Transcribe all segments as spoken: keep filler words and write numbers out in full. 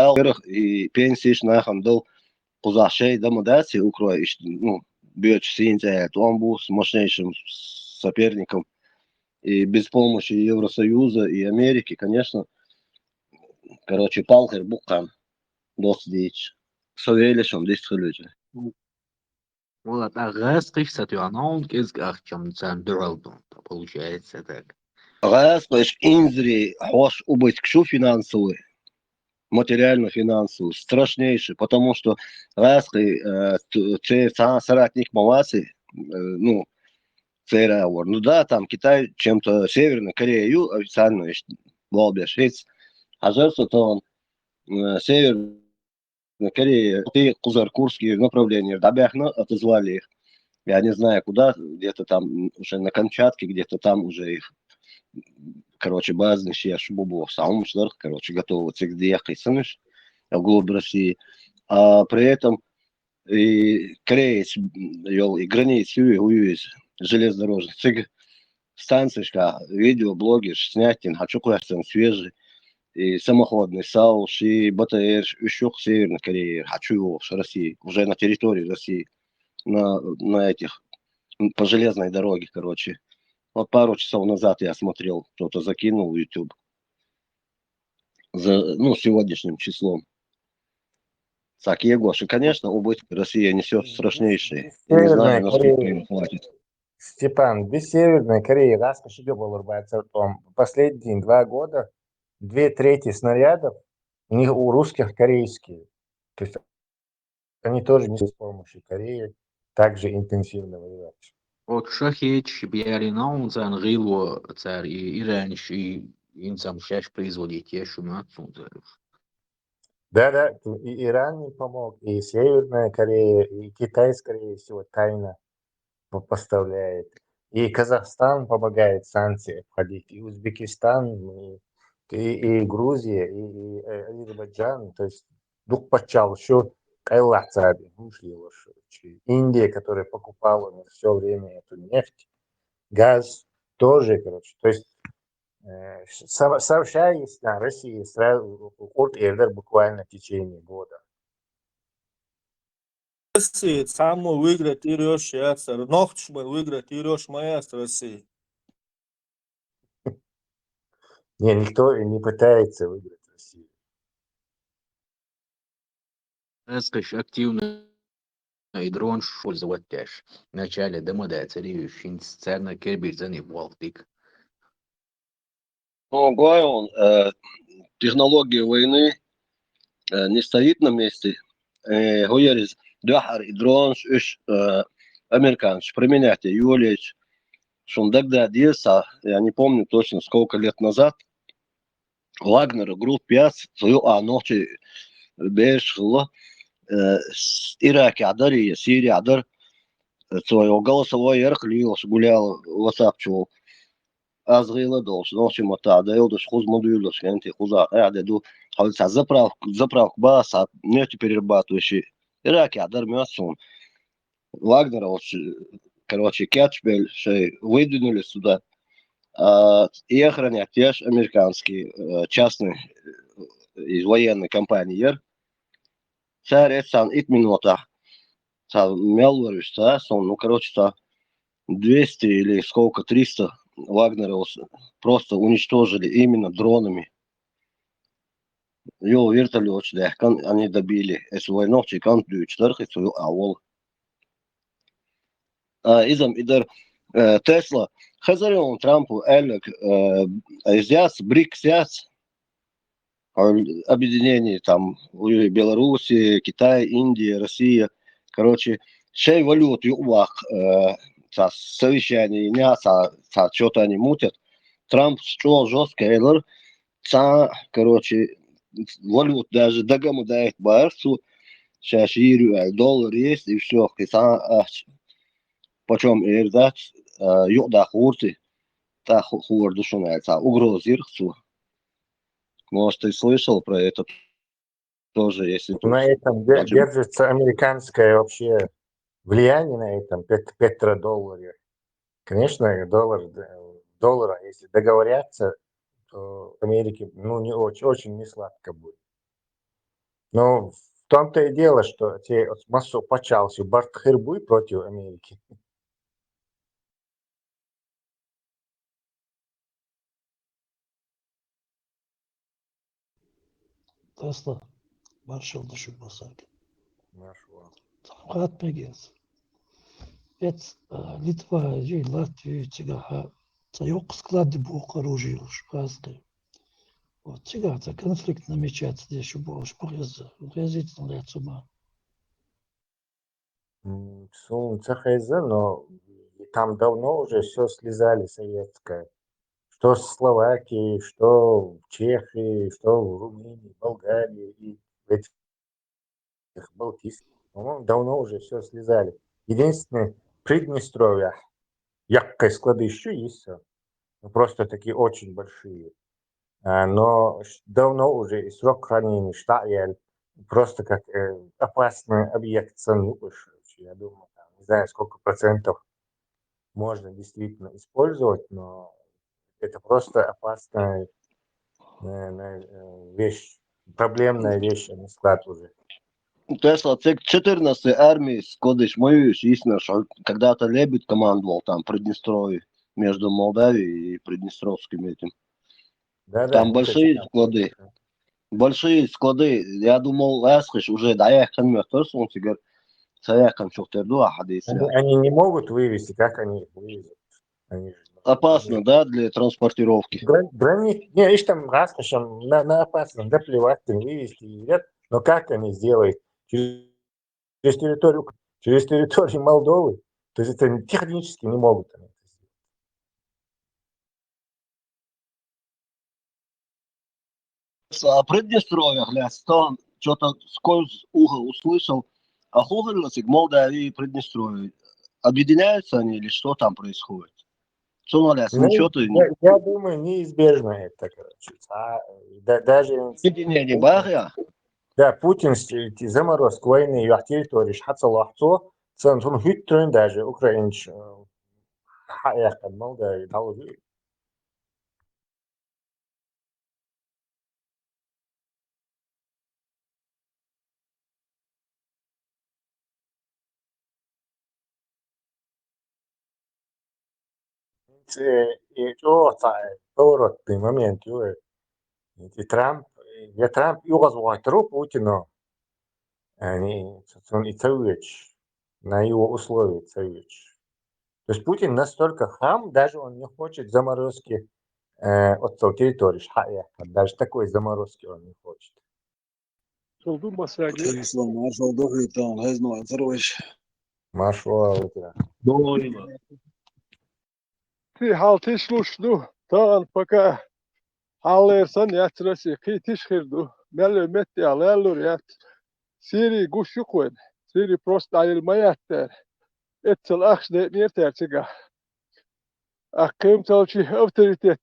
во-первых, и пенсеш нахана дал, кхузахь шай дан ма дац, и укрой, иштта, ну, боьдуш сийна цӀе аьлла, тӀом бу с мощнейшим соперником. И без помощи Евросоюза и Америки, конечно, короче, палхир бу кхана, доцца дийцча. Со веллачун дистхилуьйтур. Вала, тӀаккха гӀазкхий ца тоьхна, хьуна кӀезиг ахчам царна дуьхьал ду, получается так. ГӀазкхий инзаре хьош убыток шу финансовый, материально-финансовый, страшнейший, потому что гӀазкхий, э, т-, церан цхьа а соратник ма вац, э, ну, церан вар. Ну да, там Китай чем-то Северная Корея ю, официально, иштта, болх беш хӀинца. Хьажар со тахана, э, Северная Корея, кхузара Курский направление дӀабаьхна, отозвали их. Я не знаю куда, где-то там, м, уже на Камчатке, где-то там уже их, короче, базанаш еш бу боху, цхьа хӀуманаш дар, короче, готовы цига дехкий санаш, вглубь России. А при этом и кореец, м, йолу, и граница ю, хӀун ю иза, железнодорожный. Цига станцешкахь видеоблогерш снять дина, хьан чу кхоьссина свежий, и самоходный САУ, ши БТР, уьш ю-кх Северной Корее, хьан чу йогӀуш России, уже на территории России, на, на этих, м, по железной дороге, короче. Вот пару часов назад я смотрел, кто-то закинул в YouTube. За, ну, сегодняшним числом. Так, Егоша, конечно, убытки Россия несёт страшнейшие. Я не знаю, насколько им хватит. Степан, без Северной Кореи гӀазкхий ши габалур бацар тӀом. Последние два года две трети снарядов у них, у русских, корейские. То есть они тоже не с помощью Кореи так же интенсивно воевать. Оцу шахеташ бялина хьуна царна гӀийло, цара и ираниш, и инсам шаьш производить еш шу мац хьуна цара. Да, да, и Иран им помог, и Северная Корея, и Китай, скорее всего, тайно по-, поставляет. И Казахстан помогает санкции обходить, и Узбекистан, и, и, и Грузия, и, и, э, Азербайджан. То есть дукха паччахьалкхаш ю къайлахь цара хӀумаш лелош. Индия, которая покупала у них всё время эту нефть, газ тоже, короче. То есть, э, со-, сообща, если Россия сразу, къурд эр дара буквально в течение года. Россия цхьаммо выиграть йийр йолуш яцара. Нохчаша мел выиграть йийр йолуш ма яц Россия. Не, никто и не пытается выиграть Россию. Эскаш активно и дронаш использовать деш. Вначале дан ма дацара уьш, хӀинца царна кербира зани болх дика. Ну, гой он, э, технология войны, э, не стоит на месте. Э, хӀун яра иза, дуьххьара и дронаш уьш, э, американцаша применять йолуьйтуш, шуна дагадогӀу деза, я не помню точно, сколько лет назад, Вагнера группа яц, цу юкъахь нохчий бераш хилла, э, с-, Иракехь дара я Сирехь дара, э, цо йо голосовой ярх лелаш гулял WhatsApp чу. Аз гӀийла долуш, нохчийн маттахь дайла долуш, кхуза ма дуьйлалаш, кӀентий, кхузахь къаьхьа де ду. Хьо цхьа заправка, заправка баха, цхьа нефтеперерабатывающий. Иракехь дара моьтту суна. Вагнера оцу, короче, кечбелла шайн выдвинулись туда. А, и охранять еш американский, э, частный, э, из военной компании яра. Цара эццахь итт минотахь, цхьа мел вара уьш, ца, сон, ну, короче, цхьа двести или сколько, триста вагнеровцев просто уничтожили именно дронами. Йо, вертолёташ даьхкина, они добили. Эс вай нохчий кӀант дуьйцуш дара, хи цу юкъахь волу. А, иза-м и дара, э, Тесла, хезара йолу Трампа аьлларг, э, иза яц, БРИКС яц? Хьо объединение там, у Белоруссия, Китай, Индия, Россия. Короче, шайн валюта юкъаваккха, э, цхьа совещание йина, цхьа, цхьа чё-то они мутят. Трампа чӀогӀа жёстко элира, цхьа, короче, валюта даже дага а ма даийта бохура цо, шаьш йийр ю аьлла, доллар есть, и всё, кхин цхьа а ахча. Почём эр дац, а, юкъадаккха гӀуртий, тӀаккха ху-, хуур ду шуна аьлла, цхьа угроза йира цо. Может, ты слышал про это тоже, если На этом де-, держится американское вообще влияние на этом пет-, петродолларе. Конечно, доллар, д-, доллара, если договорятся, то Америке, ну, не очень, очень несладко будет. Ну, в том-то и дело, что те массо пачалси барт хир буй против Америки. Тесла, маршал да шуга, масагӀа. Маршал. Цхьа хатта мегаш. Эц, а, Литва, е Латвия, цигахьа цхьа йоккха склад бу оружие йолуш, хазахи. Вот цигахь цхьа конфликт намечаться деш ю бохуш ма хеза. Хезийта сан лаьцна ма. М, суна ца хеза, но там давно уже всё слезали советское. Что в Словакии, что в Чехии, что в Румынии, Болгарии и в этих Балтийских. По-моему, давно уже всё слезали. Единственное, Приднестровье, яккхий склады ещё есть, всё. Ну, просто такие очень большие. А, но ш-, давно уже и срок хранения штаъял, просто как, э, опасный объект санна ю уьш. Я думаю, там, не знаю, сколько процентов можно действительно использовать, но это просто опасная, э, э, вещь, проблемная вещь, а не склад уже. Тесла, цига четырнадцатый армии складыш ма ю уьш, йисна, что когда-то Лебедь командовал там Приднестровье, между Молдавией и Приднестровским этим. Да, да, там это большие склады. Большие склады. Я думал, лаьцхиш уже дӀаяьккхина моьттура суна цигара. Ца яьккхинчух тера ду ахьа дийцина. Они, они не могут вывезти, как они их вывезут? Они же... Опасно, да, для транспортировки? Грани-, границ-, не, ишта там гӀазкхашна на, на опасном да плевать, там вывезти едят. Но как они сделают? Через, через территорию, через территорию Молдовы? То есть это технически не могут они это сделать. А Приднестровье, хлястон, что-то скользь ухо услышал. А хулгӀа хилла цига Молдавия и Приднестровье? Объединяются они или что там происходит? Цунах лаьцна ничего ты не... Ну, я, я думаю, неизбежно это, короче. А, да, даже... Объединение бахьа? Да, Путин с-, эти заморозки войны, юха территориш хьа ца лохьу цо, цун, цун хӀуьттуьйна даже украинаш, э, хьаэккхина Молдавия дӀалуш. ХӀинца и чӀогӀа цхьа поворотный момент ю, э, и Трамп, я Трамп юкъаза вахийтар ву Путино, они, цун и ца вуьйцуш, на его условия ца вуьйцуш. То есть Путин настолько хам, даже он не хочет заморозки, э, оццул территориш хьаэккхар. Даже такой заморозки он не хочет. Шул ду масаги. Маршал ду хӀуьйтан, хезна вайн царвайш. Маршал ву тӀера. ДогӀийла. Ти хьал тишлуш ду, тахана пока хьаллера санна яц Россия, кхин тиша хир ду. Мел ве метте лаьллур яц. Сири гуш ю кхойна. Сири просто дӀайилла ма яц цара. Эццал ахча дайнера цара цигахь. Аккхимцалчи авторитет.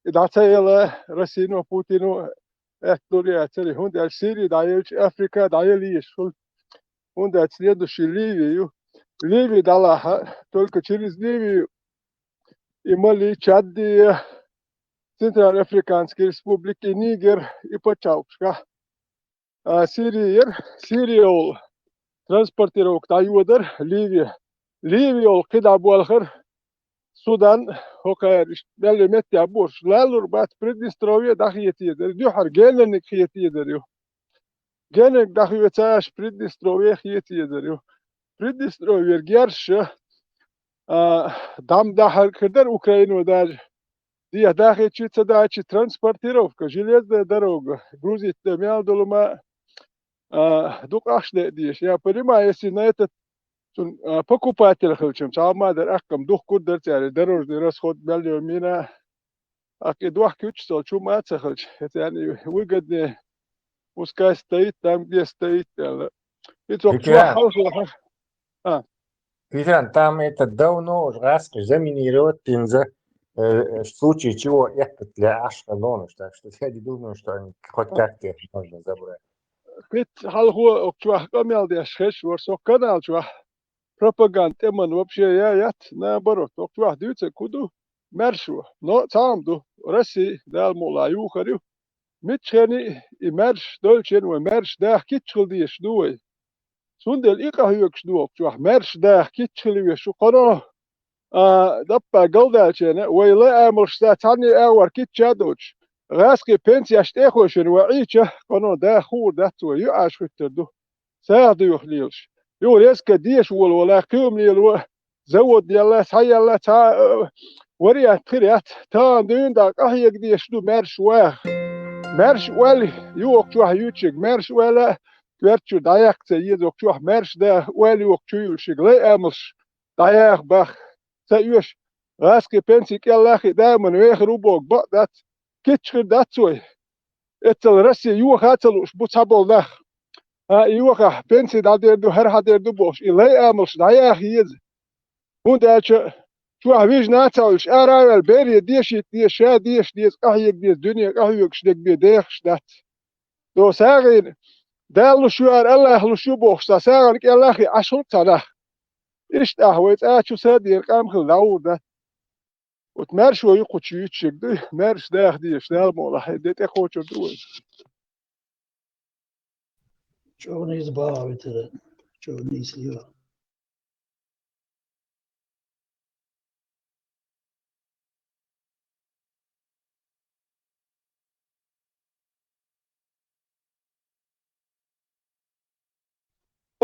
И дӀа ца яла Россино, Путино аьттур яцари, хӀунда аьлча Сири дӀаелча Африка дӀаяла езаш хуьлу. ХӀунда аьлча следующий Ливия ю. Ливия дӀалахьа, только через Ливию и Мали, Чадди, Центральноафриканский республика, и Нигер, и пачхьалкхашкахь. А, Сирия яра, Сирия волу транспортировка дӀайодар Ливия. Ливия волу кхидӀа болхара Судан, хӀокхара иштта мел ве метте борш. Лаьллур бац, Приднестровье дӀахетаезар, дуьххьара Геннерниг хетаезар ю. Геннерниг дӀахоьца аша Приднестровье хетаезар ю. Приднестровьерг ярша, а, дам дахьар хир дара Украино даже. Дехьа дахийча ца даьча транспортировка, железная дорога, грузить де мел долу ма, а, дукха ахча дайа дезаш. Я понимаю, если на этот, цун, а, покупатель хилча, цхьа ма дара, аккхам духкур дара цара, дорожный расход мел йо мина, аккха и дохка юьтуш цо чу ма ца хилча, это они выгоднее, пускай стоит там, где стоит, аьлла. И цо чохь халхо хьа. А. Ветеран, там это давно уже гӀаскхи заминировать динза, э, в случае чего эккхалц лаьа Ашхалонаш, так что я не думаю, что они хоть как-то их можно забрать. Кхин хьалхо оцу чохь къамел деш хезаш вара со канал чохь, пропаганда тӀеман вообще я яц, наоборот, оцу чохь дуьйцург хӀун ду, маьршо. Но цхьа хӀума ду, Россия, Дала мукъ лахь, юхар ю, миччахьа а и маьрша долчу хенахь вай маьрша даха кийча хила дезаш ду вай. Цундела и къахьоьгуш дохучохь маьрша даха кийча хила везаш ву кхано, а, даппа галдаьллачу хенахь, вай лай амалшца цхьанне а агӀор кийча а доцуш, гӀазкхийн пенсеш тӀе а хойшина вай Ӏийча, кхано даха хуур дац вай, юьхьӀаьржа хӀуьттур ду. СагӀа доьхуш лелаш. Юха резко деша волавелахь, кхин хӀума лело, завод елла, схьаелла, цхьа а, а, вариант хир яц. Тахана дуьйна дӀа къахьега дезаш ду маьрша ваха. Маьрша оьлла йохучохь юьйцург, маьрша оьлла коьртачуьра дӀаяккха ца еза йохучохь, маьрша даха оьлла йоху чу юьллушерг, лай амалш дӀаяха баха ца оьшу. ГӀазкхийн пенси кӀел лаххий, даман вехар ву боху бакъ дац, кийча хир дац вай. Эццал Россия йоха а ца лууш бу цхьаболу нах. А, и йохахь, пенси дӀадер ду, хӀара хьадер ду бохуш, и лай амалш дӀаяха еза. ХӀунда аьлча чохь вижина а ца Ӏуьллуш, ара а ваьлла, бере дешийта деза, ша деша деза, къахьега деза, дуьне къахьоьгуш дерг бен дехаш дац. До сагӀина, Дала луш ю, ара АллахӀа луш ю бохуш, цхьа сагӀина кӀел лаххий Ӏаш хуьлу цхьа нах. Иштта ахь вай цӀа чу са а дера къам хила дӀагӀур дац. Оцу маьршо ю кху чу юьйцуш ерг ду, маьрша даха дезаш, Дала мукъалахь, хӀара де тӀекхочур ду вай. ЧӀогӀа нийса бахьа витира, чӀогӀа нийса лела.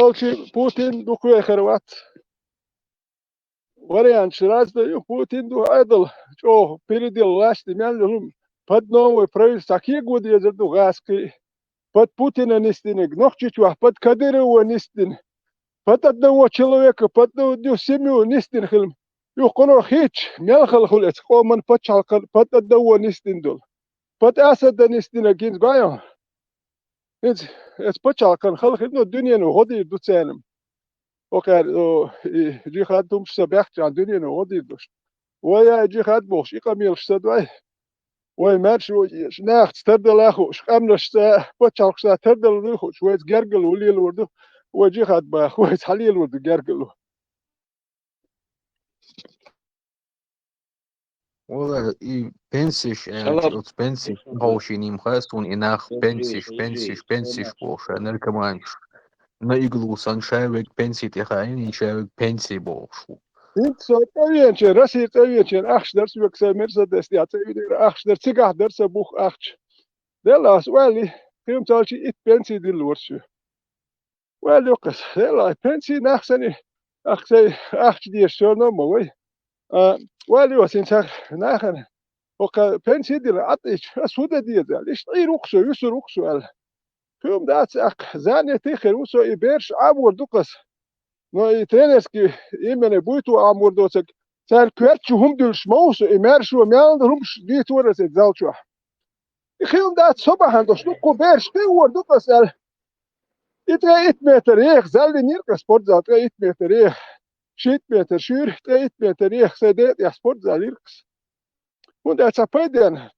Олчи Путин дукха вехар вац. Варианташ разный ю, Путин ду Ӏедал, чӀогӀа передел власти мел ю хӀума. Под новое правительство кего дезар ду гӀазкхий. Под Путина нисдинарг, Нохчийчохь под Кадырова нисдина. Под одного человека, под одну семью нисдина хилла. Юха кхуно хеташ, мел хала хуьлу эцу къоман пачхьалкхан под одного нисдина долу. Под Асада нисдинарг хӀинца гой хьуна. ХӀинца эцу пачхьалкхан хала хилла, но дуьнено гӀо дийр ду царна. Окхара, о, и жихад хӀумаш ца баьхча, дуьнено гӀо дийр ду. Вай а жихад бохуш, и къамелаш ца дой. Вай маьрша ву, нахаца тардала а хууш, къаьмнашца, пачхьалкхашца тардала а хууш, вайца гергарло лелор ду, вай жихад баха, вайца хьалелор ду гергарло. Валла, и пенсиш аьлча, оцу пенсиш ховшийна ма хаьа суна и нах, пенсиш, пенсиш, пенсиш бохуш, наркоманчаш. На иглу сан шаверг пенси тӀе хаийна, и шаверг пенси бохуш ву. ХӀинца со цӀа веначу, Россия цӀа веначу ахча дара соьга, сайн Мерседес тӀехь цӀа винера ахча дара, цигахь дара сан бух ахча. Делла ас ваьлли, кхин цалчи итт пенси диллора соьга. Ваьлла юккъас, делла, пенси нах санна, ах, сайн ахча дезаш всё равно ма вай. А, ваьлла йо, син цхьа нахана, хӀокха пенси дина, Ӏад ича, ас хӀун дан деза аьлла, иштта Ӏийр ву-кх со, вуьсур ву-кх со аьлла. Кхин хӀума дац, аккха, занятый хир ву со, и бераш Ӏамор ду-кх ас. Но и тренерский именно буьйто Ӏамор доцург, цара коьртачу хӀума дуьллуш ма ву со, и маьршо мел хӀумаш дийцора аса и зал чохь. И хилла дац со бахьана долуш, дуккха бераш кхиор ду-кх аса аьлла. И ткъе итт метр еха зал йинера-кх аса спортзал, ткъе итт метр еха. Шийтта метр шуьйра, ткъе итт метр еха сайн ден тӀехь спортзал йира-кх аса. ХӀунда аьлча цхьа пайденна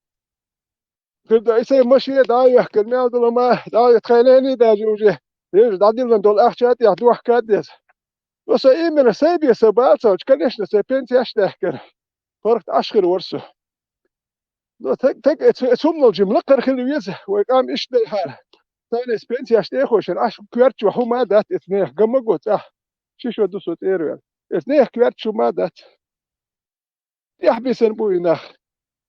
хир ду, и сайн машен дӀа а йоьхкина, мел долу ма, дӀа а йо, тхайн ненан даже уже, вежа дӀадиллина долу ахча а тӀехь дохка а деза. Но сан именно сайн бен сан бала ца хилча, конечно, сайн пенсеш даьхкира. ПаргӀат Ӏаш хир вара со. Но таг-, таг-, эц-, эц хӀуманал жима лакхара хила веза, вай къам иштта делхьара. Тахана эс пенсеш тӀе а хойшина, Ӏаш коьртачохь хӀума а дац, эц нехан ган ма го цӀахь. Ши шо ду со цӀера ваьлла. Эц нехан коьртачу хӀума а дац. ТӀехь бисина бу и нах.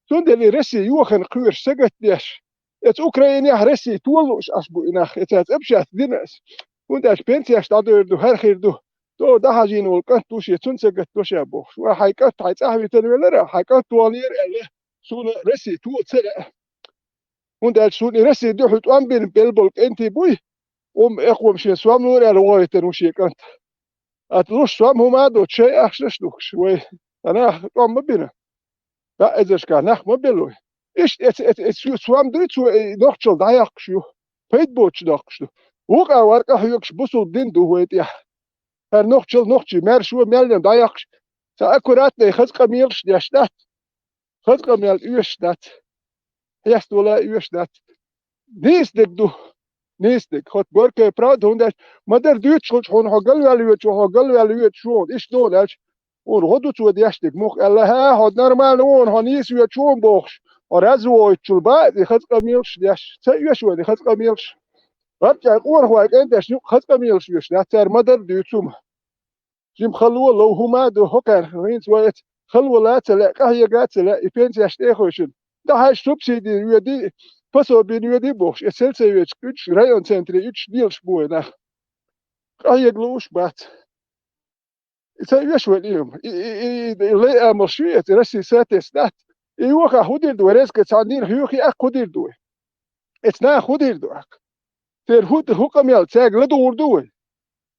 Цундела и Россия йохана кхоьруш, сагатдеш, эца Украинехь Россия тола лууш Ӏаш бу и нах, эца цӀа башац дина ас. ХӀунда аьлча пенсеш дӀадойр ду, хӀара хир ду. ТӀо дӀахьажийна волу кӀант ву шен, цунна сагатдо ша бохуш. Ва хьайн кӀант хьайн цӀахь витина велара, хьайн кӀант ваханера аьлла, суна Россия тола ца лаьа. ХӀунда аьлча суна и Россия дуьхьал тӀом бина белла болу кӀентий буй, хӀума экхо шен сом лора аьлла вахийтина ву шен кӀант. Ат луш сом хӀума а доцу, шайн ахчанаш а духкуш, вай, ткъа нах тӀом ма бина. ДӀа эзаршкахь нах ма белла вай. Иштта эц-, эц-, эц-, сом дуй цо и нохчалла дӀаяккхуш ю. Пайда боцуш доккхуш ду. Вукъа варкъа хьоьгуш бусулба дин ду вай тӀехь. ХӀара нохчалла нохчий, маьршо меллина дӀаяккхуш. Ца аккуратный хаза къамелаш деш дац. Хаза къамел оьшуш дац. Хьеставала оьшуш дац. Нийса дерг ду. Нийса дерг. ХӀотту горькая правда, хӀунда аьлча ма-дарра дуьйцуш хилча хьуна хьо галваьлла воьдуш, хьо галваьлла воьдуш ву хьуна. Иштта ду хьуна аьлча, хьуна гӀо ду цо деш дерг. Муха аьлла, хьа, хьо нормально ву хьуна, хьо нийса воьдуш ву хьуна бохуш. Хьо развойтчул баъ и хаза къамелаш деш, ца оьшу вайна и хаза къамелаш. ГӀарчӀай къонахой кӀентӀешна юкъа хаза къамелаш оьшу дац, цара ма-дарра дуьйцу хӀума. Жима хало лов хӀума а ду, хӀокхаьрна хӀинца вай эца хало ла а ца лаьа, къахьега а ца лаьа, и пенсеш тӀехойшина. ДӀахьажа субсидина йоьдий, пособина йоьдий бохуш, эца сельсоветчик уьдуш, район центре уьдуш лелаш бу вай нах. Къахьега лууш бац. И ца оьшу вайна и хӀума. И, и, и, и лай амалш ю эца, Россия сатесна дац. И йохахь хӀун дийр ду вай, резко цхьана дийнахь йохий аккха хӀун дийр ду вай? Эца наха хӀун дийр ду аккха? Церан хӀу-, хӀу къамел цаьрга ладугӀур ду вай?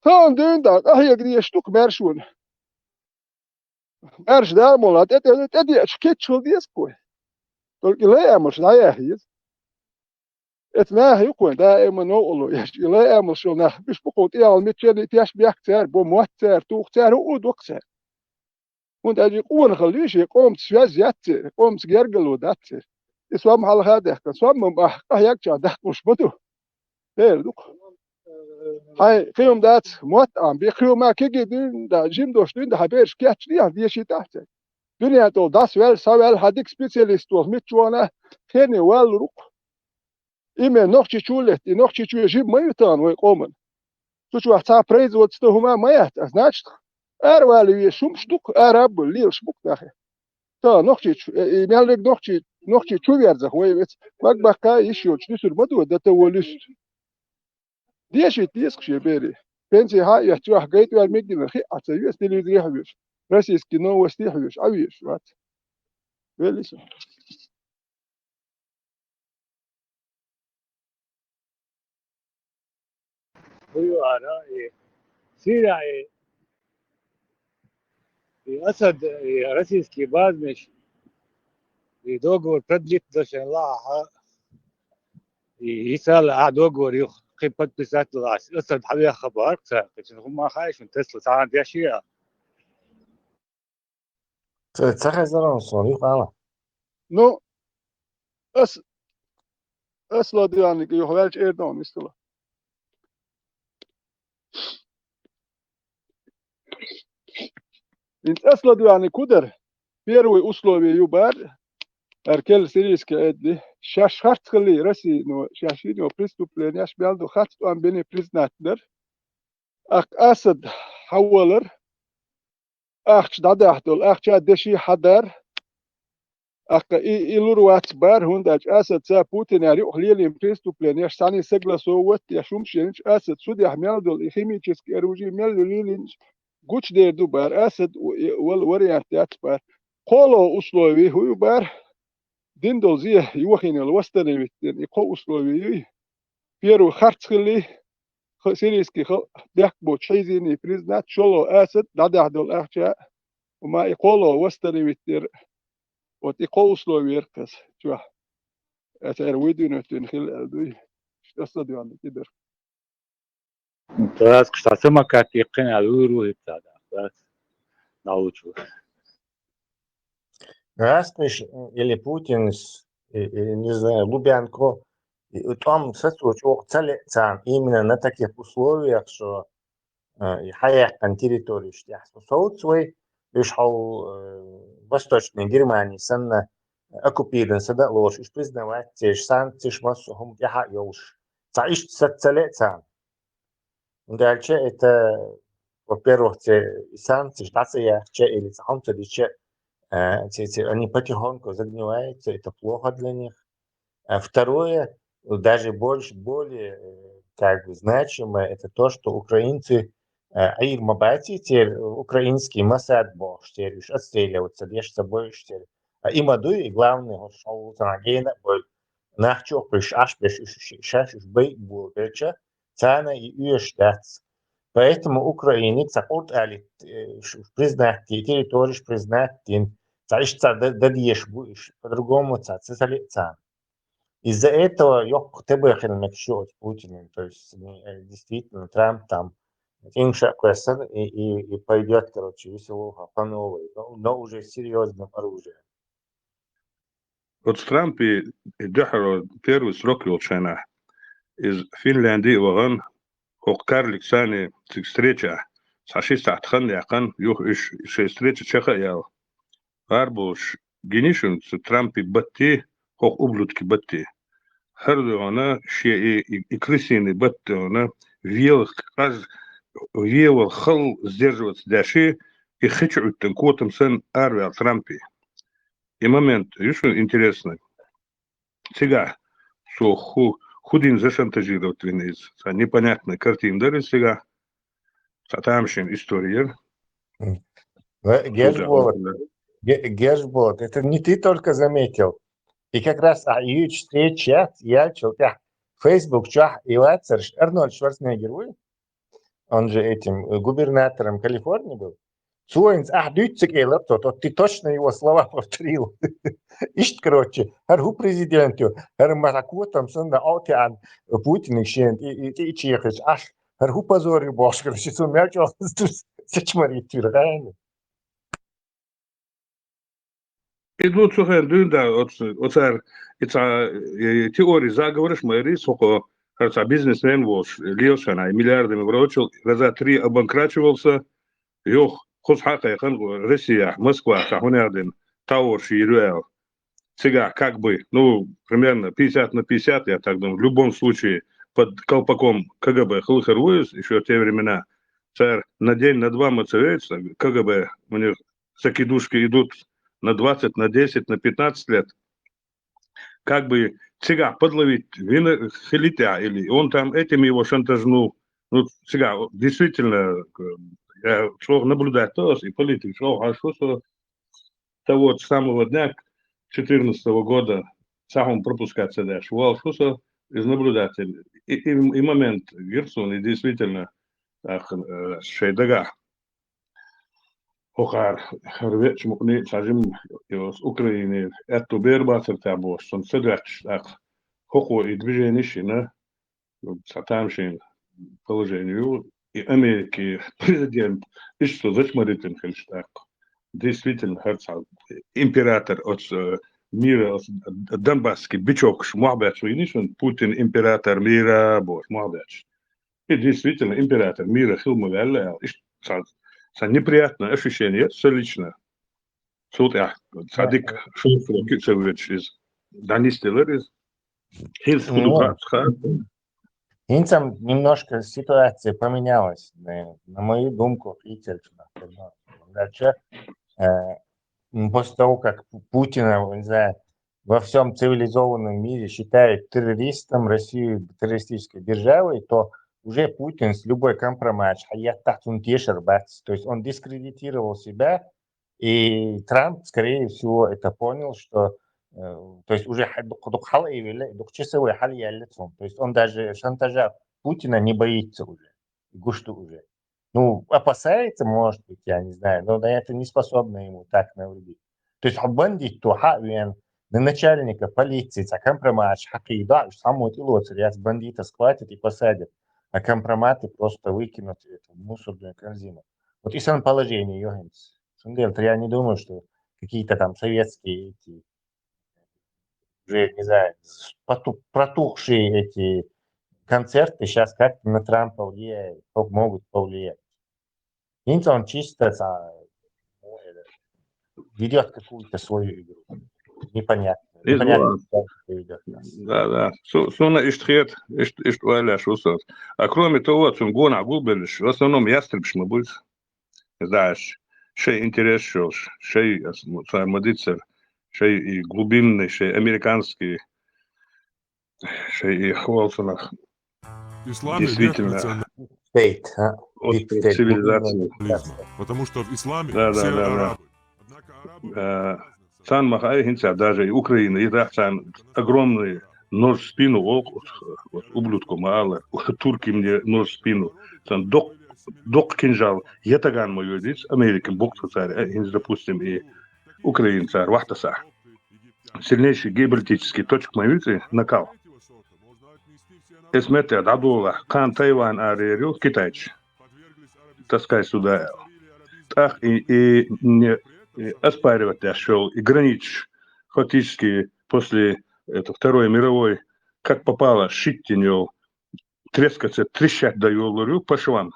Тахана дуьйна дӀа, къахьега дезаш ду-кх маьршонна. Маьрша Дала молла, тӀе, тӀе, тӀедеача кийча хила деза-кх вай. Только и лай амалш дӀаяха еза. Эца наха ю-кх вайн даима новкъарло еш. И лай амалш йолу нах, уьш бу-кх тӀехула миччанний теш бехк цара, бо мотт цара, тух цара, хӀуъу доккху цара. ХӀунда аьлча и къонахалла ю, шен къомца связь яц церан, къомца гергарло дац церан. И сом хьалха а даьхкина, сом ма бахьа, къахьегчохь даккхалуш ма ду. Дера ду-кх. Хьайн кхин хӀума дац, мотт Ӏама бен, кхин хӀума кегий дуьйна да, жима долуш дуьйна да, хьан бераш кечдехьа, дешийтахьа цаьрга. Дуьнен тӀехула дӀасаваьлла, схьаваьлла, хьан дика специалист волу мичча вахана, хене валлур ву-кх. И мел Нохчийчу летта, и Нохчийчоь жима ма ю тахана вай къоман. Цу чохь цхьа производство хӀума ма яц, а значит, аравала везаш хӀумаш ду-кх, ара а бу, лелаш бу-кх нахе. Тахана Нохчийчу, э, и мел верг Нохчий, Нохчийчу верзахь вай веца, бакъ-баккха йиш йоцуш дуьсур ма ду, дан тан волуьсту. Дешийта деза-кх шен бере. Пенси хьа а эцча, чохь гайтӀор меггинарг хиъ а ца веза, телевизоре а хьоьжуш, российские новости а хьоьжуш, Ӏа везаш вац. Велли со. Буюара и Сирия, и, и Асад, и российские базмеш, и договор продлить дошен лаха, и Исала а договор юх кхин подписать лас. Асад хьавеха хабар, ца, кхин хӀума хаьшун Тесла цхьана деш я. Ца, ца хезаран сон, юха ала. Ну, ас, ас ладоьгӀниг юха ваьлча эр дан нисдала. ХӀинца ас ладоьгӀниг хӀун дара? Первый условие ю бара, ара кел сирийский эдди. Шаьш харц хилли, Россия, ну, шаьш йина йолу преступлениеш мел ду, харц тӀом бини признать дара. Аккха Асад хьавалар, ахча дӀадаьхьа долу, ахча деши хьадар. Аккха и, и лур вац бара, хӀунда аьлча Асад ца Путинера юкъахь лелийна преступлениеш санна согласовывать еш хӀумаш йинчу, Асад судехь мел долу и химический оружие мел ю лелийначу гучудер ду бара, Асад у-, и вал вариант яц бара. КхоалгӀа условие хӀун ю бара? Дина долу зе йохийна йолу восстановить дина, и кхо условие юй. Первый харц хилли, ха-, сирийский халкъ бехк боцуш хьийзийний признать, шолгӀа Асад дӀадаьхьа долу ахча, ма и кхоалгӀа восстановить дира. Вот и кхо условие яра кхас чохь. Эцара вуй дуьйна хила аьлла дуй. Иштта аса дуьйна кӀидара. Тасакхаш цхьа самокат иккхина аьлла, вуьйр ву хӀиттада. Тас нал ву чу. Расквиш или Путинс, и, и, не знаю, Лубянко, и, и тӀом сацо чӀогӀа ца леа царна, именно на таких условиях, что, э, и хьаяьккхина территориеш тӀехь со совца вай, уьш хьал, э, Восточный Германии санна оккупирован сада а лоруш, уьш признавать цеш, санкцеш массо а хӀума тӀехь а йолуш. Цхьа иштта саца ца леа царна. ХӀунда аьлча это, во-первых, те санкцеш дӀа ца яхча или цхьа хӀума ца дича, э, те, те, они потихоньку загниваются, это плохо для них. А второе, даже больше, более, э, как бы значимое, это то, что украинцы, э, Ӏийр ма бац и те, украинский Моссад бохуш те, уьш отстреливаться деш ца бойуш те. А и ма дуй, и главное, хӀорш хьо ву ца гена а бой, нах чохь уьш Ӏаш беш, уьш, уьш, шаьш уьш бай а болабелча, царна и оьшуш дац. Поэтому Украиниг цхьа къурд алит, э, ш-, признать ди, территориш признать дин, цхьа иштта цхьа д-, д-, деш бу иш, по-другому цхьа ца, ца леа царна. Из-за этого йоккха ТБ хила мегаш ю оцу Путинан, то есть, э, действительно, Трамп там тӀингша а кхоьссина и, и, и пойдёт, короче, веселуха по новой, но, но уже с серьёзным оружием. Оцу Трампи и дуьхьаро первый срок йолчу хенахь, иза Финляндия а вахана, хӀокху Карлик Сани цига встреча, цхьа ши сахьт хан яьккхина, юха уьш шайн встреча чекх а яьлла. ГӀарбуш гиний шуна цу Трампи батти, хӀокху ублюдки батте. ХӀара дуьхьана шен и, и, и крысиный батте дуьхьана велах къаж, велах хала сдерживаться деш, и хи чу Ӏуьттан котам санна араваьлла Трампе. И момент, ю шуна интересный. Цигахь цо хӀу, хӀу дина зашантажировать вина иза. Цхьа непонятная картина дара иза цигахь. Цхьа тамашийна истори яра. М. Ва-, Геш Цо Болот, тӀехь ге-, Геш Болот, это не ты только заметил. И как раз, а, юьйцу встреча яц, яьллачул тӀаьхьа Facebook чохь и вацарш Арнольд Шварценеггер вуй? Он же этим, э, губернатором Калифорнии был. Цо хӀинца ахь дуьйцу ца кӀелара, то, то ты точно его слова повторил. Иштта, короче, хӀара хӀу президент ю, хӀара ма-, котам санна, Ӏотеан Путиниг шена тӀе, и, тӀе и чехаш, аш, хӀара хӀу позор ю бохуш, короче, цо мел чӀогӀа зачмарийта вира гӀайна. И ду цу хенахь дуьйна да оцу, оцара и цхьа, э, теория заговораш ма ярий, хӀокхо, хӀара цхьа бизнесмен волуш, лелаш хьана, и миллиардами врочил, раза три обанкрачивался, юха, кхуза хьакхайкхина, Россияхь, Москвахь цхьа хӀунех дина, товарш йийр ю аьлла. Цигахь как бы, ну, примерно пятьдесят на пятьдесят, я так думаю, в любом случае, под колпаком КГБ хила хир ву иза, ещё те времена. Цара на день, на два ма ца веца, КГБ, у них закидушки идут на двадцать, на десять, на пятнадцать лет. Как бы цигахь подловить вина хилийтехь или он там этим его шантажнул. Ну, цигахь, действительно, э, я чӀогӀа наблюдать до, и политик чӀогӀа хьаш ву со того самого дня, четырнадцатого года, цхьа хӀума пропускать ца деш, волуш ву со, из наблюдатель. И, и, и момент, гира суна, и действительно, тӀаккха, э, шайн дагахь. ХӀокхара, хӀара веча мукъане а цхьа жима, и оцу Украине аьтту бер бацара тӀехь бохуш, цунна ца доьттуш тӀаккха. ХӀокхо и движение шина, цхьа тамашийна положение ю, и Америки президент иштта зачмаритина хилча тӀаккха. Действительно, хӀара цхьа император оцу, э, мира, оцу Донбасский бичокаш мохь баьчча вийна шуна, Путин император мира бохуш мохь баьчча. И действительно император мира хила ма ваьлла аьлла. Иштта цхьа, цхьа неприятное ощущение, со лично. Цул тӀаьхьа цхьа дика шовзткъа рокъе ца воьдуш иза. ДӀанисделира иза. ХӀинца хӀун ду хаьа, хаьа. ХӀинца немножко ситуация поменялась, на, на мою думку, хӀинцалчунах. Дальше, э, м, после того, как Пу-, Путина, не знаю, во всем цивилизованном мире считают террористом, Россию террористической державой, то уже Путин с любой компромат, хьаеттахь цунна тешар бац. То есть он дискредитировал себя, и Трамп, скорее всего, это понял, что, э, то есть уже хьа-, дукха, дукха хьалаайвелла, дукха часовой хьалаяьлла цунна. То есть он даже шантажа Путина не боится уже, гуш ду уже. Ну, опасается, может быть, я не знаю, но на это не способно ему так навредить. То есть хьо бандит то хьа а вен, на начальника полиции цхьа компромат хьакхийда, уж цхьаммо тӀелоцур яц, бандита схватят и посадят, а компроматы просто выкинут это в мусорную корзину. Вот и сан положение ю хӀинца. Цундела я не думаю, что какие-то там советские эти уже, не знаю, с-, поту-, протухшие эти концерты сейчас как-то на Трампа влияют, пов-, могут повлиять. ХӀинца он чисто ца-, ведёт какую-то свою игру. Непонятно. Иза Непонятно, ва-, что он ведёт нас. Да, да. Су-, суна иштта хета, иштта, иштта ойла еш ву со. А кроме того, цунна гонахь гулбеллаш, в основном ястребаш ма бу иза. Знаешь, шайн интерес йолуш, шайн, ас-, ну, цара ма дицара, шайн и глубинный, шайн американский, шайн и хвалсанах. Исламе нет Действительно. национализма, State, а? Остров Deep state, цивилизации. Глубинная цивилизация. Потому что в исламе Да, да, все да, да. арабы. Однако арабы Э, Царна ма хаьа хӀинца даже и Украина, и дахь царна огромный нож в спину, оха, вот, ублюдку ма ала, турки мне нож в спину. Царна доккха, доккха кинжал, ятаган ма йодиц, Америкин боккха цара, э, хӀинца, допустим, и Украина цара вахтаса. Сильнейший геополитический точка ма юьйцу, накал. Эс метте дӀадолахь, кхана Тайвань араяр ю китайча. Таскай сюда аьлла. ТӀаккха и, и не, и оспаривать деш йолу, и границаш фактически после это, Второй мировой, как попало, шиттина йолу, трескаться, трещать дӀайолалур ю по швам.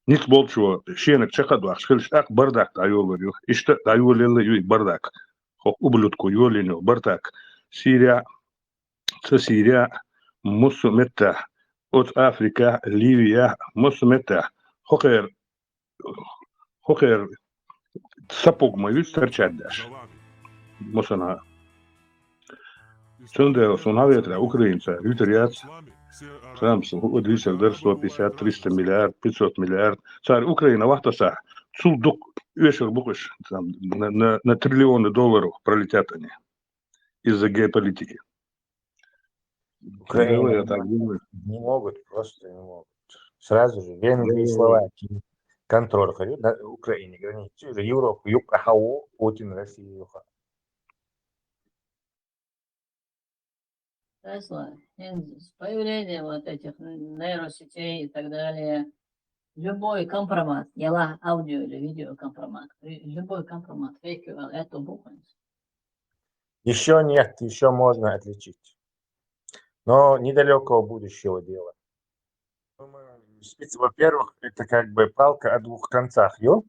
Ницкъ болчо шенаг чекхдоккхуш хилча, тӀаккха бардак дӀайолалур ю. Иштта дӀайолаелла ю и бардак. ХӀокху ублюдку йолийна йолу бардак. Сирия, цу Сирия, массо а меттехь, оцу Африка, Ливия, массо а меттехь, хӀокхеран, хӀокхеран сапуг ма вуьсу тарчаьрдеш. Масана. Цундела суна хьаветарехь, украинца вуьтур яц. Трампс хӀуъа дийцар дара сто пятьдесят, триста миллиард, пятьсот миллиард. Цара Украина вахтасахь, цул дукха оьшур бу-кх уьш, там, на, на, на триллионы долларов пролетят они из-за геополитики. Украина Давай я так думаю. Не могут, просто не могут. Сразу же Венгрии, Словакии контроль говорю, на Украине границы, уже Европу юкъа хьаво Путин, Россию юха. Тесла, с появлением вот этих нейросетей и так далее, любой компромат, яла аудио или видео компромат, любой компромат, фейк или это буквально. Еще нет, еще можно отличить. Но недалекого будущего дело. Во-первых, это как бы палка о двух концах, ё?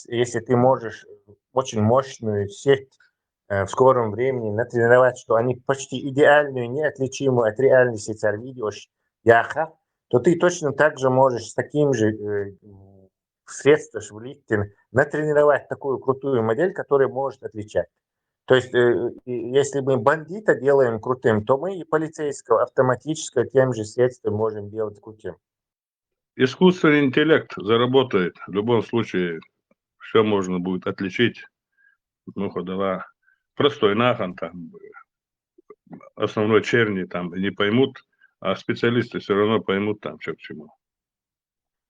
Если ты можешь очень мощную сеть э, в скором времени натренировать, что они почти идеальную, неотличимую от реальности царь видео яха, то ты точно так же можешь с таким же э, средством влить, натренировать такую крутую модель, которая может отличать. То есть, э, если мы бандита делаем крутым, то мы и полицейского автоматически тем же средством можем делать крутым. Искусственный интеллект заработает. В любом случае, все можно будет отличить. Ну, ходова. Простой нахан там, основной черни там не поймут, а специалисты все равно поймут там, что к чему.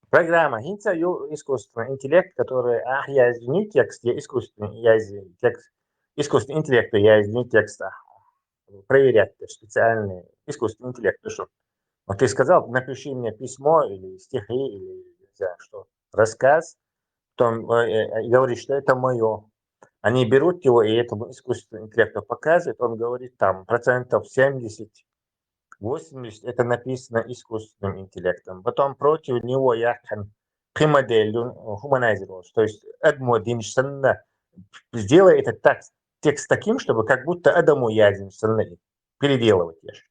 Программа. ХӀинца ю искусственный интеллект, который а, я извини, текст, я искусственный, я извини, текст, искусственный интеллект, я извини, текст, а, проверять специальный искусственный интеллект, что вот ты сказал, напиши мне письмо или стихи, или не знаю что, рассказ, потом э, э, говорит, что это мое. Они берут его и этому искусственному интеллекту показывают, он говорит, там процентов семьдесят, восемьдесят это написано искусственным интеллектом. Потом против него я кхин модель, humanizer, то есть адмо динш санна, сделай этот так, текст таким, чтобы как будто адамо яздинш санна переделывать еш.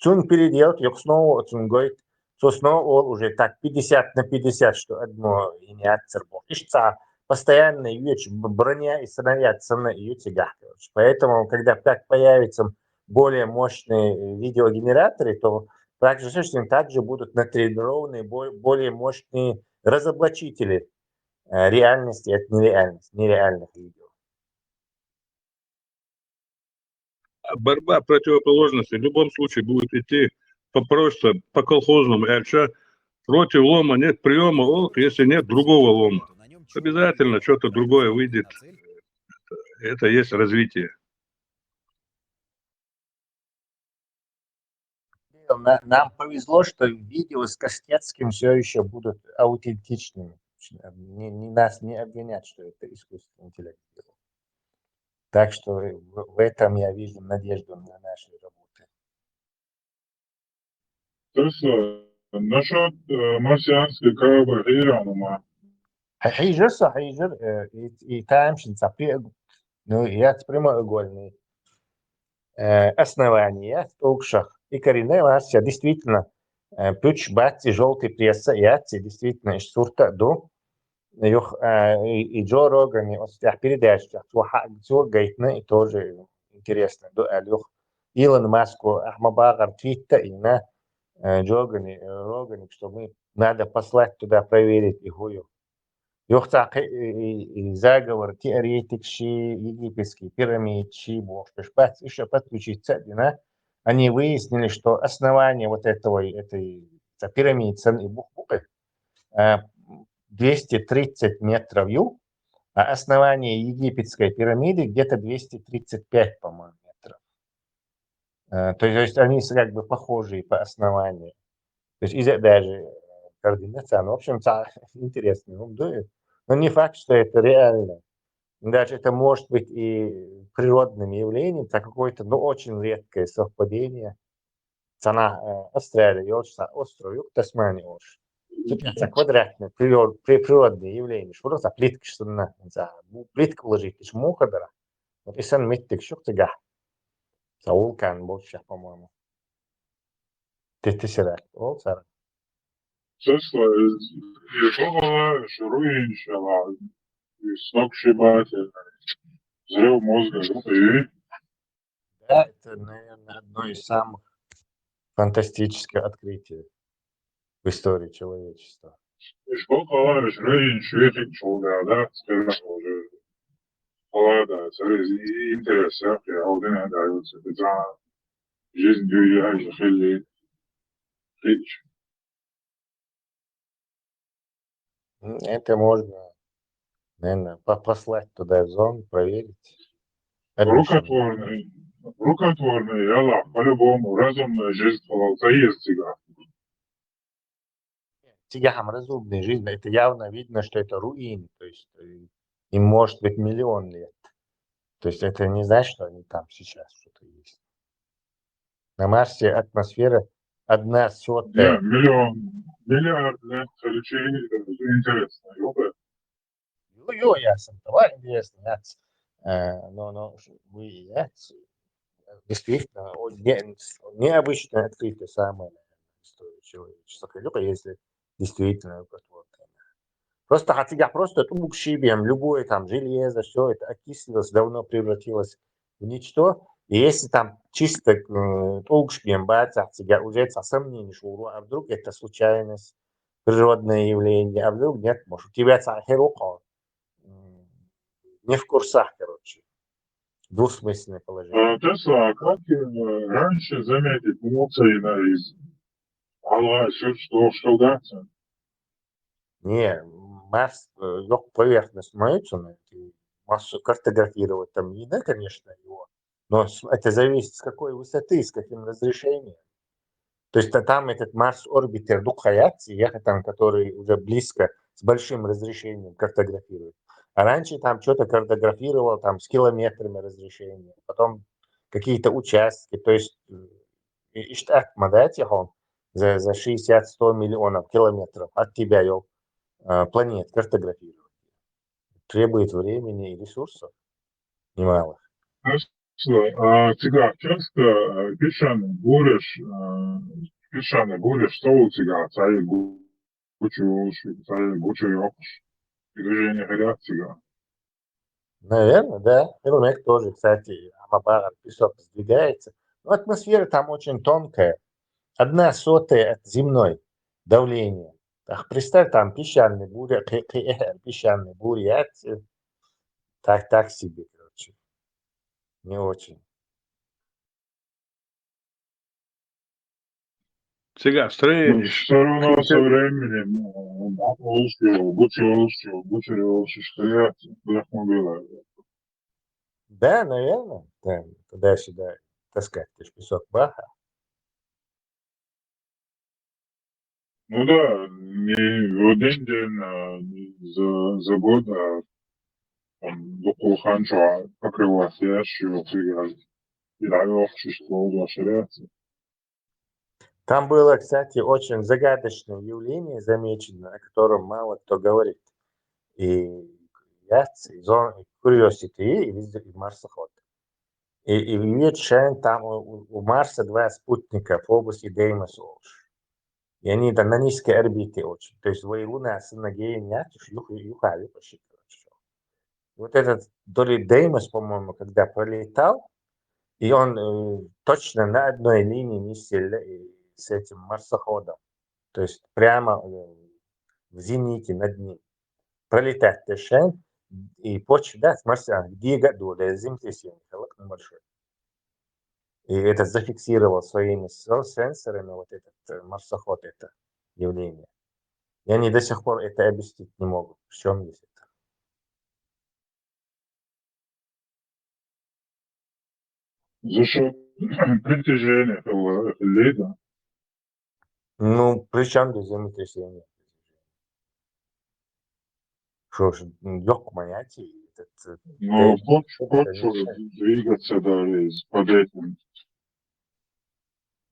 Цун переделать, юха снова оцун гойту, цо снова олу уже так пятьдесят на пятьдесят, что адмо и не аццар боху. Иштта постоянно ю броня и снаряд санна ю цигахь, короче. Поэтому, когда так появятся более мощные видеогенераторы, то практически также будут натренированы более мощные разоблачители э, реальности от нереальности, нереальных видео. Борьба противоположностей в любом случае будет идти по просто, по колхозному. Аьлча, против лома нет приема, олу, если нет другого лома. Обязательно что-то другое выйдет. Это есть развитие. Нам повезло, что видео с Костецким все еще будут аутентичными. Не, не, нас не обвинят, что это искусственный интеллект сделал. Так что в, в этом я вижу надежду на наши работы. Тесла, насчет э, марсианской корабли Хейранума. Хьижа са, хьижа, э, и, и таем шин цапи, ну, я прямоугольный. Э, основание, токшах. И коренная версия, действительно, э, пуч баци, желтый пресса, яци, действительно, иш сурта ду. Юх, э, и, и Джо Рогани, вот я передача, цо гайтна, и тоже интересно, ду, а юх. Илон Маску, ахма багар твитта, и на, э, Джогани, э, Рогани, что мы, надо послать туда проверить и хую. Юхца заговор теоретик ши, египетский пирамид ши, бохуш бац, ещё подключиться дина. Они выяснили, что основание вот этого, этой пирамиды сан и бух букы, э, двести тридцать метров ю, а основание египетской пирамиды где-то двести тридцать пять, по-моему, метров. Э, то есть они как бы похожие по основанию. То есть из-за даже координация, ну, в общем, интересный, ну, да, но не факт, что это реально. Даже это может быть и природным явлением, это какое-то, ну, очень редкое совпадение. Цана э, Австралия, ёлча остров, юг Тасмания ош. Тут это квадратное природное явление. Что за плитка, что на, за плитка вложить, ты же муха дара. Вот и сан миттик шух цигахь. Ца вулкан болччахь, по-моему. Тетисеракт ол цара. Честно, из, из угла шуруин шала, из сногсшибательный взрыв мозга, ну, и Да, это, наверное, одно из самых фантастических открытий в истории человечества. из угла шуруин шуихин шуга, да, скажем, уже. Ладно, цара из интерес, я, я, один, да, вот, это жизнь, я, я, хили, хич. М, Это можно, наверное, по- послать туда зонд, проверить. Обещаю. Рукотворный, рукотворный, я, по-любому, разумная жизнь, цара есть всегда. Цигахьа разумная жизнь, это явно видно, что это руины, то есть э, им может быть миллион лет. То есть это не значит, что они там сейчас что-то есть. На Марсе атмосфера одна сотая. Не, миллион, миллиард лет, короче, это интересно, ёпта. Jo, jo, jāsaka, tā ir интересно, jā. Э, Но, но, вы, jā, действительно, о- не- необычное открытие самое, наверное, в истории человечества. Только если действительно вот, вот, э, просто хотя просто тулгши бем, любое там железо, все это окислилось, давно превратилось в ничто. И если там чисто э, тулгши бем бац, а тебя уже это сомнение, что а вдруг это случайность, природное явление, а вдруг нет, может, у тебя ца херухо, м, не в курсах, короче. Двусмысленное положение. А, Тесла, а как э, раньше заметить эмоции на из? Алла, что, что, да? Не, Марс, э, лёг поверхность маются, массу картографировать там не надо, конечно, его. Но с- это зависит с какой высоты, с каким разрешением. То есть а там этот Марс орбитер дукхаят, и ехать там, который уже близко с большим разрешением картографирует. А раньше там что-то картографировал там с километрами разрешения, потом какие-то участки, то есть э, и- иштат мадати хон за, за шестьдесят-сто миллионов километров от тебя, ё, э, планет картографировать. Требует времени и ресурсов немалых. Хорошо. А тебя часто э, песчаный буришь, э, песчаный буришь, что у тебя, цай гучу, цай гучу ёкш, движение горят тебя. Наверное, да. Хилмек тоже, кстати, Амабагар песок сдвигается. Но атмосфера там очень тонкая. Одна сотая от земной давления. Так, представь, там песчаный буря, кхе- кхе- э, песчаный буря, э, так, так себе, короче. Не очень. Цигахь строение. Все равно со временем, ну, полностью, гучу, гучу, стоять, вдохновила. Да, наверное. Да, туда-сюда таскать, ты ж песок баха. Ну да, не в один день, а, не за, за год, а там, до полханча покрывать ящик, и да, общество расширяется. Там было, кстати, очень загадочное явление замечено, о котором мало кто говорит. И я зон curiosity и везде и марсоход. И, и видит Шен там у, у- у Марса два спутника, Фобос и Деймос. И они там на низкой орбите очень. То есть вы Луна с ноги нет, юха, юха, юха, короче. Вот этот то ли Деймос, по-моему, когда пролетал, и он э, точно на одной линии не сильно и с этим марсоходом. То есть прямо э, в зените над ним. Пролетать дальше, и почва, да, с Марса, где году, да, землетрясение, халак на большой. И это зафиксировал своими сен- сенсорами вот этот э, марсоход, это явление. И они до сих пор это объяснить не могут, в чем здесь это. За счет притяжения, э, леда. Ну, при чем здесь землетрясение? Что ж, лёг понятие, этот, э, Но Деймос, хочешь, это хочешь мешает. Двигаться даже с- под этим.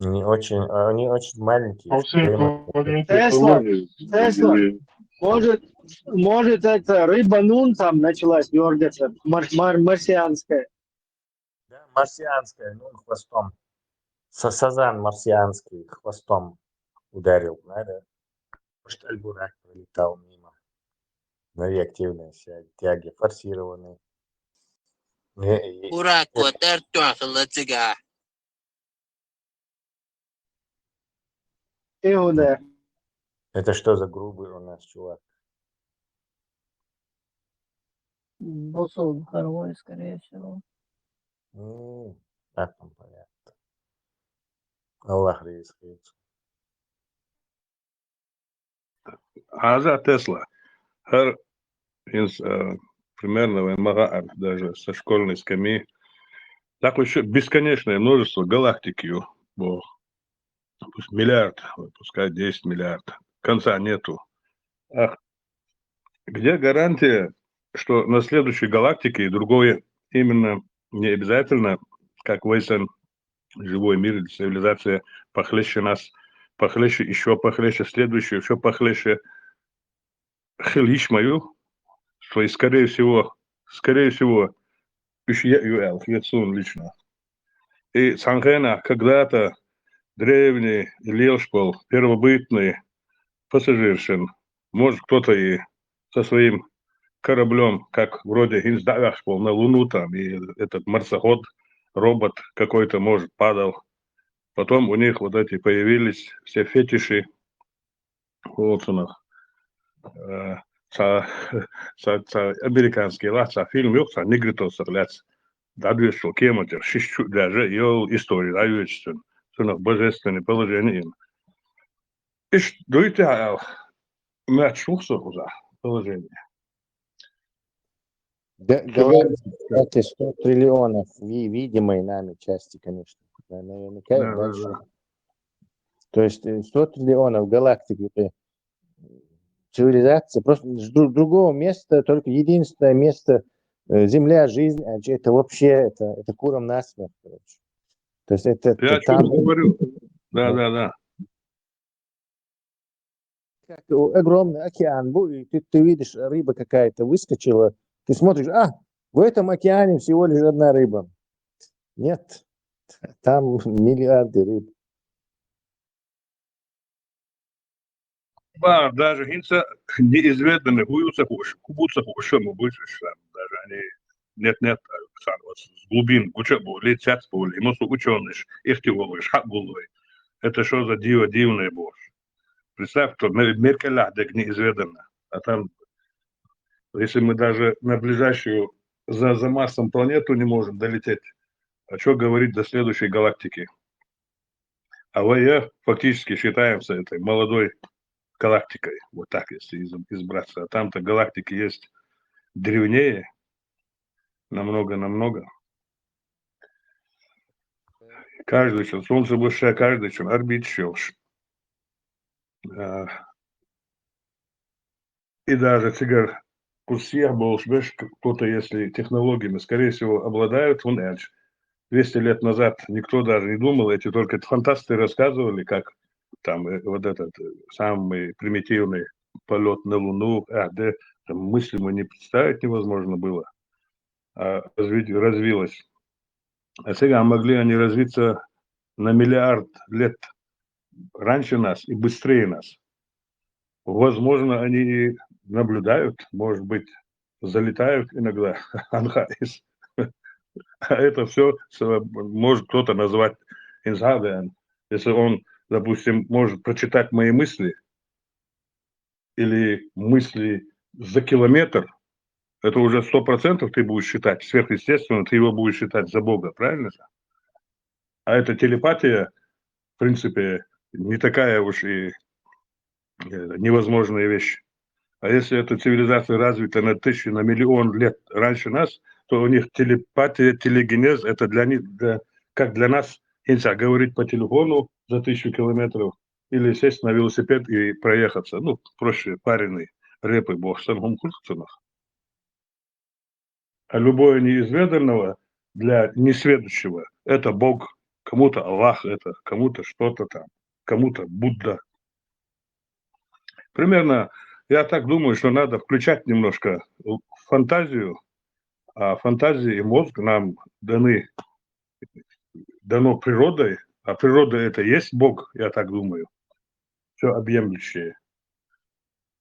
Не очень, они очень маленькие. По всей Деймос. планете Тесла, колонии Тесла. или Может, может, это рыба Нун там началась дергаться, мар- мар- марсианская. Да, марсианская, ну, хвостом. Са- сазан марсианский хвостом ударил, надо. Может, Альбурак пролетал мимо. На реактивной связи, тяги форсированные. Не, и- Бурак, вот это что, лыцыга. Иуда. Это что за грубый у нас чувак? Босс горой, скорее всего. М, Так там понятно. Аллах рейс. Аза Тесла. Хар из, э, примерно вайн мага ар, даже со школьной скамьи. Так еще бесконечное множество галактик ю, бо, допустим, миллиард, вот пускай десять миллиард. Конца нету. Ах, где гарантия, что на следующей галактике и другое именно не обязательно, как Вейсен, живой мир или цивилизация похлеще нас, похлеще, еще похлеще, следующее еще похлеще. Хил ишмаю, что и скорее всего, скорее всего, уж я ю эл, я цун лично. И цхьан хенахь когда-то древний лелаш бола первобытный пассажиршин, может, кто-то и со своим кораблем, как вроде хӀинца дӀа а ваьхаш бола на Луну там, и этот марсоход, робот какой-то, может, падал. Потом у них вот эти появились все фетиши. Олцунах. Э, Цхьа, цхьа, цхьа американский лац, цхьа фильм ю, цхьа негритосах лаьцна. ДӀадоьшуш кематера, шиш чу даже йол история дӀайоьдуш цуьнан. Цунах божественное положение ина. Иштта дуй те аьлла, моьттуш ву со кхузахь положение. Г- Говорится, кстати, сто триллионов ви- видимой нами части, конечно. Наверняка Да, да, дальше. То есть э, сто триллионов галактик, э, цивилизация, просто с дру- другого места, только единственное место, э, Земля, жизнь, а это вообще, это, это куром насмех, короче. То есть это, Я это о чём говорю. Да, да, да. Как огромный океан, бу- и ты, ты видишь, рыба какая-то выскочила, ты смотришь, а, в этом океане всего лишь одна рыба. Нет, там миллиарды рыб. Бахьа, даже хӀинца неизведанный, хӀун ю ца хууш, хӀун бу ца хууш, ма буьйцуш, даже они нет-нет, с глубин гуча а бу, ли цец бу, ли мосу учёныш, ихтиологаш хьа а гуллой. Это что за диво дивное бу? Представь, что мер- меркелях дег неизведанно. А там, если мы даже на ближайшую за, за Марсом планету не можем долететь, а что говорить до следующей галактики? А мы фактически считаемся этой молодой галактикой, вот так, если из- избраться. А там-то галактики есть древнее, намного-намного. Каждый чун, Солнце бывшее, каждый чун, орбит щелш. И даже цигар кху сехьа болуш берш, кто-то, если технологиями, скорее всего, обладают, хӀунда аьлча двести лет назад никто даже не думал, эти только фантасты рассказывали, как там э, вот этот э, самый примитивный полёт на Луну, а, да, там мыслимо не представить невозможно было. А развить, развилось. А сега могли они развиться на миллиард лет раньше нас и быстрее нас. Возможно, они и наблюдают, может быть, залетают иногда. Анхайс. А это все может кто-то назвать инсаден. Если он, допустим, может прочитать мои мысли или мысли за километр, это уже сто процентов ты будешь считать сверхъестественно, ты его будешь считать за Бога, правильно же? А эта телепатия, в принципе, не такая уж и э, невозможная вещь. А если эта цивилизация развита на тысячи, на миллион лет раньше нас, то у них телепатия, телегенез, это для них, для, как для нас, нельзя говорить по телефону за тысячу километров или сесть на велосипед и проехаться. Ну, проще, пареный, репы, бог, сам хункурцунах. А любое неизведанного для несведущего — это Бог, кому-то Аллах это, кому-то что-то там, кому-то Будда. Примерно, я так думаю, что надо включать немножко фантазию, а фантазия и мозг нам даны дано природой, а природа — это есть Бог, я так думаю, все объемлющее.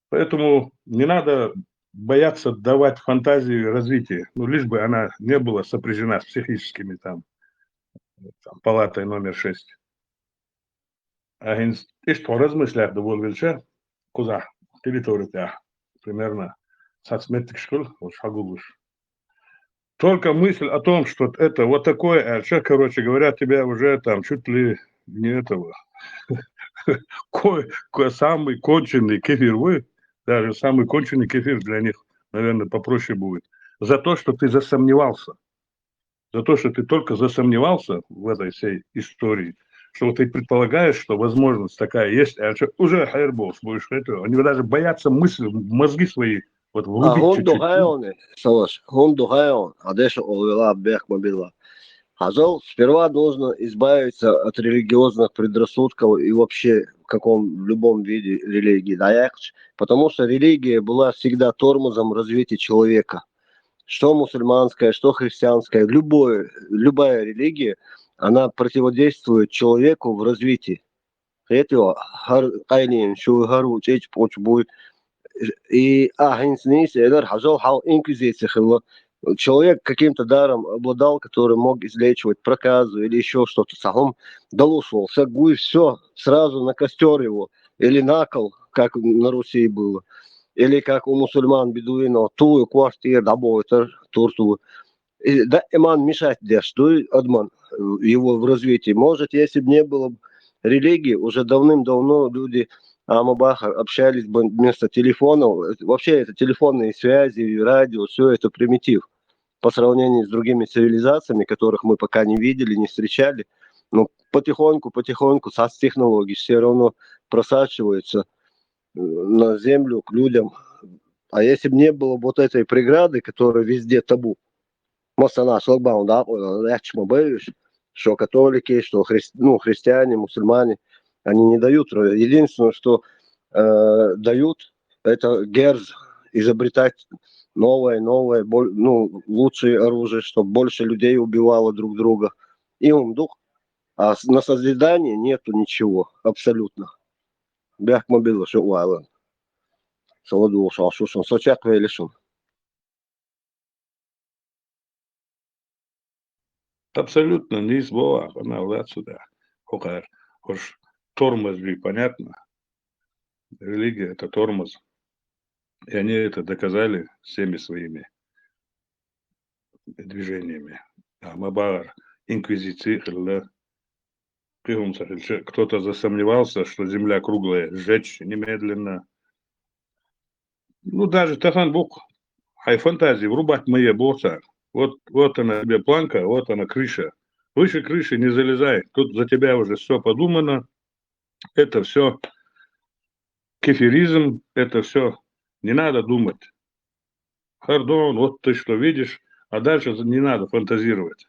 Поэтому не надо бояться давать фантазии развитие, ну, лишь бы она не была сопряжена с психическими там, там палатой номер шесть. А хӀинца иштта хьо размышлять ду волавелча, кхузахь, территори тӀехь, примерно, цхьацца меттигаш хуьлу, уьш хьагуллуш. Только мысль о том, что это вот такое, а чё, короче говоря, тебя уже там чуть ли не этого. Ко- ко- самый конченый кефир вы, даже самый конченый кефир для них, наверное, попроще будет. За то, что ты засомневался. За то, что ты только засомневался в этой всей истории, что вот ты предполагаешь, что возможность такая есть, а чё, уже хайр болуш будешь этого. Они даже боятся мысли, мозги свои вот врубить чуть-чуть. ХӀунда хьайоне, Салаш, хӀунда хьайоне, а деша олвела бех мобила. Хьажал, сперва нужно избавиться от религиозных предрассудков и вообще в каком, в любом виде религии, да, яхаш, потому что религия была всегда тормозом развития человека. Что мусульманская, что христианская, любое, любая религия, она противодействует человеку в развитии. Хетио, хар къайлин, шу хар учич, пуч буй. И а хинснис, эдер хажал хал инквизиция хилла. Человек каким-то даром обладал, который мог излечивать проказу или еще что-то. Сахум далушвал, сагуй, все, сразу на костер его или на кол, как на Руси было. Или как у мусульман бедуинов, ту и квартир, да, бойтер, турту. И, да, иман мешать деш, дуй, адман, э, его в развитии. Может, если бы не было б религии, уже давным-давно люди Амабахар общались бы вместо телефонов. Э, вообще, это телефонные связи, и радио, все это примитив по сравнению с другими цивилизациями, которых мы пока не видели, не встречали. Но потихоньку, потихоньку с технологий все равно просачивается, э, на землю, к людям. А если бы не было вот этой преграды, которая везде табу, масана шлагбаум, да, э, легче мы бы, что католики, что хрис-, ну, христиане, мусульмане, они не дают. Единственное, что, э, дают, это герз, изобретать новое, новое, боль-, ну, лучшее оружие, чтобы больше людей убивало друг друга. И он дух. А с-, на созидание нету ничего, абсолютно. Бяхмобила, что уайлан. Саладу, шо, шо, шо, со чак вели, шо. Абсолютно не из бова, она вот сюда. Хокар, уж тормоз же, понятно. Религия — это тормоз. И они это доказали всеми своими движениями. А мабар инквизиция хилла, кхин хӀума ца хилча, кто-то засомневался, что земля круглая, сжечь немедленно. Ну, даже тахан букъ, хьай фантазии врубать ма е боху цара. Вот, вот она тебе планка, вот она крыша. Выше крыши не залезай, тут за тебя уже все подумано. Это все кефиризм, это все не надо думать. Хардон, вот ты что видишь, а дальше не надо фантазировать.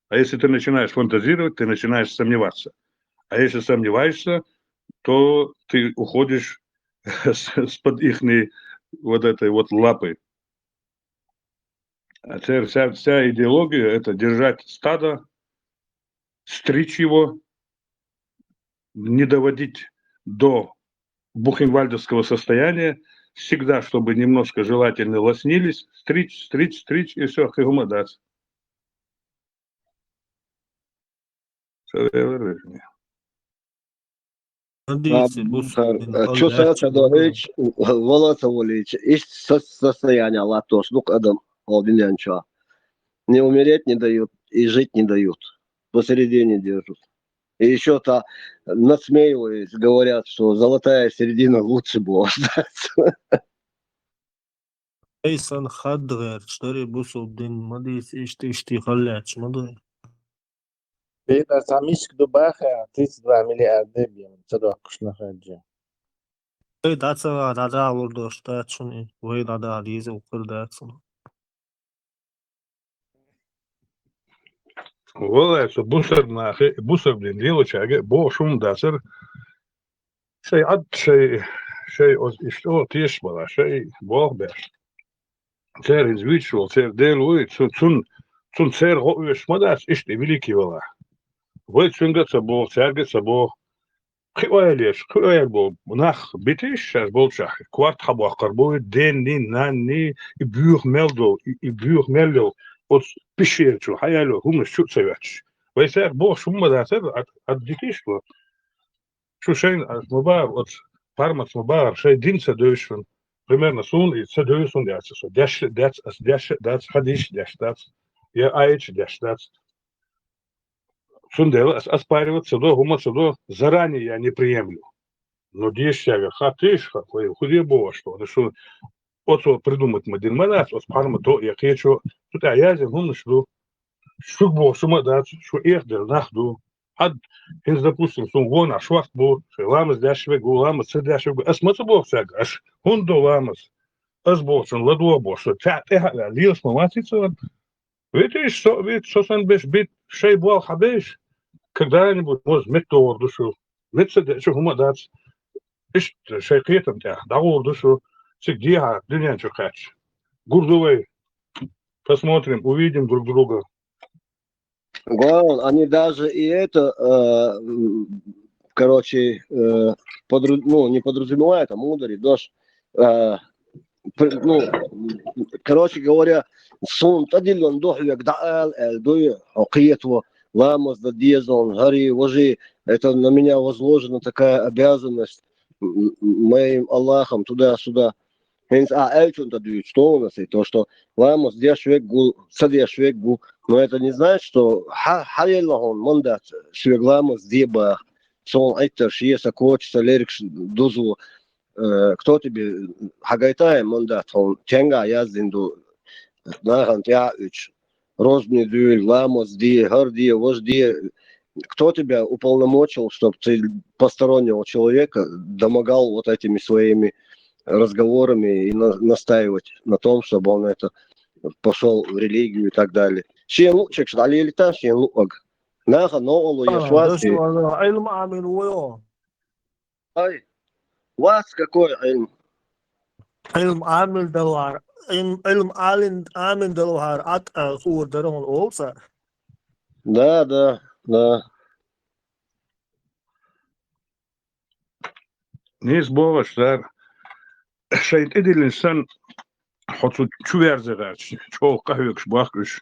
А если ты начинаешь фантазировать, ты начинаешь сомневаться. А если сомневаешься, то ты уходишь с- с-под ихней вот этой вот лапы. А теперь вся, вся идеология — это держать стадо, стричь его, не доводить до бухенвальдовского состояния, всегда, чтобы немножко желательно лоснились, стричь, стричь, стричь, и все, хигумадас. Надеюсь, А, бусурдин а, чё халлач саца да буду. Эч, валаца валич, иш со-, состояние латош, ну, адам, алдинянча. Не умереть не дают, и жить не дают. Посередине держат. И еще та, надсмеиваясь, говорят, что золотая середина лучше была. Айсан хадгӀерча дари бусулба дин ма дийца, иштта, иштта халлаьча ма ду. Беда, цхьа миска ду баха, тридцать два миллиарда бен, ца доккхуш на хаджи. Вай дӀа ца ваха, дӀадагӀа лур долуш дац шуна и, вай дӀадагӀа деза укхур дац шуна. Валлай, со бусарнахе, бусарбин лелачаьрга боху шуна дацара, шай Ӏад, шай, шай оз иштта тешаш бала, шай болх беш. Церан иза вуьйцуш волу, церан Дела вуй, цу-, цун, цун церан гӀо оьшуш ма дац, иштта и великий вала. Вай цуьнга а ца боху, цаьрга а ца боху. Кхин ойла еш, кхин ойла бо. Нах битийша шаьш болчахь, корта хьабоккхур бу, денний, нанний, и боьха мел долу, и, и боьха мел йолу оцу пещера чу, хьан аьлла, хӀуманаш чу а ца йоьттуш. Вай цаьрга бохуш хӀумма дацара, ад, ад дитийша бо. Шу шайна ас ма бахара, оцу пармаца ма бахара, шайн дин ца девзаш шуна. Примерно суна и ца девза хӀунда аьлча со. Деш а дац, ас деш а дац, хьадийша деш дац, я аяташ деш дац. Цундела ас оспаривать ца до, хӀума ца до, заранее я не приемлю. Но дешчаьрга хаттийша, ха, вай хӀун де боху аш, тхуна шу оцо придумать ма дина ма дац, оцу пармато я кхечо, цу тӀехь яздина хӀуманаш ду. Шуьга боху шу ма дац, шу эхь дерг нах ду. Хьад, хӀинца, допустим, суна вонахь шорта бу, шайн ламаз деш верг ву, ламаз ца деш верг ву. Ас ма ца боху цаьрга, аш хӀунда до ламаз? Ас бохучун ладогӀа боху, со цаьрга тӀаьхьа а ваьлла, лелаш ма вац и цо. Витийша со а вита, со санна берш бита, шайн болх хьабевза, когда-нибудь, может, меттадогӀур ду шу. Метта ца деъча хӀума а дац. Иштта шайн кхетам тӀехь дӀагӀур ду шу, цига дехьа дуьнен чу кхаьчча. Гур ду вай. Посмотрим, увидим друг друга. Главное, они даже и это, э, м, короче, э, подру-, ну, не подразумевают, а мударий дош, э, пр-, ну, короче говоря, суна тӀедиллина ду хьоьга дӀаала аьлла дуй, хьо кхето, ламаз дан деза хьуна, хӀарий, важий, это на меня возложена такая обязанность, м, м, моим Аллахом, туда-сюда. ХӀинца ахь аьллачунна тӀедуьйцу тхуна аса, то, что ламаз деш верг ву, ца деш верг ву, но это не значит, что хьа-, хьан елла хьуна мандат соьга ламаз де баха, суна Ӏиттарш е, сан коча, сан лергаш дузо. Э, кто тебе, хьан гайтахьа мандат хьуна, стенгахь яздина ду, нахана тӀаьхьа а уьдуш, рожни дуьйла, ламаз де, хӀара де, важа де. Кто тебя уполномочил, чтоб ты постороннего человека домогал вот этими своими разговорами и на-, настаивать на том, чтобы он это пошёл в религию и так далее? Шен луъчуьнгаш дӀалелийта шен луъург. Нахана новкъарло еш вац те? Ӏилма Ӏамийна ву йо. Ай, вац какой Ӏилм? Ӏилма Ӏамийна далахьара, Ӏилм-, Ӏилма Ӏалин-, Ӏамийна далахьара Ӏад а хуур дара хьуна олу цара. Да, да, да. Нийса боху аш, цара шайн тӀедиллинчу санна, хьо цу чу верзе гӀерташ, чӀогӀа къахьоьгуш бохку уьш.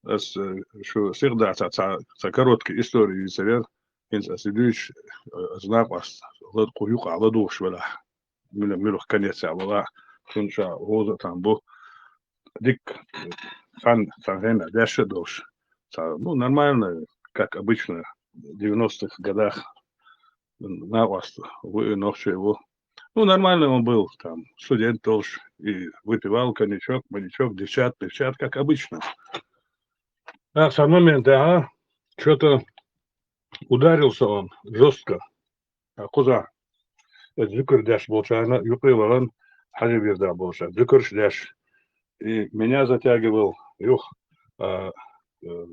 Ас, э, шу сихдацахь цхьа, цхьа короткий истори йийцар яра. ХӀинца ас и дуьйцуш, э, ас накъост лад-, кху юкъахь ладугӀуш велахь, муьлха-, муьлха конецехь валахь, цунна ша вовза а там бу. Дикка, цхьана, цхьана хенахь деш а долуш. Цхьа, ну, нормально, как обычно, в девяностых годах накъост ву и нохчий ву. Ну, нормальный он был, там, студент долуш, и выпивал коньячок, маньячок, девчат, певчат, как обычно. А в самом моменте, а, чё-то ударился он жёстко. А кхузахь, э, зуькар деш болчарна юкъе вахана, хьажа вирда болчарна зуькарш деш. И меня затягивал, юха, а, э,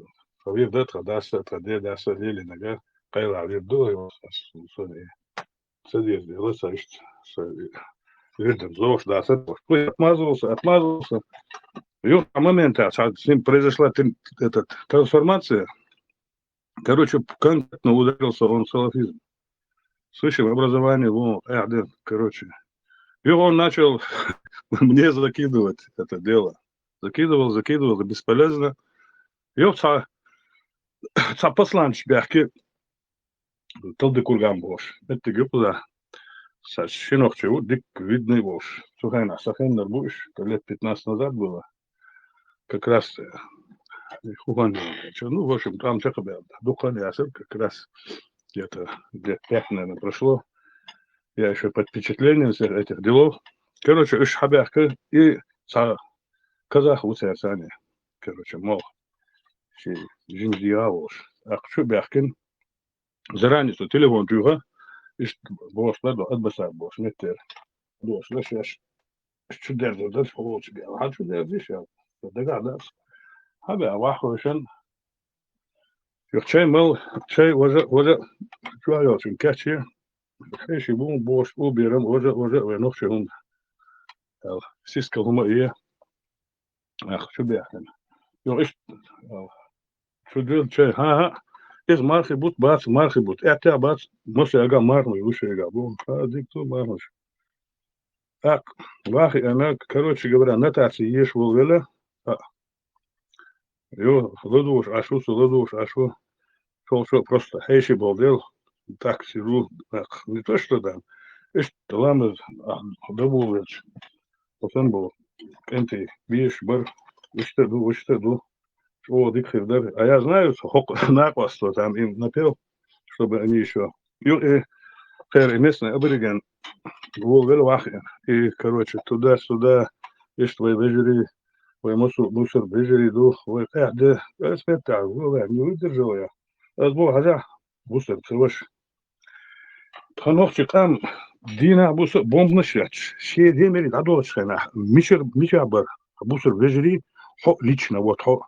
вирда тхан дас а, тхан ден дас а лелийнарг, къайлаха вирд ду, юха, ас, сан, э, ца деза дела, сан иштта, сан, э, вирдан зовш дацара. Отмазывался, отмазывался. Юха, а моментально, с ним произошла трин-, этот, трансформация. Короче, конкретно ударился он в салафизм. С высшим образованием, вон, э, да, короче. И он начал мне закидывать это дело. Закидывал, закидывал, бесполезно. И вот цхьа, цхьа посланчаш баьхки, Талдыкурган бохуш. Меттиг ю кхузахь. Сан ши нохчи ву, дикка видный волуш. Цу хенахь сан хеннара бу уьш, это лет пятнадцать назад было. Как раз, э, хӀун хан, ну, в общем, там чекхбаьлла. Дукха хан яцара, как раз где-то лет пять, наверное, прошло. Я ещё под впечатлением всех этих делов. Короче, уьш хьабаьхка, и цхьа казах ву цаьрца цхьаьна. Короче, мол, ши жимчу дегӀа а волуш. ТӀаккха чу баьхкина, заранее со телефон чуьйха, иштта бохуш дар ду, Атбасар бохуш меттера. Бохуш дар шаьш, чу дерзар дара, хьо волчу бен. Хьан чу дерзиш, аьлла? Со дагахь дац. Хьан бен, ваххойшан? Юха чай мал, чай важа, важа, чу а йолчун кече. Хьеший бу, бохуш, уберам, важа, важа, вай нохчий хӀунда. Аьлла, сискал хӀума а е. Ах, чу бехкина. Йо, иштта, а, чу дуьллу чай, хӀан-хӀа, Иза мархий бутт бац, мархий бутт. Аьттех бац, масса яга мархий, луш яга. Бу, а, дика ду мархий. Так, вахи ана, короче говоря, нотаци еш волвелла. А, ё, ладугӀуш Ӏаш ву со, ладугӀуш Ӏаш ву. Шо, шо просто хьеший болу дела. Так сижу, так, не то что там. Иштта ламаз, а, даболвелча. Оцан болу. КӀентий, беш бар. Иштта ду, иштта ду. ЧӀогӀа дика хир дара. А я знаю, со хӀокху накъостал там им напел, чтобы они ещё. Ю, э, кхер, и местный абориген волавелла вахи. И, короче, туда-сюда, иштта вай вежарий, вай мусу-, мусар вежарий ду, вай къаьхьа де, ас меттахь, валлахӀи, не выдержал я. Ас боху, хьажахь, мусар, ца ваша. Тхан нохчий къам дийнахь буса бомбанаш яц. Шен лемерий дӀадолчу хенахь, мичара, мичахь бара, бусар вежарий, хьо лично, вот хьо.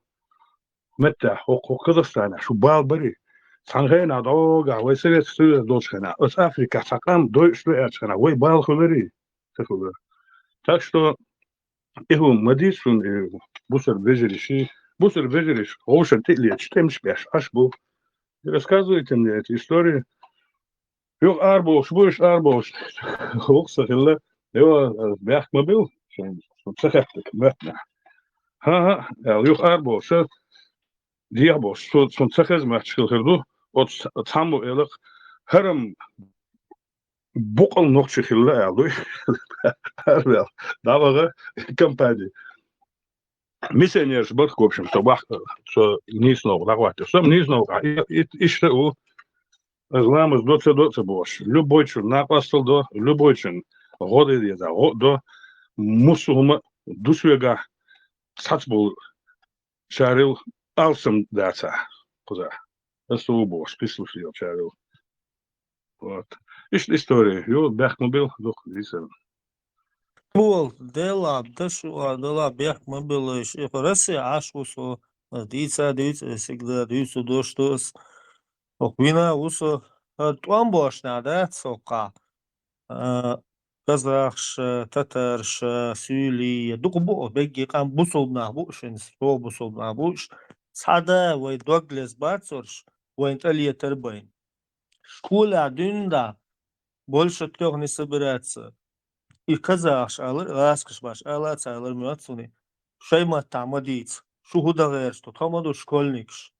Меттахь, хьо, хьо Казахстанехь, шу бала барий. Цхьана хенахь дӀогахь, вай Советский Союз долчу хенахь, аса Африкахь цхьа къам дойуш ду аьлчу хенахь, вай бала хуьларий? Ца хуьлура. Так что, и хӀума ма дийца шуна, и бусар вежарий ши, бусар вежарий шу, хьовшан тӀе а леташ, тӀемаш беш, Ӏаш бу. И рассказывайте мне эти истории. Юха арабохуш бу, уьш арабохуш. ХӀокху сан хилла, йо, бехк ма билла, шайн, шун ца хеттарг, моьттинехь. ХӀан-хӀа, аьлла, юха арабохуш, дехьа бохуш, цо, цунна ца хеза моьттуш хила хир ду, оцу цхьаммо элакх, хӀара-м букъал нохчи хилла аьлла дуй. ХӀара вел, дӀаваха компани. Миссионераш барх, в общем, со бах-, со нийсонолгӀа дӀахӀоттира. Со нийсонолгӀа, и, и, иштта а ву, ламаз до ца до ца бохуш. Любойчун накъостал до, любойчун гӀо де деза, гӀо а до, муссо а хӀума ду соьгахь, цхьацца болу чарел алсам дацахь кхузахь. Аса ву бохуш, кхислуш йолчарел. Вот. Иштта история. Ю, бехк ма билла, дукха дийцар. Вол, Дела, дашуа, Дела, бехк ма билла, иш, и Россия Ӏаш ву со, дийца, дийца, всегда дийца дош ду ас. Ох, вина ву со, а, тӀом бошна, да, соккха. А, казахша, татарша, суьйлий, дукха бу, бегги къам бусулба нах бу, шин, со бусулба нах бу, ш-, цхьа да, вай дог лез бацурш, вайн тӀе летар байн. Школехь дуьйна да, больше трёх не собираться. И казахаш алар, гӀаскаш баш ала, ца алар моьттуни. Шай маттахь ма дийца, шу хӀун дан гӀераш ду, тхо ма ду школьникаш.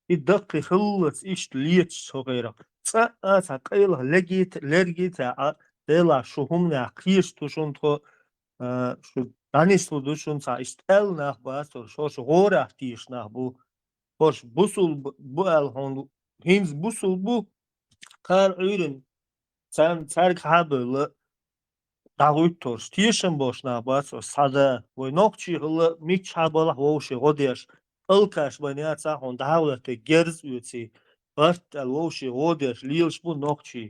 И даккхий хиллалц иштта леташ цо гӀерах. Цкъа а цхьа къайлаха легийта, лергийта а, Дела шу хӀуманех кхийраш ду шуна тхо, а, шу дӀанислур ду шуна цхьа иштта аьлла нах бацура, шо шу гӀорах тийша нах бу. ХӀорш бусул бу, бу аьлла хьуна, хӀинца бусул бу, кхара Ӏуьйрина, царна, цаьрга хьабевлла, дӀагӀуьттурш, тешам болуш нах бац оцу схьада. Вай нохчий хилла, миччахьа балахь вовшийн гӀо деш, алкаш байна яцахь хьуна дӀа а гӀоьттий, герз а оьций, барт аьлла вовшийн гӀо деш, лелаш бу нохчий.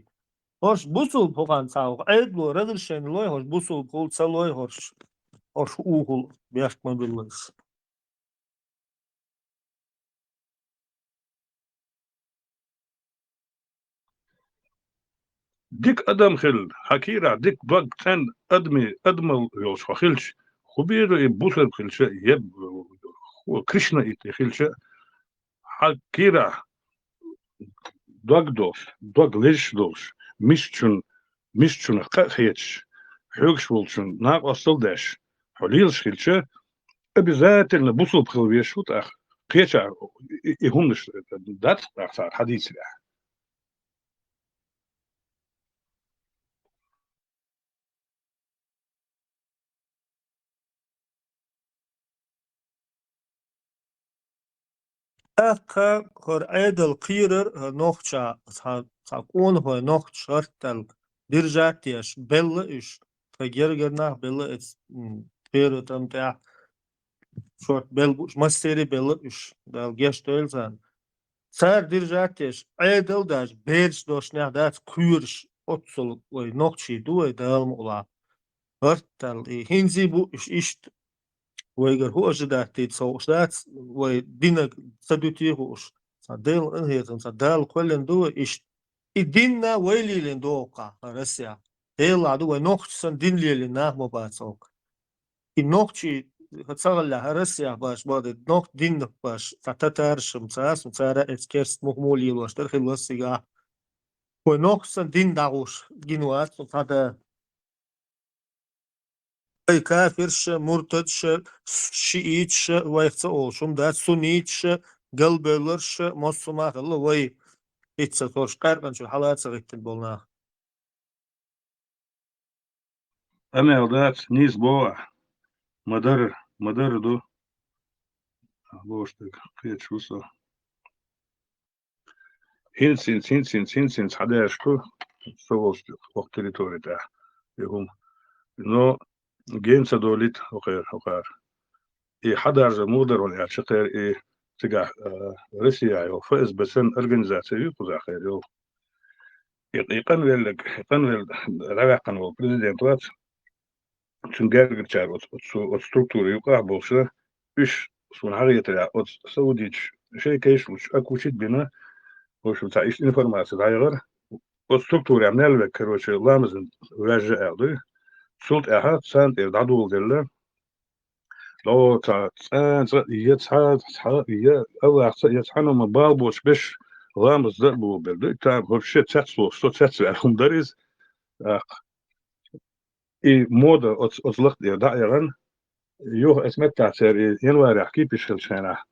ХӀорш бусулба хӀокханца хӀокху Ӏедало разрешение лой, хӀорш бусулба хула ца лой, хӀорш, хӀорш ухула бехк ма билла ас. Дика адам хила, хьан кийрахь дика дог цӀена адами, адамал йолуш хьо хилча, хӀун бийр ду и бусалба хилча, е, хӀу, кришнаит хилча, хьан кийрахь дог долуш, дог лезаш долуш, мисачун, мисачунах къа а хеташ, хьоьгуш волчун накъостал а деш, хьо лелаш хилча, обязательно бусалба хила везаш ву тӀаккха. Кхечара и, и, и хӀуманаш дац тӀаккха цара хьадийцарехь. ТӀаккха хӀара Ӏедал кхерар, хӀара нохча, цхьа, цхьа къонахой нохча гӀарттаьлла, держать еш, белла уьш, тхан гергара нах белла эца, м, тӀера тӀам тӀехь, шорта белла бууш, массерий белла уьш, Дала гечдойла царна. Цара держать еш, Ӏедал а даьлча, бераш долчу нехан дац кхоьруш, оццул вай нохчий ду вай, Дала мукъ лахь. ГӀарттаьлла, и хӀинца а бу уьш иштта. Вайгара хӀун ожидать дийца хууш дац, вай динаг ца дуьтий хууш. Цхьа Делан къинхетам, цхьа Дала кхоьллина ду вай иштта. И динна вай лелийна догӀу-кх хӀара Россия. Делахь ду вай нохчий санна дин лелийна нах ма бац хӀокху. И нохчий ХӀа, ца гӀаллахь, Россия баш баде, нох дин баш, цхьа татараш, ца, ас, цара эц керст мухмул йилош дар хилла сигахь. Вай нохчсан дин дагӀуш гин вац, цхьа да. Вай кафирша, муртадша, шиитша, вайх ца олуш хӀума дац, суннитша, галбевлларша, массо а ма хилла вай. Ицца цо къаьркъанчуьра хьала а ца гӀиттина болу нах. Амел дац, нийса боху ахь. Ма-дарра, ма-дарра ду. Бохуш дерг кхеташ ву со. ХӀинца, хӀинца, хӀинца, хӀинца, хӀинца, хӀинца хьадаьржаш ду со волчу хӀокху территори тӀехь и хӀума. Но ген ца долийта хӀокхера, хӀокхара. И хьадаржар муха дара хьуна аьлча, кхера и цигахь, а, Россияхь йолу ФСБ санна организация ю кхузахь кхера йолу. И, и къанвеллиг, и къанвелла дӀаваьккхина волу президент вац, цуьнан гергарчара оцу, оцу, оцу структура юкъахь болуша, уьш суна хьахетарехь, оцу саудиташ шайн кешнаш лучу акучит бина, в общем, цхьа иштта информация дӀаяхара. Оцу структурехь мел вега, короче, ламазна ваьжжа аьлла дуй. Цул тӀаьхьа царна тӀера дӀадоладелла. О, цхьа, цкъа, цкъа, я цхьа, цхьа, я Аллахьца, я цхьана ма бал боцуш беш, ламаз дан а боху бер ду. И там вообще цецло, что цецваьлла хӀума дара иза. ТӀаккха и мода оц-, оцу лакха тӀера дӀа а яхана, юха аса меттахь церан и январехь кипиш хилчу хенахь,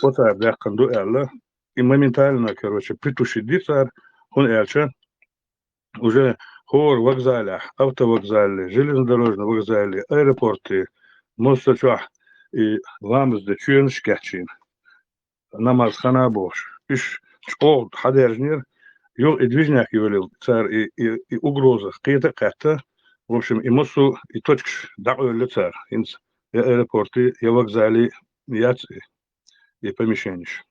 оцара даьккхина ду аьлла, и моментально, короче, притушить ди цара, хӀунда аьлча, уже хӀора вокзалехь, автовокзале, железнодорожный вокзале, аэропорте, массо а чохь и ламаз де чоьнаш кечйина, намаз хана бохуш. Уьш чӀогӀа хьадаьржинера, юха и движняк йолийла цара и, и, и угроза кхета а кхетта, в общем, и массо а и точкаш дӀакъевлла цара, хӀинца я аэропорте, я вокзале яц и, и помещениш.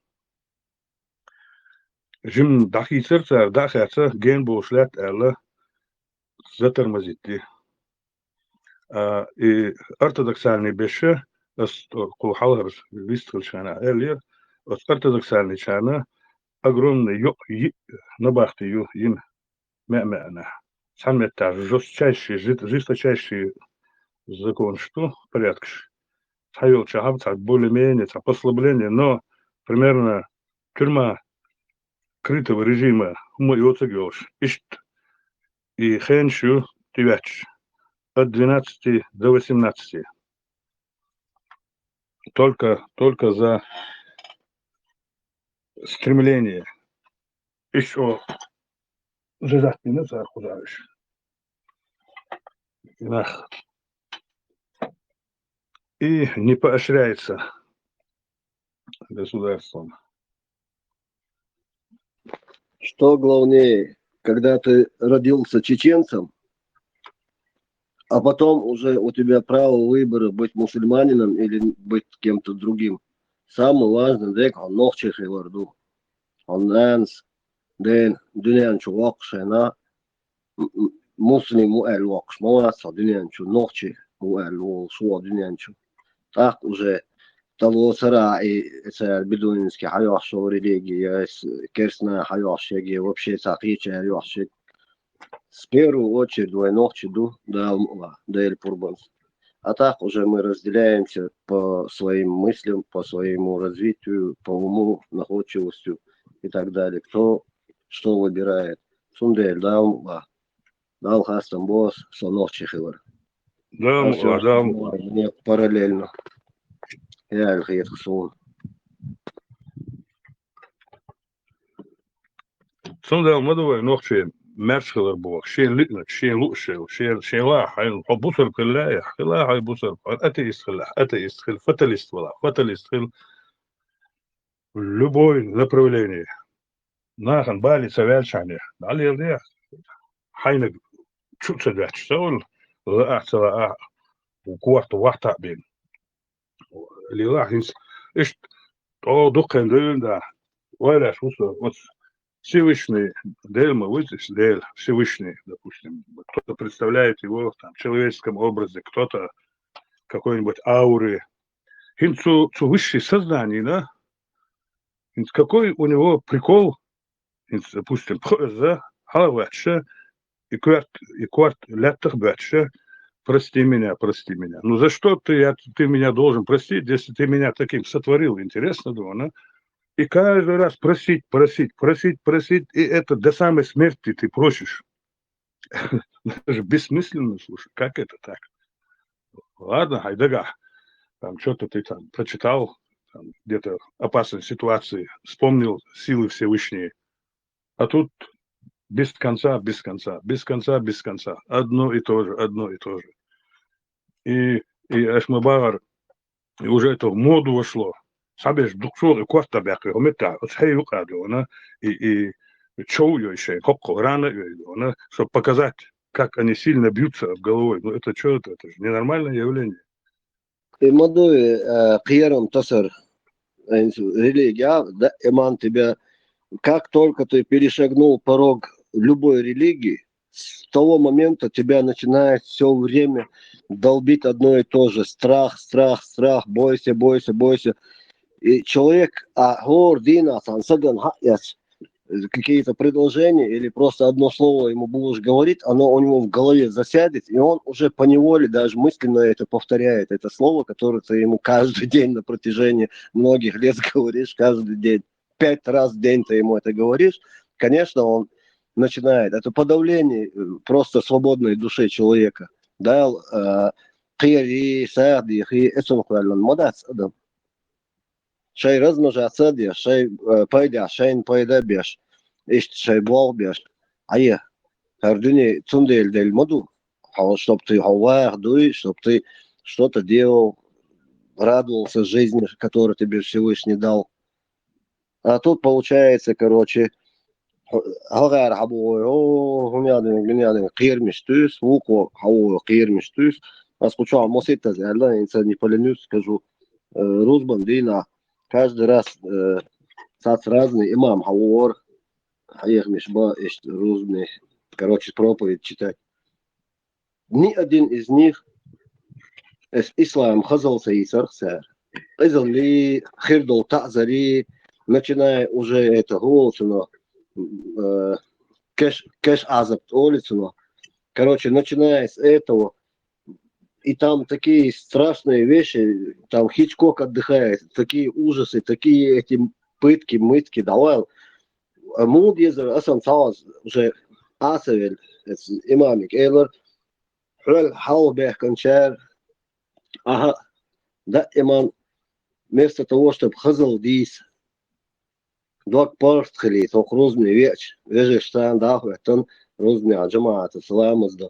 Жимма дӀахийцара цара, дӀа а хаьцца, ген болуш лаьтта аьлла, затормозить ди. А, и ортодоксальный беша, ас кху хьалхара вистхилчхьана аьллера, оцу ортодоксальныйчарна огромный йо-, йиъ набахти ю йина меа-меанахь. Цхьана меттехь жестчайший, жи-, жесточайший законаш ду, порядкаш. Цхьа йолчохь цхьа более-менее, цхьа послабление, но примерно тюрьма крытого режима хӀума йоцург йолуш. Иштта и хенаш ю тӀеветташ от двенадцати до восемнадцати. Только, только за стремление. Иштта о жезат дина цара кхузараш. Нах. И не поощряется государством. Что главнее, когда ты родился чеченцем, а потом уже у тебя право выбора быть мусульманином или быть кем-то другим. Самое важное, дек, хьо нохчи хилар ду. Хьо нанас, ден, дуьнен чу воккхуш хьайна, м-, м-, муслим ву аьлла воккхуш ма вац хьо дуьнен чу, нохчи ву аьлла волуш ву хьо дуьнен чу. ТӀаккха уже тӀалоцара и цара бедуинский хьайохьуш йолу религия, я с-, керстна хьайохьуш ерг, я вообще цхьа кхечара йохьуш ерг. С первую очередь вай нохчи ду, Дала мукъ лахь, Дела пурбанца. А так уже мы разделяемся по своим мыслям, по своему развитию, по уму, находчивостью и так далее. Кто что выбирает. Цундела Дала мукъ лахь. Дала хастам бо ас, со нохчи хилар. Дала мукъ лахь, Дала мукъ лахь. Мне параллельно. Я аьлла хеташ суна. Цундела ма ду вай нохчий маьрша хилар боху, шена лиъначу, шена лууш, шен, шен лахь, хьайна хьо бусалба хила лаьа, хила хьайн бусалба, хьо атеист хила, атеист хила, фаталист вала, фаталист хила. Любой направление. Нахана бале ца ваьлчхьана, дӀалеладе, хьайнаг чу ца доьттуш ца волу, лаахь, ца лаахь, корта вахьта а бен. Лила хӀинца иштта тӀо дуккхен девлла да, ойла еш ву со, оцу Всевышний Дела ма вуьйцу, Дела, Всевышний, допустим, кто-то представляет его там в человеческом образе, кто-то какой-нибудь ауре. ХӀинца цу, цу высший сознанина, хӀинца какой у него прикол, хӀинца, допустим, пхоьазза, хьалагӀветташа, и коьрт, и корта лаьттах а боьтташа, прости меня, прости меня. Ну за что ты, я, ты меня должен простить, если ты меня таким сотворил, интересно, да, она? И каждый раз просить, просить, просить, просить, и это до самой смерти ты просишь. Это же бессмысленно, слушай, как это так? Ладно, хайдага, там что-то ты там прочитал, там, где-то опасной ситуации, вспомнил силы Всевышние. А тут без конца, без конца, без конца, без конца. Одно и то же, одно и то же. И, и Ашмабагар, и уже это в моду вошло. Сабеш дуксор и корта бяхи, хомета, от хей юкадона, и, и чоу ей шей, хокко, рана ей, чтобы показать, как они сильно бьются об головой. Ну это что это? Это же ненормальное явление. И моду, э, кхерам тасар, э, религия, да, иман тебя, как только ты перешагнул порог любой религии, с того момента тебя начинает все время долбить одно и то же. Страх, страх, страх, бойся, бойся, бойся. И человек, а гор дина, сан саган, ха, яс, какие-то предложения или просто одно слово ему будешь говорить, оно у него в голове засядет, и он уже поневоле даже мысленно это повторяет, это слово, которое ты ему каждый день на протяжении многих лет говоришь, каждый день, пять раз в день ты ему это говоришь, конечно, он начинает. Это подавление э, просто свободной души человека. Дал э, кхери, сади, хи, эцун кваллан мадац адам. Шай размножаться деш, шай э, пайда, шайн пайда беш, ишт шай бол беш. Ая, хар дуни цундел дел маду, чтоб ты хавах дуй, чтоб ты что-то делал, радовался жизни, которую тебе Всевышний дал. А тут получается, короче, хагар хабу, о, гумядын, гумядын, кирмиш тюс, вуко, хау, кирмиш тюс. Аз куча мосит таз, я, инца не поленюсь, скажу, э, рузбан дина, каждый раз э, сац разный имам хавор, хаехмиш ба, ишт рузный, короче, проповедь читать. Ни один из них эс ислам хазал са исар са. Изали, хирдол тазари, начиная уже это голцуно, э, кеш, кеш азаб олицуно. Короче, начиная с этого, и там такие страшные вещи, там Хичкок отдыхает, такие ужасы, такие эти пытки, мытки давал. Муд езер асан цааз уже асавел, имамик элер, хвел хал бехканчар, ага, да имам, вместо того, чтобы хазал дис, дог порт хили, ток рузный веч, вежештан дахветтан, рузный джамаата саламазда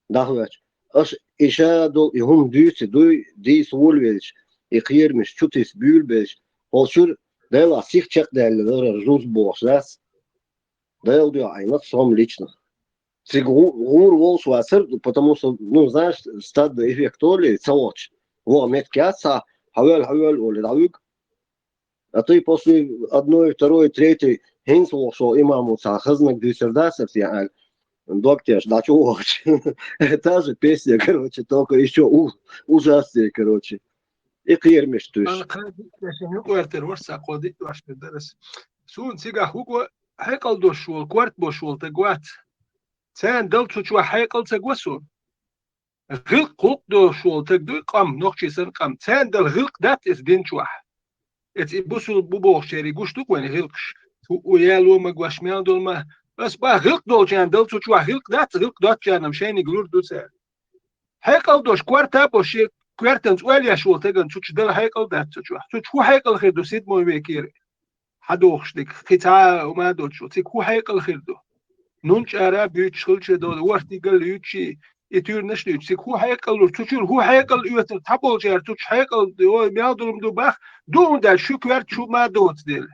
дахвеч. Аш иша дол и хум дюйци дуй, дис вулвеч, и кирмиш чутис бюлбеч, ол чур дела сих чек дела дора жуз бохлас. Дел дю айнак сом лично. Циг гур волш васер, потому что, ну, знаешь, стадный эффект оли, цалоч. Во, меткяца, хавел, хавел, оли, давик. А ты после одной, второй, третьей хинс волшо имаму ца хазнак дюсердасер, я аль. Доктеш, да чё вообще? Та же песня, короче, только еще у, ужаснее, короче. И кирмиш тюс. Ан кадик яшин юквартер ворса кодик вашмир дарас. Сун цига хуго хекал дошвол, кварт бошвол тагват. Цен дал цучва хекал цагвасу. Гилк кулк дошвол тагдуй къам, нохчи сан къам. Цен дал гилк дат эс дин чвах. Эц и бусул бубох чери гуштук вани гилкш. У ялума гвашмял долма. Ас ба гилк долчан дал цучва гилк дат, гилк датчанам шени глур дуцер. Хекал дош кварта боши, квартан цвал яшвол таган цуч дал хекал дат цучва. Цуч ху хекал хир ду сидмо векир. Хадохш дик, хица ума дочу, цик ху хекал хир ду. Нун чара бюч хилче до, варти гал ючи, и тюр наш ючи, цик ху хекал лур, цучур ху хекал юатер, табол чар, цуч хекал, о, мял дурум ду бах, ду унда шу кварт шу ма доц дел.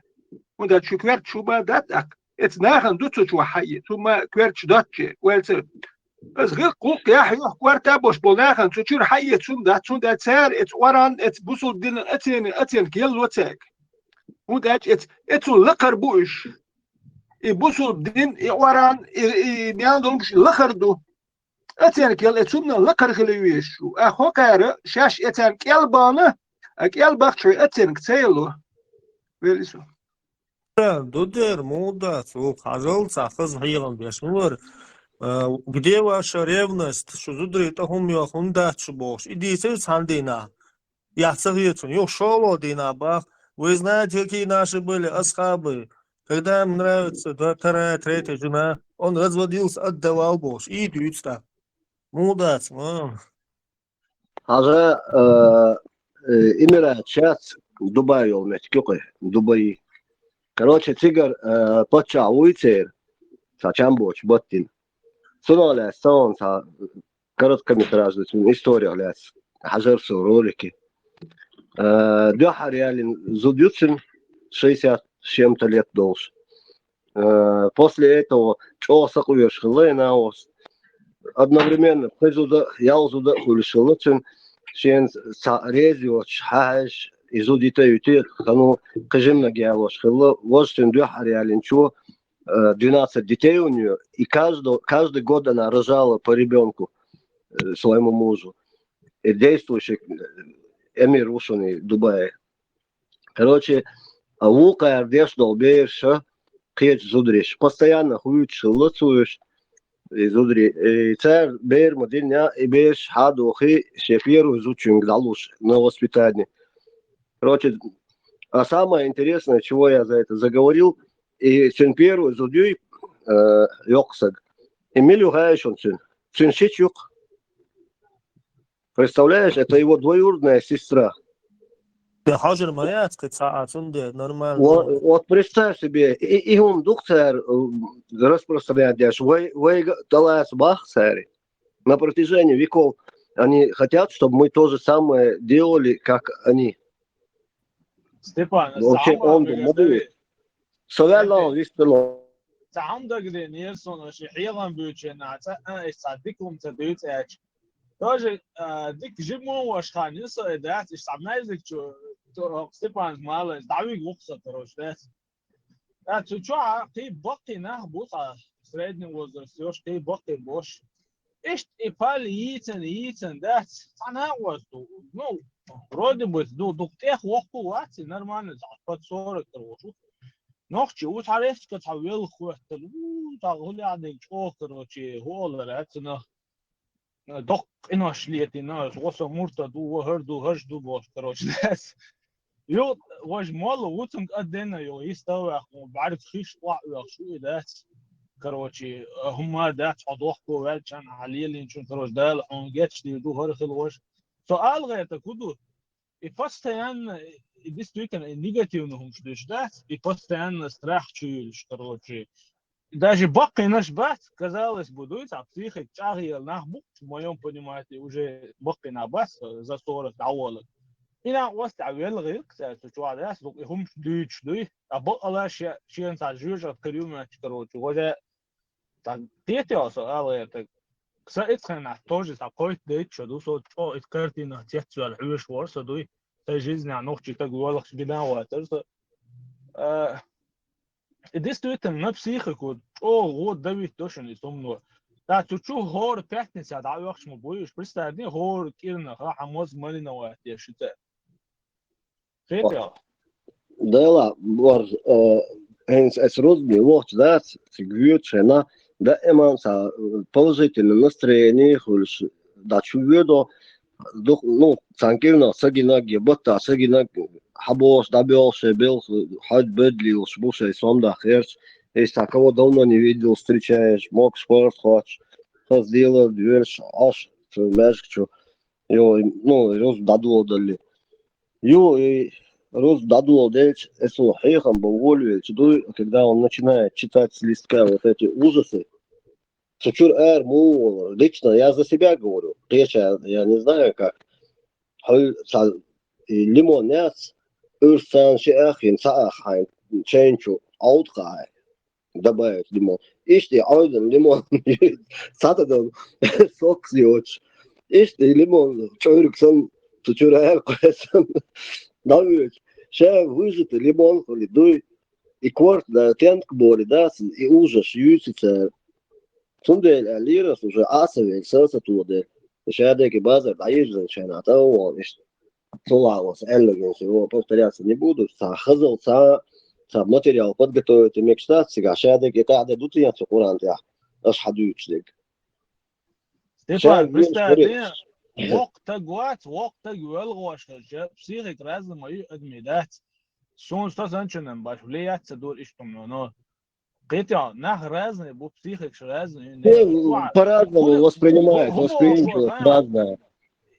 Унда шу кварт шу ма дат ак. Эц нахан ду цуч ва хайи, цу ма кварт шу датче, уэлцер. Аз гилк кулк ях юх кварта бош бол нахан, цучур хайи цун дат, цун дат цар, эц оран, эц бусул дин, эцен, эцен кел лоцек. Ундач эц, эцу лакар буш. И бусул дин, и оран, и, и мял долмш лакар ду. Эцен кел, эцумна лакар хили вешу. А хокара, шаш эцен кел бана, а кел бахчу эцен к цейлу. Велису. Дудер, муда, цу хажал, цахыз хийлан бешнур. А, где ваша ревность, шу зударий тӀа хӀума йоах, хӀунда дац шу бохуш. И дийцира цхьана дийнахь. Яц ца хеташ, юха шолгӀа дийнахь бах. Вы знаете, какие наши были асхабы? Когда им нравится, да, вторая, третья жена, он разводился, отдавал бохуш. И дуьйцу тӀаккха. Муха дац, ма? Хьажа, э, э, Эмират шац, Дубай йолу меттиг ю кхуьй, Дубай. Короче, цигара, э, паччахь вуй церан, цхьа чам боцуш баттина. Цунах лаьцна сан цхьа короткометражный цуьнан история лаьцна хьажар со ролики. Э, дуьххьара яьллина зуда ю цуьнан, шестьдесят с чем-то лет долуш. Э, после этого чӀогӀа сакъоьруш хилла и наос. Одновременно пхи зуда, ялх зуда а хуьлуш хилла цуьнан, шена цхьа реза йоцуш, хьаьжча, и зуда йита а йитий, хӀанз кхин жиманиг ялош хилла. Важа цуьнан дуьххьара яьллинчо, э, двенадцать детей у неё, и каждый, каждый год она рожала по ребёнку, э, своему мужу. И действующий, э, эмир ву шуна и Дубае. Короче, а вукхара деш долу бераш кхечу зударша. Постоянно хуьйцуш хилла цо уьш, и зударий. И цара бер ма дина, и бераш хьа а дохий, шен первый зудчуьнга дӀалуш на воспитание. Короче, а самое интересное, чего я за это заговорил, и цуьнан первый зуда юй, э, йоккха саг. И мила ю хаьий шуна цуьнан? Цуьнан шича ю-кх. Представляешь, это его двоюродная сестра. Де хьожар ма яц кхин цхьа а, цундела нормально. Вот, вот представь себе, и, и хӀума ду-кх цара, э, распространять деш, вай, вайга тӀелаца бах цара. На протяжении веков они хотят, чтобы мы то же самое делали, как они. Степан, вообще, цхьа хӀума он ду, ма ду. Со ваьлла, вистина. Цхьа хӀума дагадеана еза суна, ши хьехам буьйцу хенахь, цкъа а, иштта цхьа дика хӀума ца дуьйцу аьлча. Тоже, а, дика жима вон ваша хан ю со, и дац, иштта цхьа маьждиг чу, то, Степанца мала, дӀавига ву-кх со, короче, дац. ТӀаккха цу чохь кхин баккхий нах бу цхьа, средний возраст йолуш, кхин баккхий болуш. Иштта и пал йийцина, йийцина дац, цхьа накъост ду. Ну, вроде бы, ду, дукха тӀех воккха вац и, нормально, цхьа под сорок, короче. Нохчи, у цхьа речка цхьа велха хӀоьттина, у, цхьа гӀуллехь дерг чӀогӀа, короче, хӀу олура, цунах, э, доккха къинош летийна, аса гӀо со муртад ву, ва хӀара ду, хӀара ду бохуш, короче, дац. Ю, важа молла ву цунга а денна, йо, йист а ваьккха, бӀаьрг хиш охьаоьхуш ву и дац. Короче, э, хӀумма а дац, хьо дохко ваьлча а, хьан лелийначун, короче, Дала хьуна гечдийр ду, хӀара хила важа. Со ала гӀерта хӀу ду, и постоянно, и действительно, и негативный хӀумаш дуьйцуш дац, и постоянно страх чуюьлуш, короче. Даже баккхийнаш бац, казалось бы, дуй, цхьа психика чӀагӀъелла нах бу-кх, в моём понимании, уже баккхийнаш бац, за сорок дӀаволларг. И накъост а велла гӀиртта цаьрца чохь дац, дукха и хӀумаш дуьйцуш дуй. А бакъала ше-, шена цхьа жоьжахат кара ю моьттуш, короче, гӀожа Так, кхетий со ала гӀертарг? Сан ицкъ хенахь тоже сан кхойтта дайта шо ду, со чӀогӀа ит картина цецваьлла хьоьжуш вара со дуй. Сайн жизнь нохчий таг воьлхуш гина вацара со. А, и действительно, на психику чӀогӀа гӀо давить до шуна и сумно. Та цу чу хӀора пятница дӀаоьхуш ма буй уьш. Представь, хӀора кӀирнаха хьан мозг малиновать деш шуьца. Кхетий? Дела, вар, э, хӀинца ас рузбе вохчу дац, цига воьду шайна, даиман цхьа, э, положительное настроение хуьлуш, дӀа чу воьду, дух-, ну, цхьана кӀирнах ца гинаг, я батта ца гинаг, хьаболуш, дӀабоьлхуш, шайн белх, хьад бедлийлуш бу шайн сомдах гӀерташ, если цхьа кого давно не видел, встречаешь, мог спорт хоттуш, хаза дела доьлуш, Ӏаш, цу маьждиг чу. Йо, ну, рузба дӀадоладалли. Ю, и рузба дӀадоладелча, эцо хьехам бан волавелча дуй, когда он начинает читать с листка вот эти ужасы. Цу чуьра ара муха волу? Лично я за себя говорю. Кхеча, я не знаю как. Хьуьлла цхьа, и лимон яц, уьш царна ши ах йина, цхьа ах хьайн чайна чу Ӏовдакха хьайн. Добавить лимон. Иштта и Ӏойдан лимон цхьа тӀадам сокс йоцуш. Иштта и лимон чӀуьрг санна, цу чуьра аьлла кхоьсан дӀавоьдуш. Ша выжатый лимон хуьлу дуй. И корта да, тенк боли дац, и ужас юьйцу цара. Цундела аьллера ас уже Ӏа ца велла, са а ца тоха дела. Ша дерг и базар дӀайирзина шайна тӀа а вон иштта. Цул а васа аьлла гин ши, о, повторяться не буду, цхьа хазал, цхьа, цхьа материал подготовить мегаш дац цигахь, ша дерг и къаьхьа де ду цигахь цу Къуръан тӀехь. аша хьадуьйцуш дерг. Степан, представь, воккха таг вац, воккха таг велхаш хилча, психика разный ма ю адамий, дац. Суна стасанчунан баш влиять ца дур иштта, но кхетя, нах разный бу, психикаш разный ю, не, по-разному воспринимает, восприимчивость разная.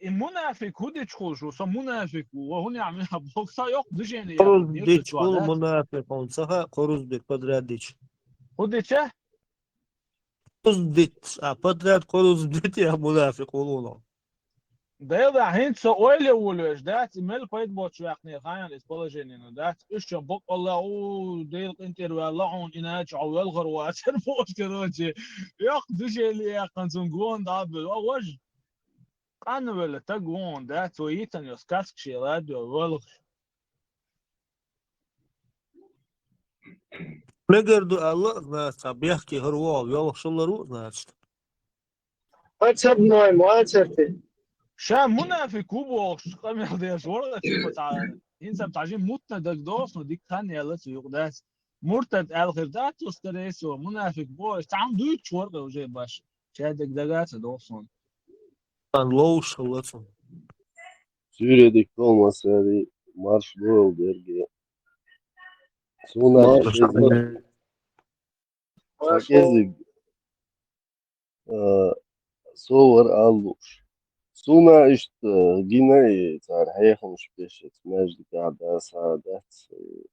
И мунафик хӀу дича хул шу, со мунафик ву, ва хӀу ням бокса йоккха движение. Кхорузб дича хул мунафик, хьуна ца хаьа, кхорузб дича, подряд дича. ХӀу дича? Кхорузб дича, а подряд кхорузб дича, я мунафик хул хьуна. Дела, хӀинца со ойла волуш дац, и мел пайда боцуш ваьккхинера хьайна иза положение, ну, дац. Уьш чу бакъалла, у, Дела къинтӀера ваьлла хьуна, иначе хьо велхар вацар бохуш, короче. Йоккха движение яьккхина цунна гонда а бевлла. Ва вож, къанвелла таг вон, дац, вай йитан йо сказка шен ладо, велхаш. Мегар ду аьлла, значит, цхьа бехке хӀара вогӀу, велхаш хилар ву, значит. Подсадной, муацарти. Ша мунафик ву бохуш, къамел деш, варгӀа типа цхьа, хӀинца цхьа жин мутна даг дохуш, но дика хан яьлла цу юкъа дац. Муртад аьлла хир дац цо, скорее всего, мунафик бохуш, цхьа хӀума дуьйцуш варгӀа уже баш. Ша даг дага ца дохуш. Хан ловш хилла цунна. Суьйре дика хила, массаьрга марша догӀийла дерриге. Суна Марша. Сан кӀезиг, а, со вара ала лууш. Суна иштта, а, гина и цара хьехамаш беш, маьждигехь а, даса а дац, и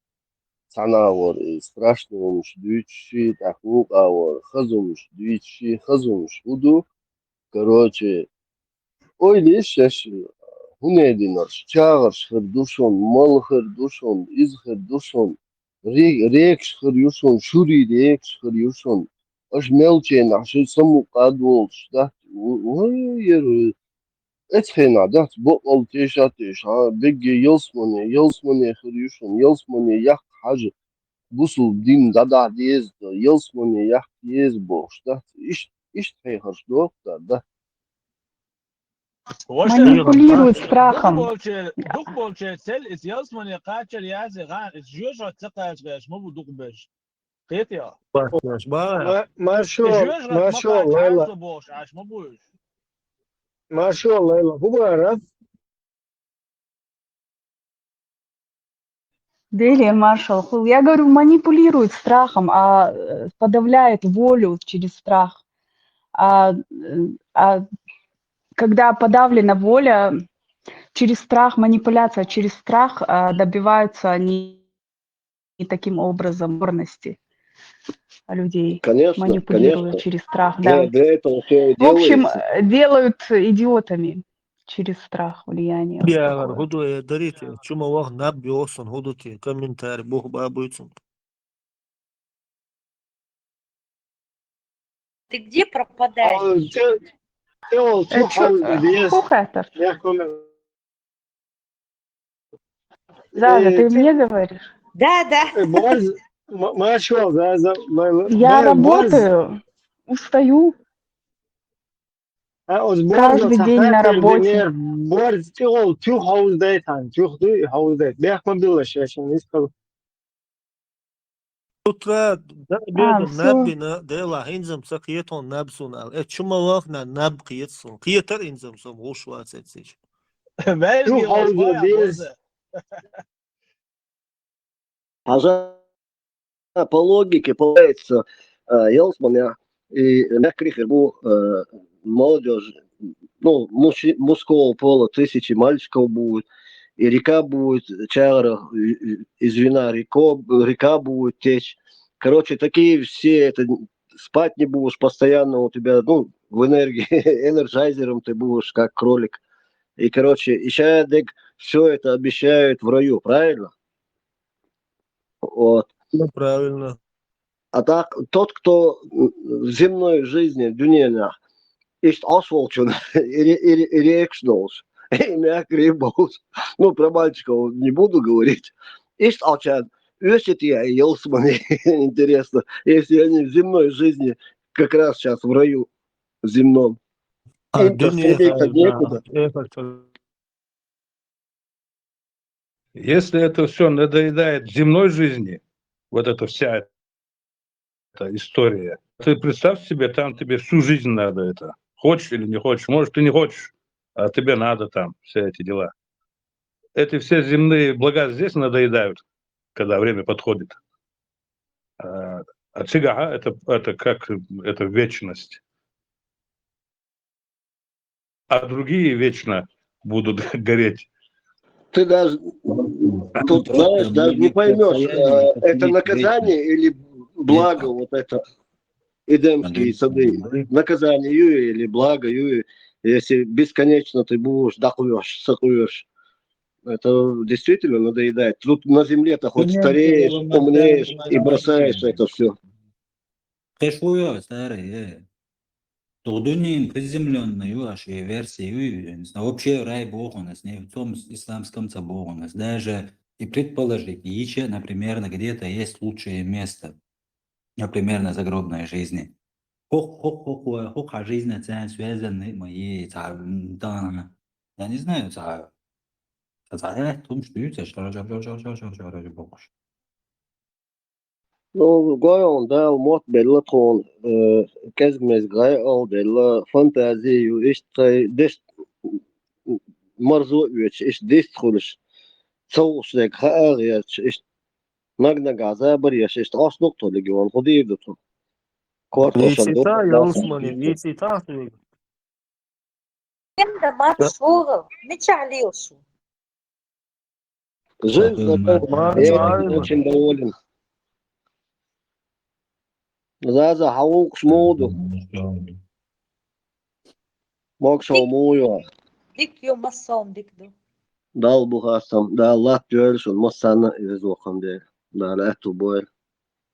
цхьана а вара и страшный хӀумаш дуьйцуш, тӀаккха вукху а вара хаза хӀумаш дуьйцуш, хаза хӀумаш хӀу ду. Короче, ойла еш шаьш, хӀун динарш, чагӀарш хир ду шуна, мала хир ду шуна, иза хир ду шуна, ре-, рекаш хир ю шуна, шуьрий рекаш хир ю шуна. Аша мел ченахь ши самукъа а долуш дац, ву-, вай, яра, эцу хенахь дац, бакъалла теша а теша, а, бегге ялсамане, ялсамане хир ю шуна, ялсамане яккха хьажа, бусулба дин дӀадахьа деза, ялсамане яккха еза бохуш дац. Иш-, иштта хьехарш доху цара, да? Ваша, манипулирует страхом. Дукхаболчеран, дукхаболчеран цел иза ялсамане кхачар яц, гӀан, иза жоьжахати ца кхача гӀерташ ма бу дукхаберш. Кхетий хьо? Баш, баш, ба. Ма-, маршо, иза жоьжахати ма маршо, кхача Лайла. Хьан со бохуш, Ӏаш ма бу уьш. Маршо, Лайла, хӀун бара? Дели маршал хул. Я говорю, манипулирует страхом, а, э, подавляет волю через страх. А, э, а когда подавлена воля, через страх, манипуляция через страх, а, добиваются они таким образом гордости людей. Конечно, манипулируют конечно. Через страх, да. Для, для этого всё и делается. В общем, э, делают идиотами через страх, влияние вот такое. Худа дарите, чума вах наб йосан, худа те, комментарий, бух бабуйцун. Ты где пропадаешь? А, те, те ол, э, чё, чё, ху хатар? Заза, э, ты мне говоришь? Да, да. Э, борз, ма-, машо, Заза, ма-, ма-, я борз. Работаю, устаю. А, оз борз каждый день на работе. Борз, тюх, тюх хьовзадайта, тюх дуй хьовзадайта. Бехк ма билла шаьш, ишкал. Утра, да, а, бедом, всё. Наб бина, дела, хӀинзам ца кхетон наб сун ал. Э, чума вахна наб кхет сун. Кхетар хӀинзам сум гуш вацет сич. Хьажа, по логике, получается, э, ялсмане, и мягкий хер бу, э, молодёжь, ну, мужи-, мужского пола тысячи мальчиков будет, и река будет, чагра, и, и, из вина реко-, река будет течь. Короче, такие все, это, спать не будешь постоянно, у тебя, ну, в энергии, энерджайзером ты будешь, как кролик. И, короче, и ща дек всё это обещают в раю, правильно? Вот. Ну, правильно. А так, тот, кто, м, в земной жизни, в дуненах, ишт Ӏаш волчун, и ре-, и ре-, и рекаш долуш, и мягкий болуш. Ну, про мальчиков не буду говорить. Ишт Ӏачан, оьшший ялсмане, интересно, если они в земной жизни как раз щас в раю земном. А, им-то дуьне стремиться хайна, некуда. Если это всё надоедает в земной жизни, вот эта вся Это история. Ты представь себе, там тебе всю жизнь надо это. Хочешь или не хочешь. Может, ты не хочешь, а тебе надо там все эти дела. Эти все земные блага здесь надоедают, когда время подходит. А, а цигахьа это, это как, это вечность. А другие вечно будут гореть. Ты даже тут, знаешь, даже не поймешь, э, это наказание или благо, вот это Эдемские сады. Наказание юи или благо юи, если бесконечно ты будешь дакъвёшь, сакъвёшь. Это действительно надоедает. Тут на земле-то хоть стареешь, умнеешь и бросаешь это все. Кхы шу ю, старый, э. Дугъ дуьнен приземлённый ю, аш и версия ю, не знаю, вообще рай бохунас, не в том исламском ца бохунас. Даже и предположить, ещё, например, где-то есть лучшее место. Например, на загробной жизни. Хох, хох, хох, хох, хох, а жизнь цен связаны мои, ца, м, да, я не знаю, ца, ца, ца, э, том, что ю, ца, что, что, что, что, что, что, что, что, что, Ну, гой он дал мот белла тхон, э, кезг мезг гай ол белла фантазию ишт кай дешт марзу вич ишт дишт хулш. Цоуш дег хаагъяч ишт наг-наг азабар яш ишт оснук то легион худир дуту. Корт ошан Висита, ялсмани, висита. Кем да мат шугъу, мича лил шу. Жив, Ма, я ма, очень доволен. Заза хьаукъуш муду. Мог шо муйо. Дик ю, массом дик ду. Дал бухасам, дал лат йойл шун, массана из вохам де. Дал ату бойл.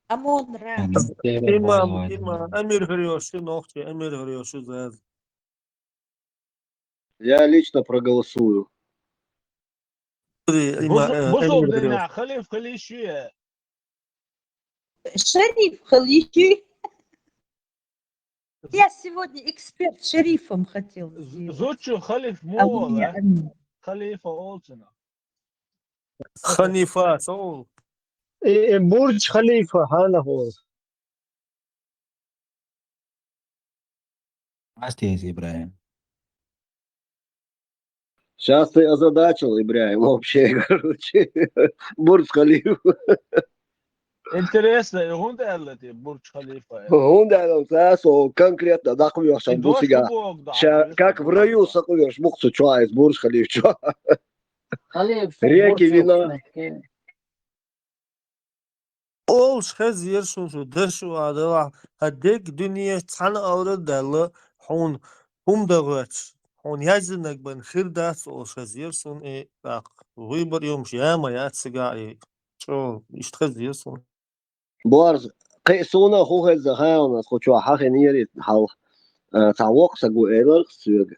Амон ра. Имам, имам, амир хриоши, нохчи, амир хриоши заз. Я лично проголосую. Има, э, Бузул амир дена хриоши. халиф халиши. Шериф халиши. Я сегодня эксперт шерифом хотел сделать. Зучу халиф А вы мула. не амин. Халифа олцина. Ханифа, сол. Э, э, Бурдж Халифа, хана хол. Здравствуйте, Ибрагим. Сейчас ты озадачил, Ибрагим, вообще, короче. Бурдж Халиф. Интересно, хунда аллати Бурдж Халифа. Хунда аллати, со конкретно дакъвёхсан бусига. Ша, как в раю сакъвёш, бухсу чуайс, Бурдж Халиф чуа. Реки вина. Олш хезир шун шу дершу адала, хадек дуния цхьана алра дала, хун хум дагъач, хун язинаг бан хир дац олш хезир шун, э, так, выбор юмш яма яцига, э, чо, ишт хезир шун. Буарз, кхе суна ху хеза хаунас, ху чуа хахин ири хал. Э, ца вокса гу эларх суег.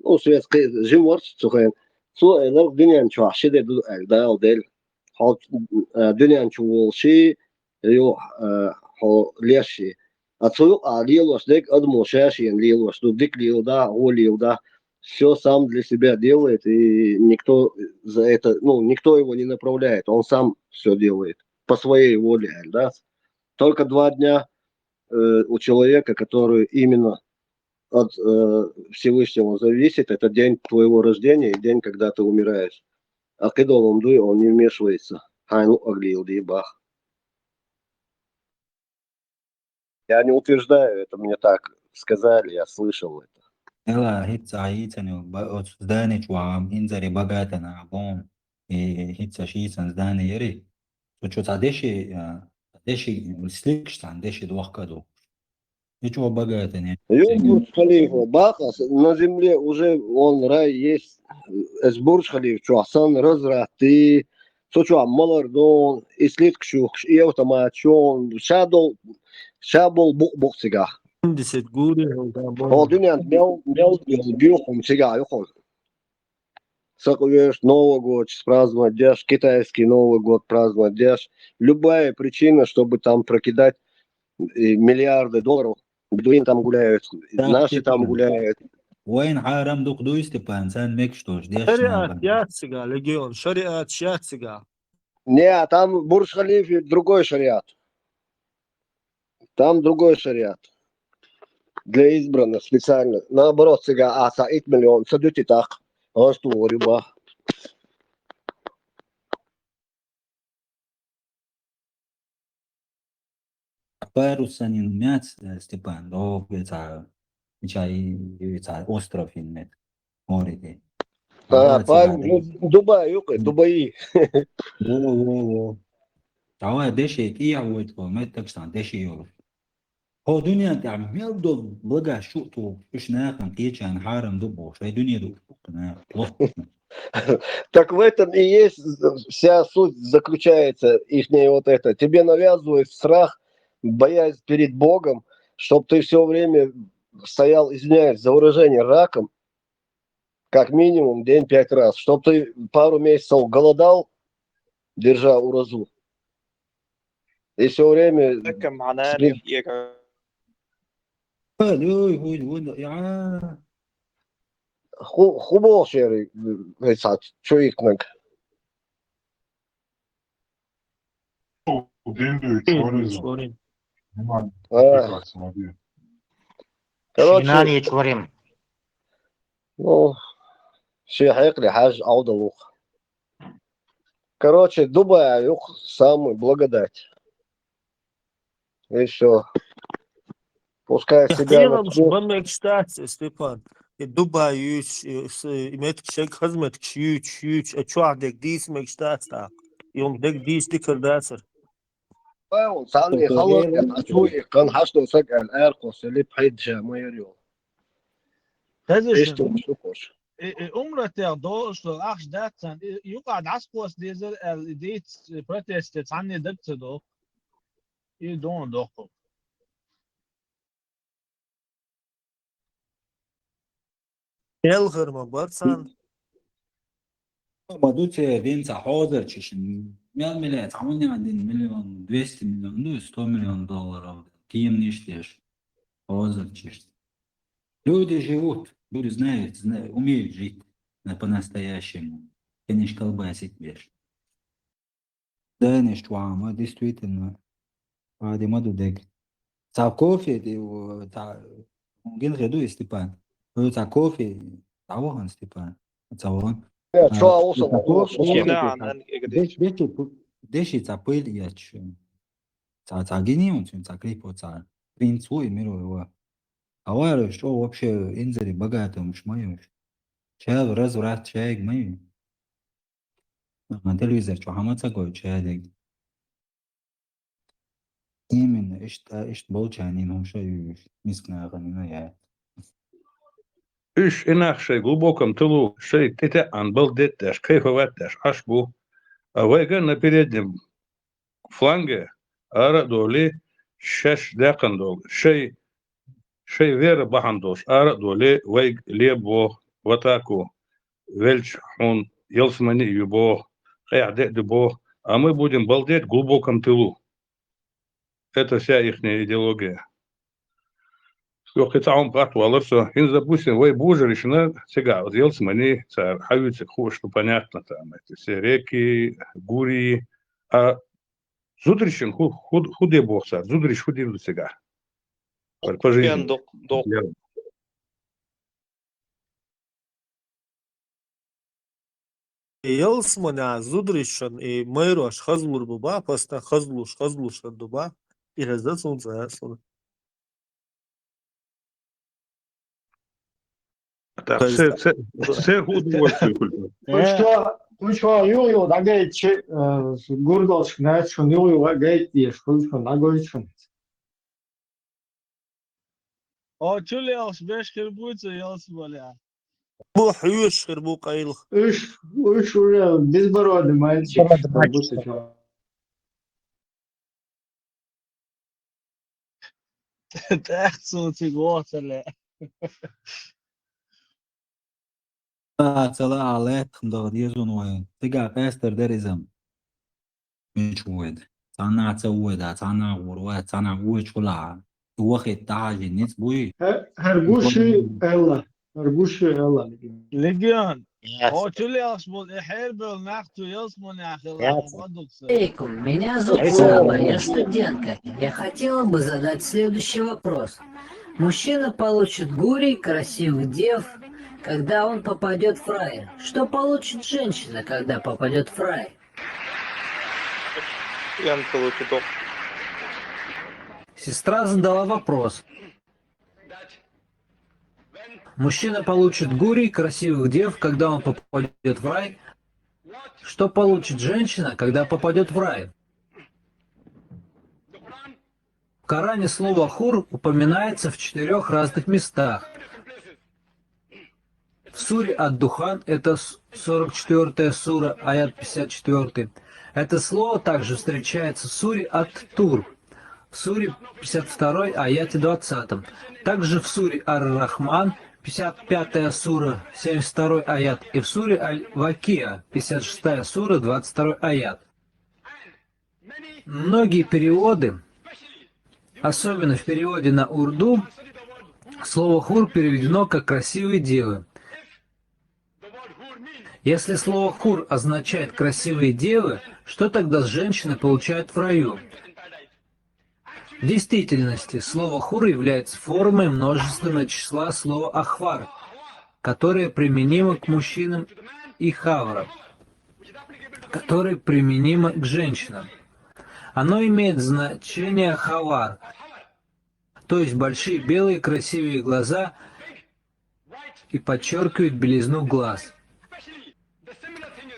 Ну, суег кхе жим варч цухен. Цу эларх дунян чуа шиде ду эл дал дел. Хол, э, дунян чу волши, ю, э, хол леши. А цу, а лилош дек, адму шашиен лилош, ду дик лил да, о лил да. Все сам для себя делает, и никто за это, ну, никто его не направляет, он сам все делает по своей воле, да. Только два дня, э, у человека, который именно от, э, Всевышнего зависит, это день твоего рождения и день, когда ты умираешь. А кидолом дуй, он не вмешивается. Хайну аглил ди бах. Я не утверждаю, это мне так сказали, я слышал это. Эла, хица, хицани, ба-, оц здание чуам, инзари богатана, бон, и хица шицан здание яри. Су чу ца деши, а, деши, сликш сан деши двохкаду. И чуа богатани. Ю Бурдж Халифа, бахас, на земле уже он рай есть. Эс Бурдж Халиф чуа сан разрати, су чуа малардон, и сликш шухш, и автомат шон, шадол, шабол бук-бук сига. Десять гури, да, Ол дунян мел, мел, мел, бюхум сига, юхум. Сакъвёш, Новый год праздновать дашь, китайский Новый год праздновать дашь. Любая причина, чтобы там прокидать, э, миллиарды долларов. Бедуины там гуляют, наши там гуляют. Вайн харам дук дуй, Степан, сан мекштош, деш Шариат яцига, легион, шариат яцига. Не, а там Бурдж Халиф и другой шариат. Там другой шариат. Для избранных специально. Наоборот, цигахь а цхьа итт миллион ца дуьту тӀаккха. Ош ту вори бах. Парусанин мяц, э, Степан, догӀу цхьа, цхьа, цхьа остров ин мет. Море де. А, Дубай, Пальм, цигахь ну, де. Дубай, юкъе, Дубай. Во, во, во. Давай, деши, кия войт, мет так сан, деши йолуш. Хьо дуьнен тӀехь мел долу благо шу ту, уьш нахана кхечарна хьарам ду бохуш, хьайн дуьне ду, нах, плохо. Так в этом и есть вся суть заключается, ихнее вот это. Тебе навязывают страх, боязнь перед Богом, чтоб ты все время стоял, извиняюсь за выражение, раком, как минимум день пять раз, чтоб ты пару месяцев голодал, держа уразу. И все время Так махьанан спи- я как Ой, ой, ой, ой, я. Ху-, ху боху шерий, вай цхьа чу икнаг. Дин дуьйцу, Ой, варизм. Сорин. Нормально. А. Прекрасно, молодец. Короче, Шинан ечу варим. Ну, шен хьекъале хьаьжжа Ӏовдал ву-кх. Короче, Дубай юкъ самый благодать. И всё. Пускай себя Хиламаш начнут. Бан мегаш дац, Степан. И Дубай юьйцуш, и с-, и меттигаш, хаза меттигаш юьйцуш, юьйцуш, а чохь дерг дийца мегаш дац тӀаккха. И хӀума дерг дийца дикар дацара. Вай, вон, цхьанне халар, а чу иккхана хьашт долу саг аьлла, аьркхо селли пхьидда ша ма яра йолу. Хеза Иштта шу? Шу кхуш. И, и умратех долуш долу ахча дац царна, и юкъахь дӀасакхосса дезара аьлла, и дийца протесте цхьанне даг ца доху. И дона доккху. Элхар ма бара царна. Ма ду церан дин цхьа хьозарчаш. Мел миллион, цхьа миллион дин, миллион, двести миллион, ну, сто миллион долларов. Кеманаш деш. Хьозарчаш. Люди живут, люди знают, зна-, умеют жить на по-настоящему. Кхин иштта колбасить беш. Дайнаш чохь ма, действительно. Аде ма ду дег. Цхьа кофе, де, о, цхьа, гин хир ду и Степан. О, цхьа кофе, цхьа вахана Степан. Цхьа вахана. Э, А, чохь а ву со цхьа кофе, кофе, Кина кофе, анан эгде. Деш, деши пу-, деши цхьа пыль ечу. Цхьа, цхьа гини он цуьнан, цхьа клипо, цхьа принц ву и мирой ву. А ваьраш чӀогӀа вообще инзаре богатымаш ма ю уьш. Чел разврат чайг ма ю. Ага, телевизор чу хьама ца гойту шадерг. Именно, иштта, иштта болчарна хӀума ша юьйш, миска нахана я. Уьш и нах шайн глубоком тылу, шайн тӀетаьӀан балдетта деш, кайфовать деш Ӏаш бу. А вайга на переднем фланге ара а долий, шаьш даьккхина долу, шайн, шайн вера бахьана долуш ара а долий, вайга ле боху, в атаку, велча хьуна ялсамани а ю боху, къехь де а ду боху, а мы будем балдеть в глубоком тылу. Это вся ихняя идеология. Йохкхи цхьа хьуна бахьа валар со. ХӀинца, допустим, вай божаришна цигахь ялсамани цара хьаюьйцург хууш, ну, понятно, там, эти все реки, гурии. А зударишна хӀу, хӀу, хӀу де боху цара? Зудариш хӀу дийр ду цигахь? По, по жизни. Доккху, доккху. Ялсаманехь зударшна и майрош хазлур бу бах, постоянно хазлуш, хазлуш ду бах. И хезна суна цкъа а суна. Так, се, се, се удовольствие только. Кхуьнчохь, кхуьнчохь юха-юха дӀагайтчи, э, гурдалшка наьцчун юха-юха гайта дезаш, кхуьнчохь дӀагойтчун. О, чу лелаш беш хир буй цу ялсаманехь? Бу хьоьжуш хир бу къайлаха. Уьш, уьш уже безбородный мальчик. Безбородный мальчик. Как будто чё. ТӀаккха цо цига воху ца ле. А, ца лаахь лаьттах дагӀа деза вайн. Цигахь къаьстар дара иза. Мича воьду? Цхьаннахьа ца воьду, цхьаннахьа гӀур вац, цхьаннахьа воьдуш хуьлахь. И вахийта дӀахьажийна ницкъ буй? ХӀа-, хӀара гуш ю аьлла. ХӀара гуш ю аьлла. Легион, О, чулиалш бол, эхер бол, нах чуялс, монахи, Меня зовут Лала, я студентка. Я хотела бы задать следующий вопрос. Мужчина получит гурий красивых дев, когда он попадет в рай. Что получит женщина, когда попадет в рай? Ян получит. Сестра задала вопрос. Мужчина получит гурий красивых дев, когда он попадет в рай. Что получит женщина, когда попадет в рай? В Коране слово «хур» упоминается в четырех разных местах. В суре Ад-Духан, это с- сорок четвёртая сура, аят пятьдесят четвёртый. Это слово также встречается в суре Ат-Тур, в суре пятьдесят второй аяте двадцатом. Также в суре Ар-Рахман, пятьдесят пятая сура, семьдесят второй аят, и в суре Аль-Вакиа, пятьдесят шестая сура, двадцать второй аят. Многие переводы, особенно в переводе на урду, слово «хур» переведено как «красивые девы». Если слово «хур» означает «красивые девы», что тогда женщины получают в раю? В действительности слово «хур» является формой множественного числа слова «ахвар», которое применимо к мужчинам, и «хавра», которое применимо к женщинам. Оно имеет значение «хавар», то есть большие белые красивые глаза, и подчеркивает белизну глаз.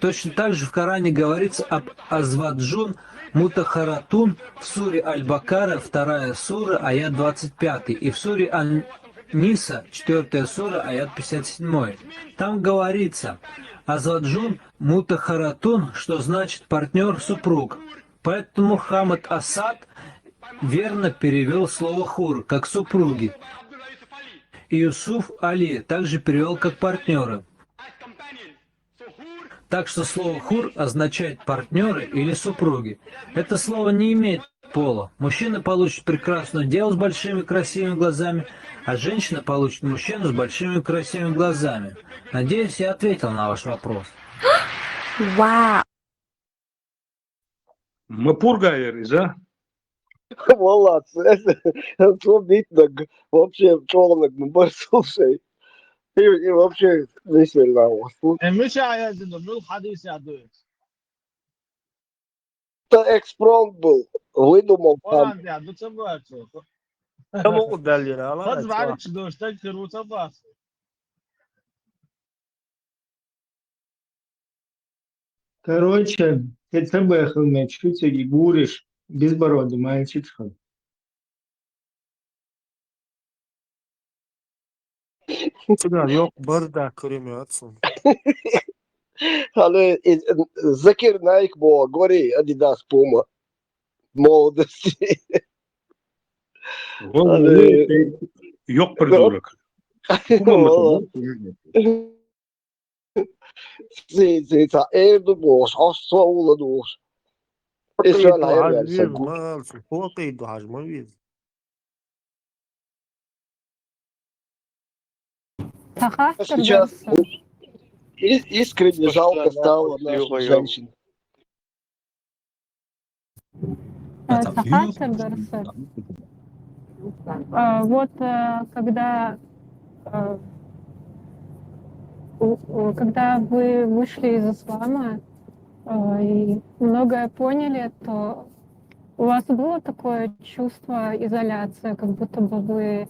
Точно так же в Коране говорится об азваджун мутахаратун в суре Аль-Бакара, вторая сура, аят двадцать пятый, и в суре Ан-Ниса, четвёртая сура, аят пятьдесят седьмой. Там говорится: «Азваджун мутахаратун», что значит «партнёр, супруг». Поэтому Хамад Асад верно перевёл слово «хур» как «супруги». И Юсуф Али также перевёл как «партнёры». Так что слово «хур» означает «партнёры» или «супруги». Это слово не имеет пола. Мужчина получит прекрасную деву с большими красивыми глазами, а женщина получит мужчину с большими красивыми глазами. Надеюсь, я ответил на ваш вопрос. Вау! Ма пурга ерза. Молодцы. Что битнаг, вообще чёлнаг, ну, бар, слушай. И, и вообще, действительно, вот. Эмиш аязын, мул хадис ядует. Это экспромт был. Выдумал там. Оран ядуца бацу. Кому удалира, ала? Хаз варик дошта кируца бацу. Короче, это бэхыл мечту, теги гуриш, безбородый мальчик. Цыган, ёк, бырда, кремётся. Али, э, Закир Найк бо, гори, Адидас Пума. Молодости. Вон, Али. Ёк придурок. Зи, зи, ца, эрду бош, ас ца ула дош. Исраил хайр верса. Мал, фоки ду хажма виз. Тахаттар Сейчас барса. Ис- Искренне жалко стало наших женщин. Э, Тахаттар барса. А, Вот э, когда э, у- у- когда вы вышли из ислама э, и многое поняли, то у вас было такое чувство изоляции, как будто бы вы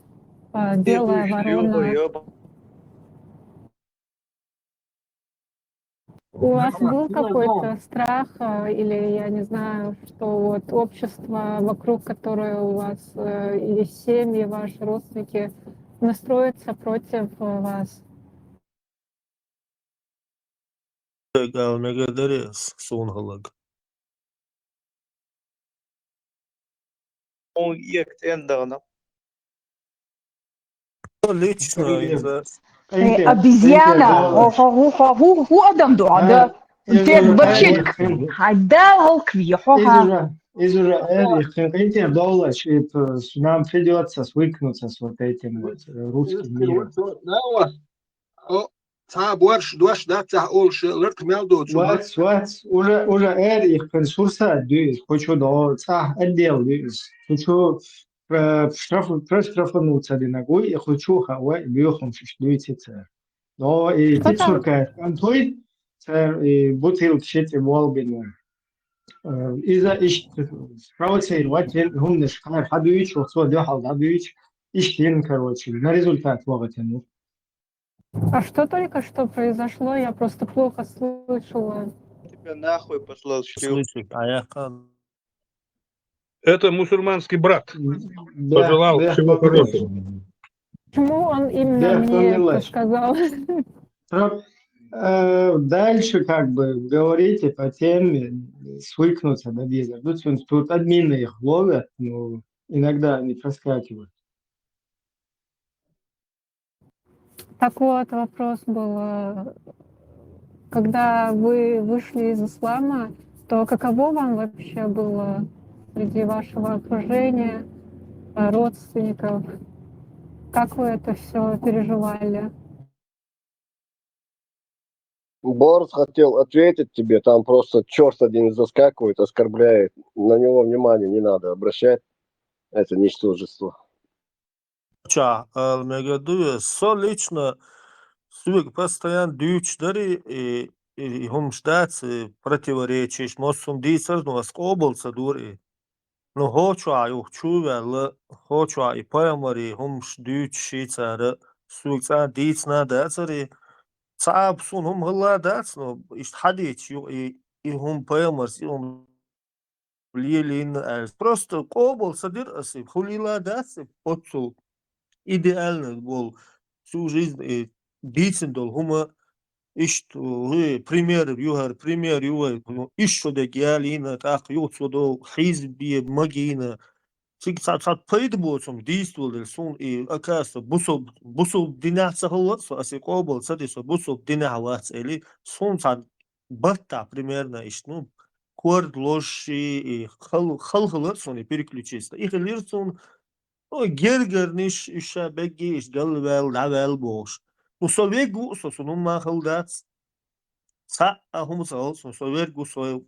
э, белая ворона? У вас был какой-то страх э, или, я не знаю, что вот общество, вокруг которое у вас э, или семьи, ваши родственники настроятся против э, вас? Gal ne gederiz, sun halag. Ун икт эндагна. Лично из-за Э, Обезьяна. Хо-хо-хо-хо, ху ху адам дуада. Тек бачик. Хайда халк вихоха. Изура, изура, эр, хин кайти доллар, нам придётся свыкнуться с вот этим вот э, русским миром. Да, вот. О, Цхьа борш дош дац цхьа олуш, лартах мел доцу. Вац, вац, уже, уже эр их кхин сурса дуьйцу, кху чу до, цхьа отдел дуьйцу. Кху чу, э, штраф, проштрафануться динаг вуй, и кху чу хаа, и боьхамаш дуьйци цара. Но и Что там? Пиццурка кантуй, цара и бутылка шиц и болбина. Э, иза иштта провоцировать, хӀуманаш хьара хьадуьйчу, цо дуьхьал дӀадуьйчу, иштта йина, короче, на результат вагӀатина. А что только что произошло? Я просто плохо слышала. Тебя нахуй послал, шлюха. Слышит, а я ка- Это мусульманский брат. М, да, пожелал да, всего хорошего. Почему он именно мне это сказал? Э, дальше как бы говорите по теме, свыкнуться, да, без. Ну, тут, тут админы их ловят, но иногда они проскакивают. Так вот, вопрос был, э, когда вы вышли из ислама, то каково вам вообще было среди вашего окружения, э, родственников? Как вы это все переживали? Борс хотел ответить тебе, там просто черт один заскакивает, оскорбляет. На него внимания не надо обращать. Это ничтожество. Ча, ала мега ду, со лично суьга постоянно дуьйцуш дари, и, и, и хӀумаш дац, и противоречиш, массо хӀума дийцар, но ас къобал ца дур и. Ну, хӀочохь юха чу ваьлла, хӀочохь и пайхамари хӀумаш дуьйцуш ши цара, суьга цкъа дийцина а дацар и. Ца Ӏаба суна хӀума хилла а дац, но иштта хьадийцаш ю и, и хӀума пайхамарс, и хӀума лелийна аьлла. Просто къобал ца дира аса, и хӀу лела а дац, и оццул идеально болу, всю жизнь и дийцина долу хӀума, иштта, хӀу, пример ю хӀара, пример ю вай, ну, иштта шо дерг ялийна, тӀаккха юха цо долу хьийза бе магийна. Цига цхьа, цхьа пайда боцу хӀума дийца долу дела, суна и, оказывается, бусалба, бусалба динехь ца хилла со, аса и къобал ца ди, со бусалба динехь вац, эли, суна цхьа баттахь примерно иштта, ну, корда лозуш и хал-, халхалара суна и переключиться. И хилира суна, ну, гергарниш, уьш ша бегги, иштта галваьлла, дӀаваьлла бохуш. Ну, со вег ву со, со хӀумма хала дац. Цхьа а хӀума ца хала суна, со верг ву, со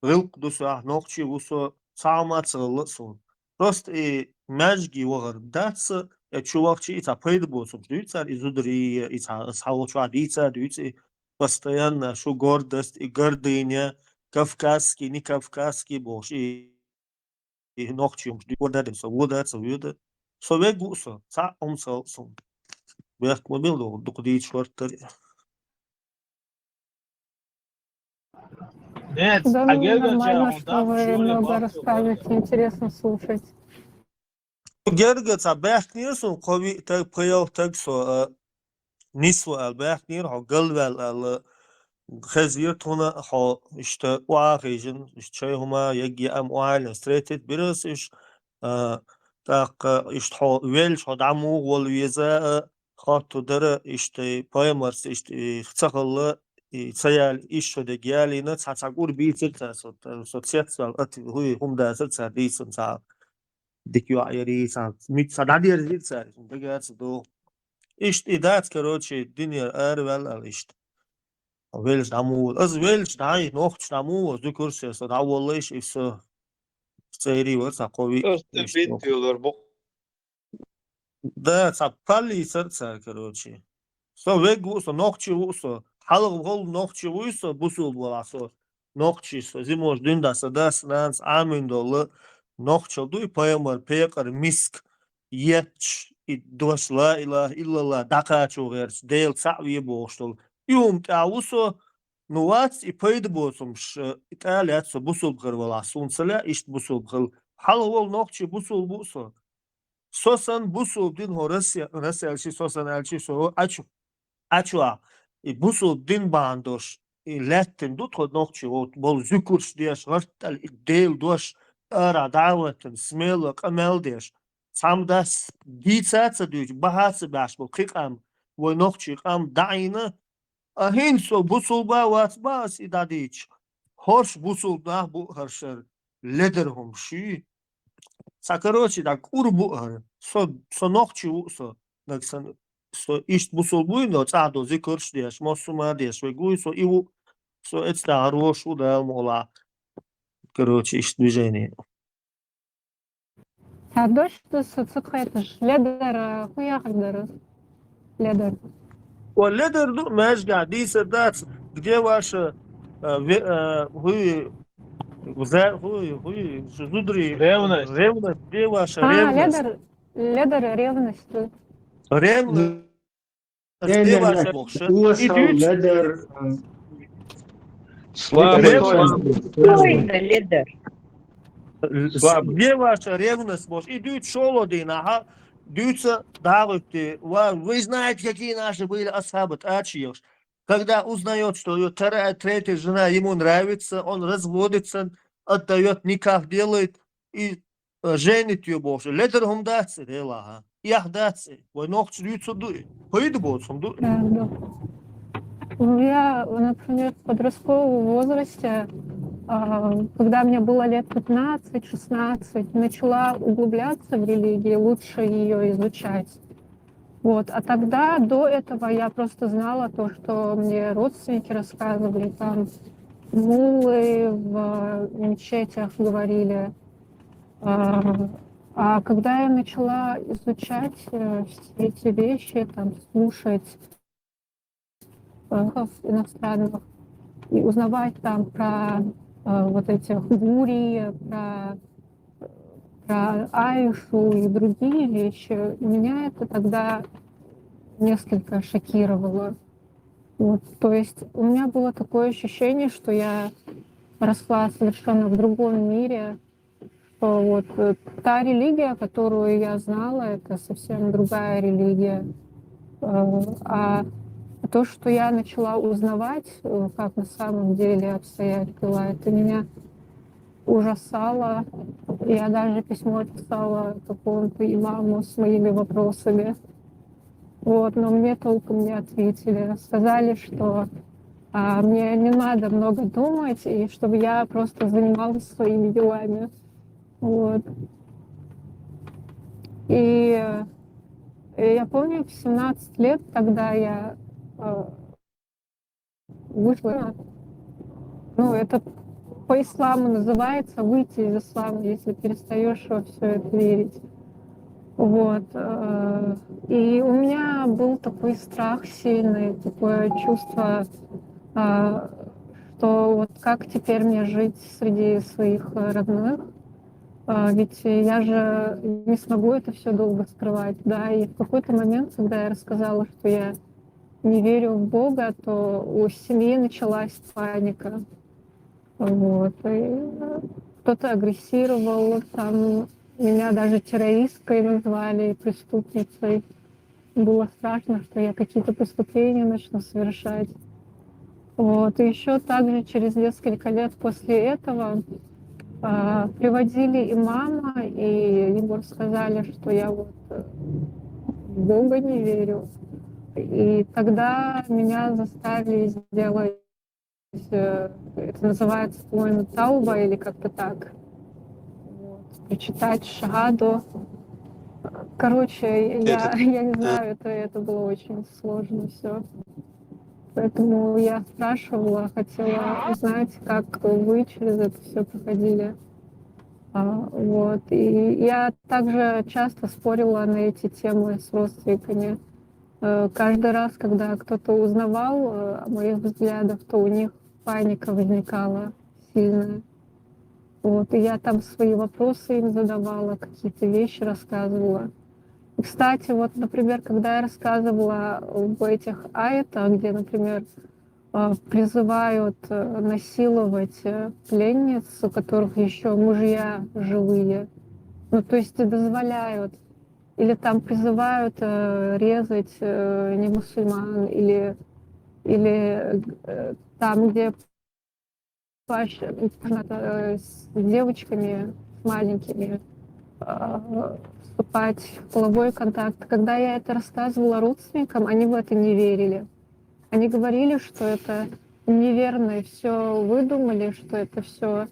гӀиллакх ду, со ахь нохчи ву, со цхьа хӀума ца хала суна. Просто и маьжги вахар дац, я чу вахчи, и цхьа пайда боцург дуьйцу цара, и зударий, и цхьа, цхьа волчохь дийца дуьйцу, и постоянно шу гордость и гордыня, кавказский, не кавказский бохуш, и, и нохчи хӀумаш дуьйцу, вон дадина со, вон дац, вон да. Со вег ву со, цхьа хӀума ца хала суна. Бехк ма билла, дукха дийцаш хӀорттари. Нет, Да а ну, герга нормально, чаун, что да, вы пошёл я много бабки рассказываете, вложил. Интересно слушать. Герга ца баьхкинера суна, кхо виъ таг, пхи ялх таг со, а, нисво аьлла баьхкинера, хьо галваьлла аьлла, хезира тхуна, хьо иштта охьа а хиъна, иштта шай хӀума, ягге ам охьайна встретить бира аса уьш, а, тӀаккха иштта хьо велча, хьо дӀа муха волла веза, а, хотту дара, иштта и пайхамарца иштта и ца хилла, и ца ял-, иштта шо дерг ялийна, цхьа, цхьа кӀур бийцира цара, со, со цецваьлла, ат, хӀуй, хӀума дацара цара дийцина, цхьа дика йоӀ ярий, цхьа мит, цхьа дӀадерзира цара, дага ца догӀу. Иштта и дац, короче, динера араваьлла аьлла иштта. Велча дӀа муха, аса велча дӀа и нохча дӀа муха, зуькурсе со дӀаволлайша, и со цӀерий вара, цхьа кхо виъ Просто иштта битта йолур бу. Да, цхьа паллийцара цара, короче. Со вег ву, со нохчи ву, со хьалха волу нохчи вуй, со бусулба валахь, со нохчи, со зимош дуьнда, со дас, нанас Ӏамин долу нохчал дуй, пайхамар, пекъар, миск, етташ, и дош ла илаха иллалла, дӀакхачо гӀерташ, Дела цхьаъ ве бохуш долу. И хӀума тӀехь ву со, ну вац и пайда боцумаш, и тӀа лаьцна со бусулба хир валахь, суна ца лаьа иштта бусулба хила. Хьалха волу нохчи бусулба ву со. Со санна бусулба дина хӀо Россия, Россия аьлчи, со санна аьлчи, со Ӏачу, Ӏачу а. И бусулба дин бахьана дош, и лаьттина ду тхо нохчи, вот, болу зуькурш деш, гӀартӀал и Дела дош, ара дӀа а ваттина, смело къамел деш. Цхьамма дас дийца а ца дуьйцу, баха а ца баьхьаш болу кхин къам, вай нохчий къам даӀийна, а хӀинца со бусулба а вац бан ас и дӀадийча. ХӀорш бусулба нах бу хӀара шара ледар хӀума шуьй. Цхьа, короче, дӀа кӀур бу хӀара. Со, со нохчи ву со, наг сан со иштта бусулба вуй, но цӀахь до зикарш деш, массо а ма деш, вай гуй, со и ву, со эцна гӀарош ву, Дала мукъ лахь. Короче, иштта движение. А дождь, что с-, с-, это ж ледер, э, хуяхар дер. Ледер. О, ледер, ну, маьжгахь дийсар дац, где ваша, э, ве-, э, хуй, за-, хуй, хуй, зударий, Ревность. Ревность, где ваша А, ревность? Ледер, Ледер, ревность. Ревность. Не, Где не, ваша не. бохша? Услышал Идите. ледер. Слабый. Ревность. Спокойно, Ледер. Слабый. Где ваша ревность, бохша? И дуьйцу шолгӀа дийнахь, дуьйцу дӀагӀуьйту. Ва-, вы знаете, какие наши были асхьабы, тӀача ехаш. Когда узнает, что её вторая, третья жена ему нравится, он разводится, отдаёт, никах делает, и, э, женит её, бохша. Ледер хӀума дац, Делахь. Эхь дац, вай нохчаша дуьйцу ду. Пайда боцу хӀума ду. Да, да. Ну, я, например, в подростковом возрасте, а, когда мне было лет пятнадцать-шестнадцать, начала углубляться в религии, лучше её изучать. Вот. А тогда, до этого, я просто знала то, что мне родственники рассказывали, там, муллы в мечетях говорили. А, а когда я начала изучать, э, все эти вещи, там, слушать, э, иностранных и узнавать там про, э, вот этих гурий, про, про Аишу и другие вещи, меня это тогда несколько шокировало. Вот, то есть у меня было такое ощущение, что я росла совершенно в другом мире, что вот, э, та религия, которую я знала, это совсем другая религия. Э, а то, что я начала узнавать, э, как на самом деле обстоят дела, это меня ужасало. Я даже письмо писала какому-то имаму с моими вопросами. Вот, но мне толком не ответили. Сказали, что, а, мне не надо много думать, и чтобы я просто занималась своими делами. Вот. И, э, я помню, в семнадцать лет тогда я, э, вышла. Ну, это по исламу называется выйти из ислама, если перестаешь во все это верить. Вот. Э, и у меня был такой страх сильный, такое чувство, а, что вот как теперь мне жить среди своих, э, родных? А, ведь я же не смогу это все долго скрывать, да, и в какой-то момент, когда я рассказала, что я не верю в Бога, то у семьи началась паника. Вот. И, э, кто-то агрессировал, там меня даже террористкой назвали, преступницей. Было страшно, что я какие-то преступления начну совершать. Вот. И еще также через несколько лет после этого, а, приводили имама, и ему рассказали, что я вот, э, в Бога не верю. И тогда меня заставили сделать, э, это называется, по-моему, тауба или как-то так. Вот. Прочитать шахаду. Короче, я, Это, я не э, знаю, это, это было очень сложно все. Поэтому я спрашивала, хотела узнать, как вы через это все проходили. А, вот. И я также часто спорила на эти темы с родственниками. Э, каждый раз, когда кто-то узнавал, э, о моих взглядах, то у них паника возникала сильная. Вот. И я там свои вопросы им задавала, какие-то вещи рассказывала. И, кстати, вот, например, когда я рассказывала об этих аятах, где, например, э, призывают, э, насиловать, э, пленниц, у которых еще мужья живые. Ну, то есть дозволяют. Или там призывают, э, резать, э, не мусульман, или, или, э, там, где поощ-, э, с девочками, с маленькими, э, вступать в половой контакт. Когда я это рассказывала родственникам, они в это не верили. Они говорили, что это неверно, все выдумали, что это все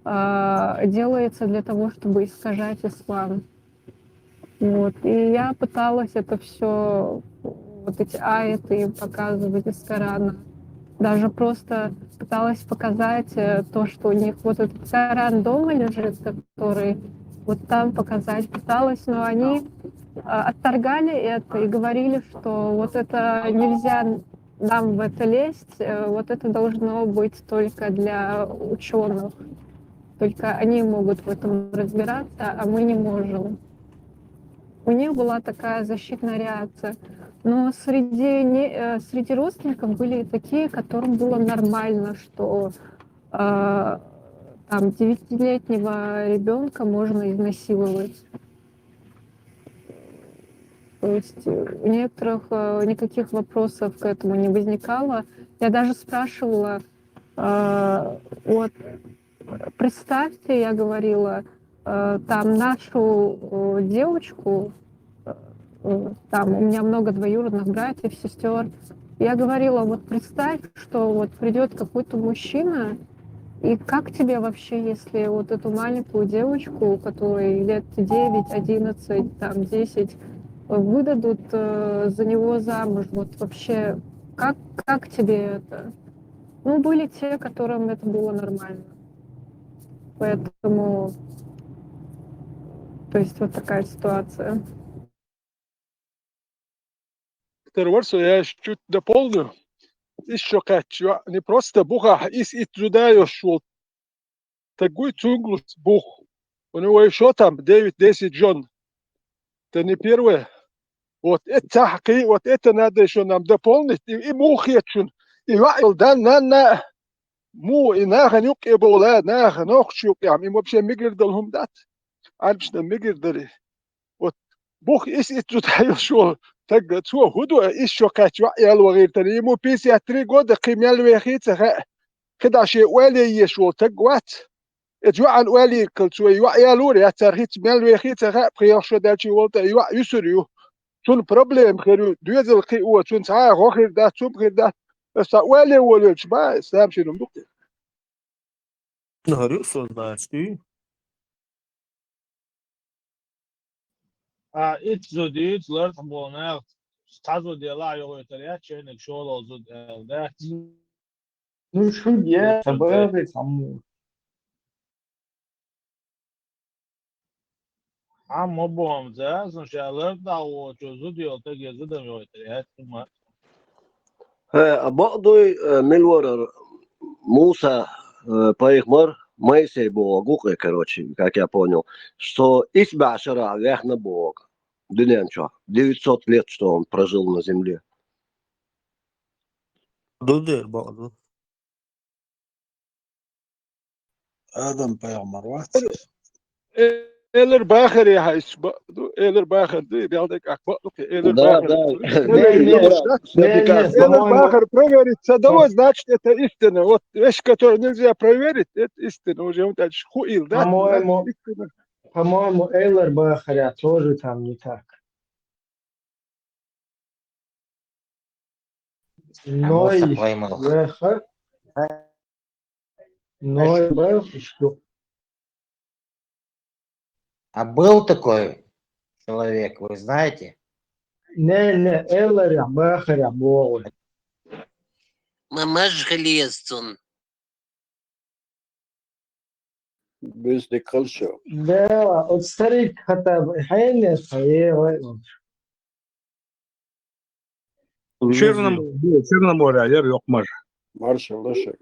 делается для того, чтобы искажать ислам. Вот. И я пыталась это все, вот эти аяты им показывать из Корана. Даже просто пыталась показать э, то, что у них вот этот Коран дома лежит, который вот там показать пыталась, но они а, отторгали это и говорили, что вот это нельзя нам в это лезть, э, вот это должно быть только для ученых. Только они могут в этом разбираться, а мы не можем. У них была такая защитная реакция. Но среди, не, э, среди родственников были и такие, которым было нормально, что э, там девятилетнего ребенка можно изнасиловать. То есть э, у некоторых э, никаких вопросов к этому не возникало. Я даже спрашивала, э, вот представьте, я говорила, э, там нашу э, девочку, э, там у меня много двоюродных братьев, сестер. Я говорила, вот представь, что вот придет какой-то мужчина, и как тебе вообще, если вот эту маленькую девочку, которой лет девять, одиннадцать, там, десять, выдадут э, за него замуж, вот вообще, как, как тебе это? Ну, были те, которым это было нормально. Поэтому, то есть вот такая ситуация. Доктор Варсо, я чуть дополню. Ещё хочу, не просто буха, из ит зуда йошвол. Тагуй цунглус бух. У него ещё там девять-десять жён. Это не первое. Вот это хакы, вот это надо ещё нам дополнить. И, и мух ечун. И вайл дан на на му и наха нюк и бола, наха нохч юк ям. Им вообще мигир дал хум дат. Арбшна мигир дали. Вот бух из ит зуда йошвол. Таг цо худу ещё кач ва ял вагир тани. Ему пятьдесят три года, кы мял вехица ха. Кыдаше уэле ешвол таг вац. Эт юан уэли кыл цо юа ялур, я цархиц мял вехица ха, приехал дальше волта, юа юсур ю. Цун проблем херю, дуэзел кы уа, цун цаа гохир да, цум хир да. Эса уэле уэле чба, сам шинум дук. Ну, говорю, что знаешь ты. А ит зуд, ит ларт болна, тазу дела йогойтар я, чейник шоло зуд элдат. Ну, шуд я, бэбэ саму. А мо бом за, сначала да о чо зуд йол, так я зудам йогойтар я, тума. Э, а бакъдуй, э, милварар Муса, э, пайхмар, Моисей богу, э, короче, как я понял, что исбашара вяхна бог. Дунянчо. Девятьсот лет, что он прожил на земле. Дудер бакъду. Адам пайхмар вац. Элер бахар я хайс ба, ду, элер бахар ду, бялдек ак ба, ду, элер Да, бахар. да. Элер Не, не, бахар. не, не, Элер по-моему, бахар проверить, садово, по- значит, это истина. Вот вещь, которую нельзя проверить, это истина. Уже вот дальше хуил, да? По-моему, Истина. По-моему, Эллер Бахаря тоже там не так. Ной, Муса поймал. Веха. Ной, Бах, что? А был такой человек, вы знаете? Не, не, Эллер Бахаря Богу. Мамаш хилиестун. Бюстик кылчу. Да, от старик хотя бы, хайне, хайне, Черноморье, Черноморье, яр ёкъмар. Маршал да шек.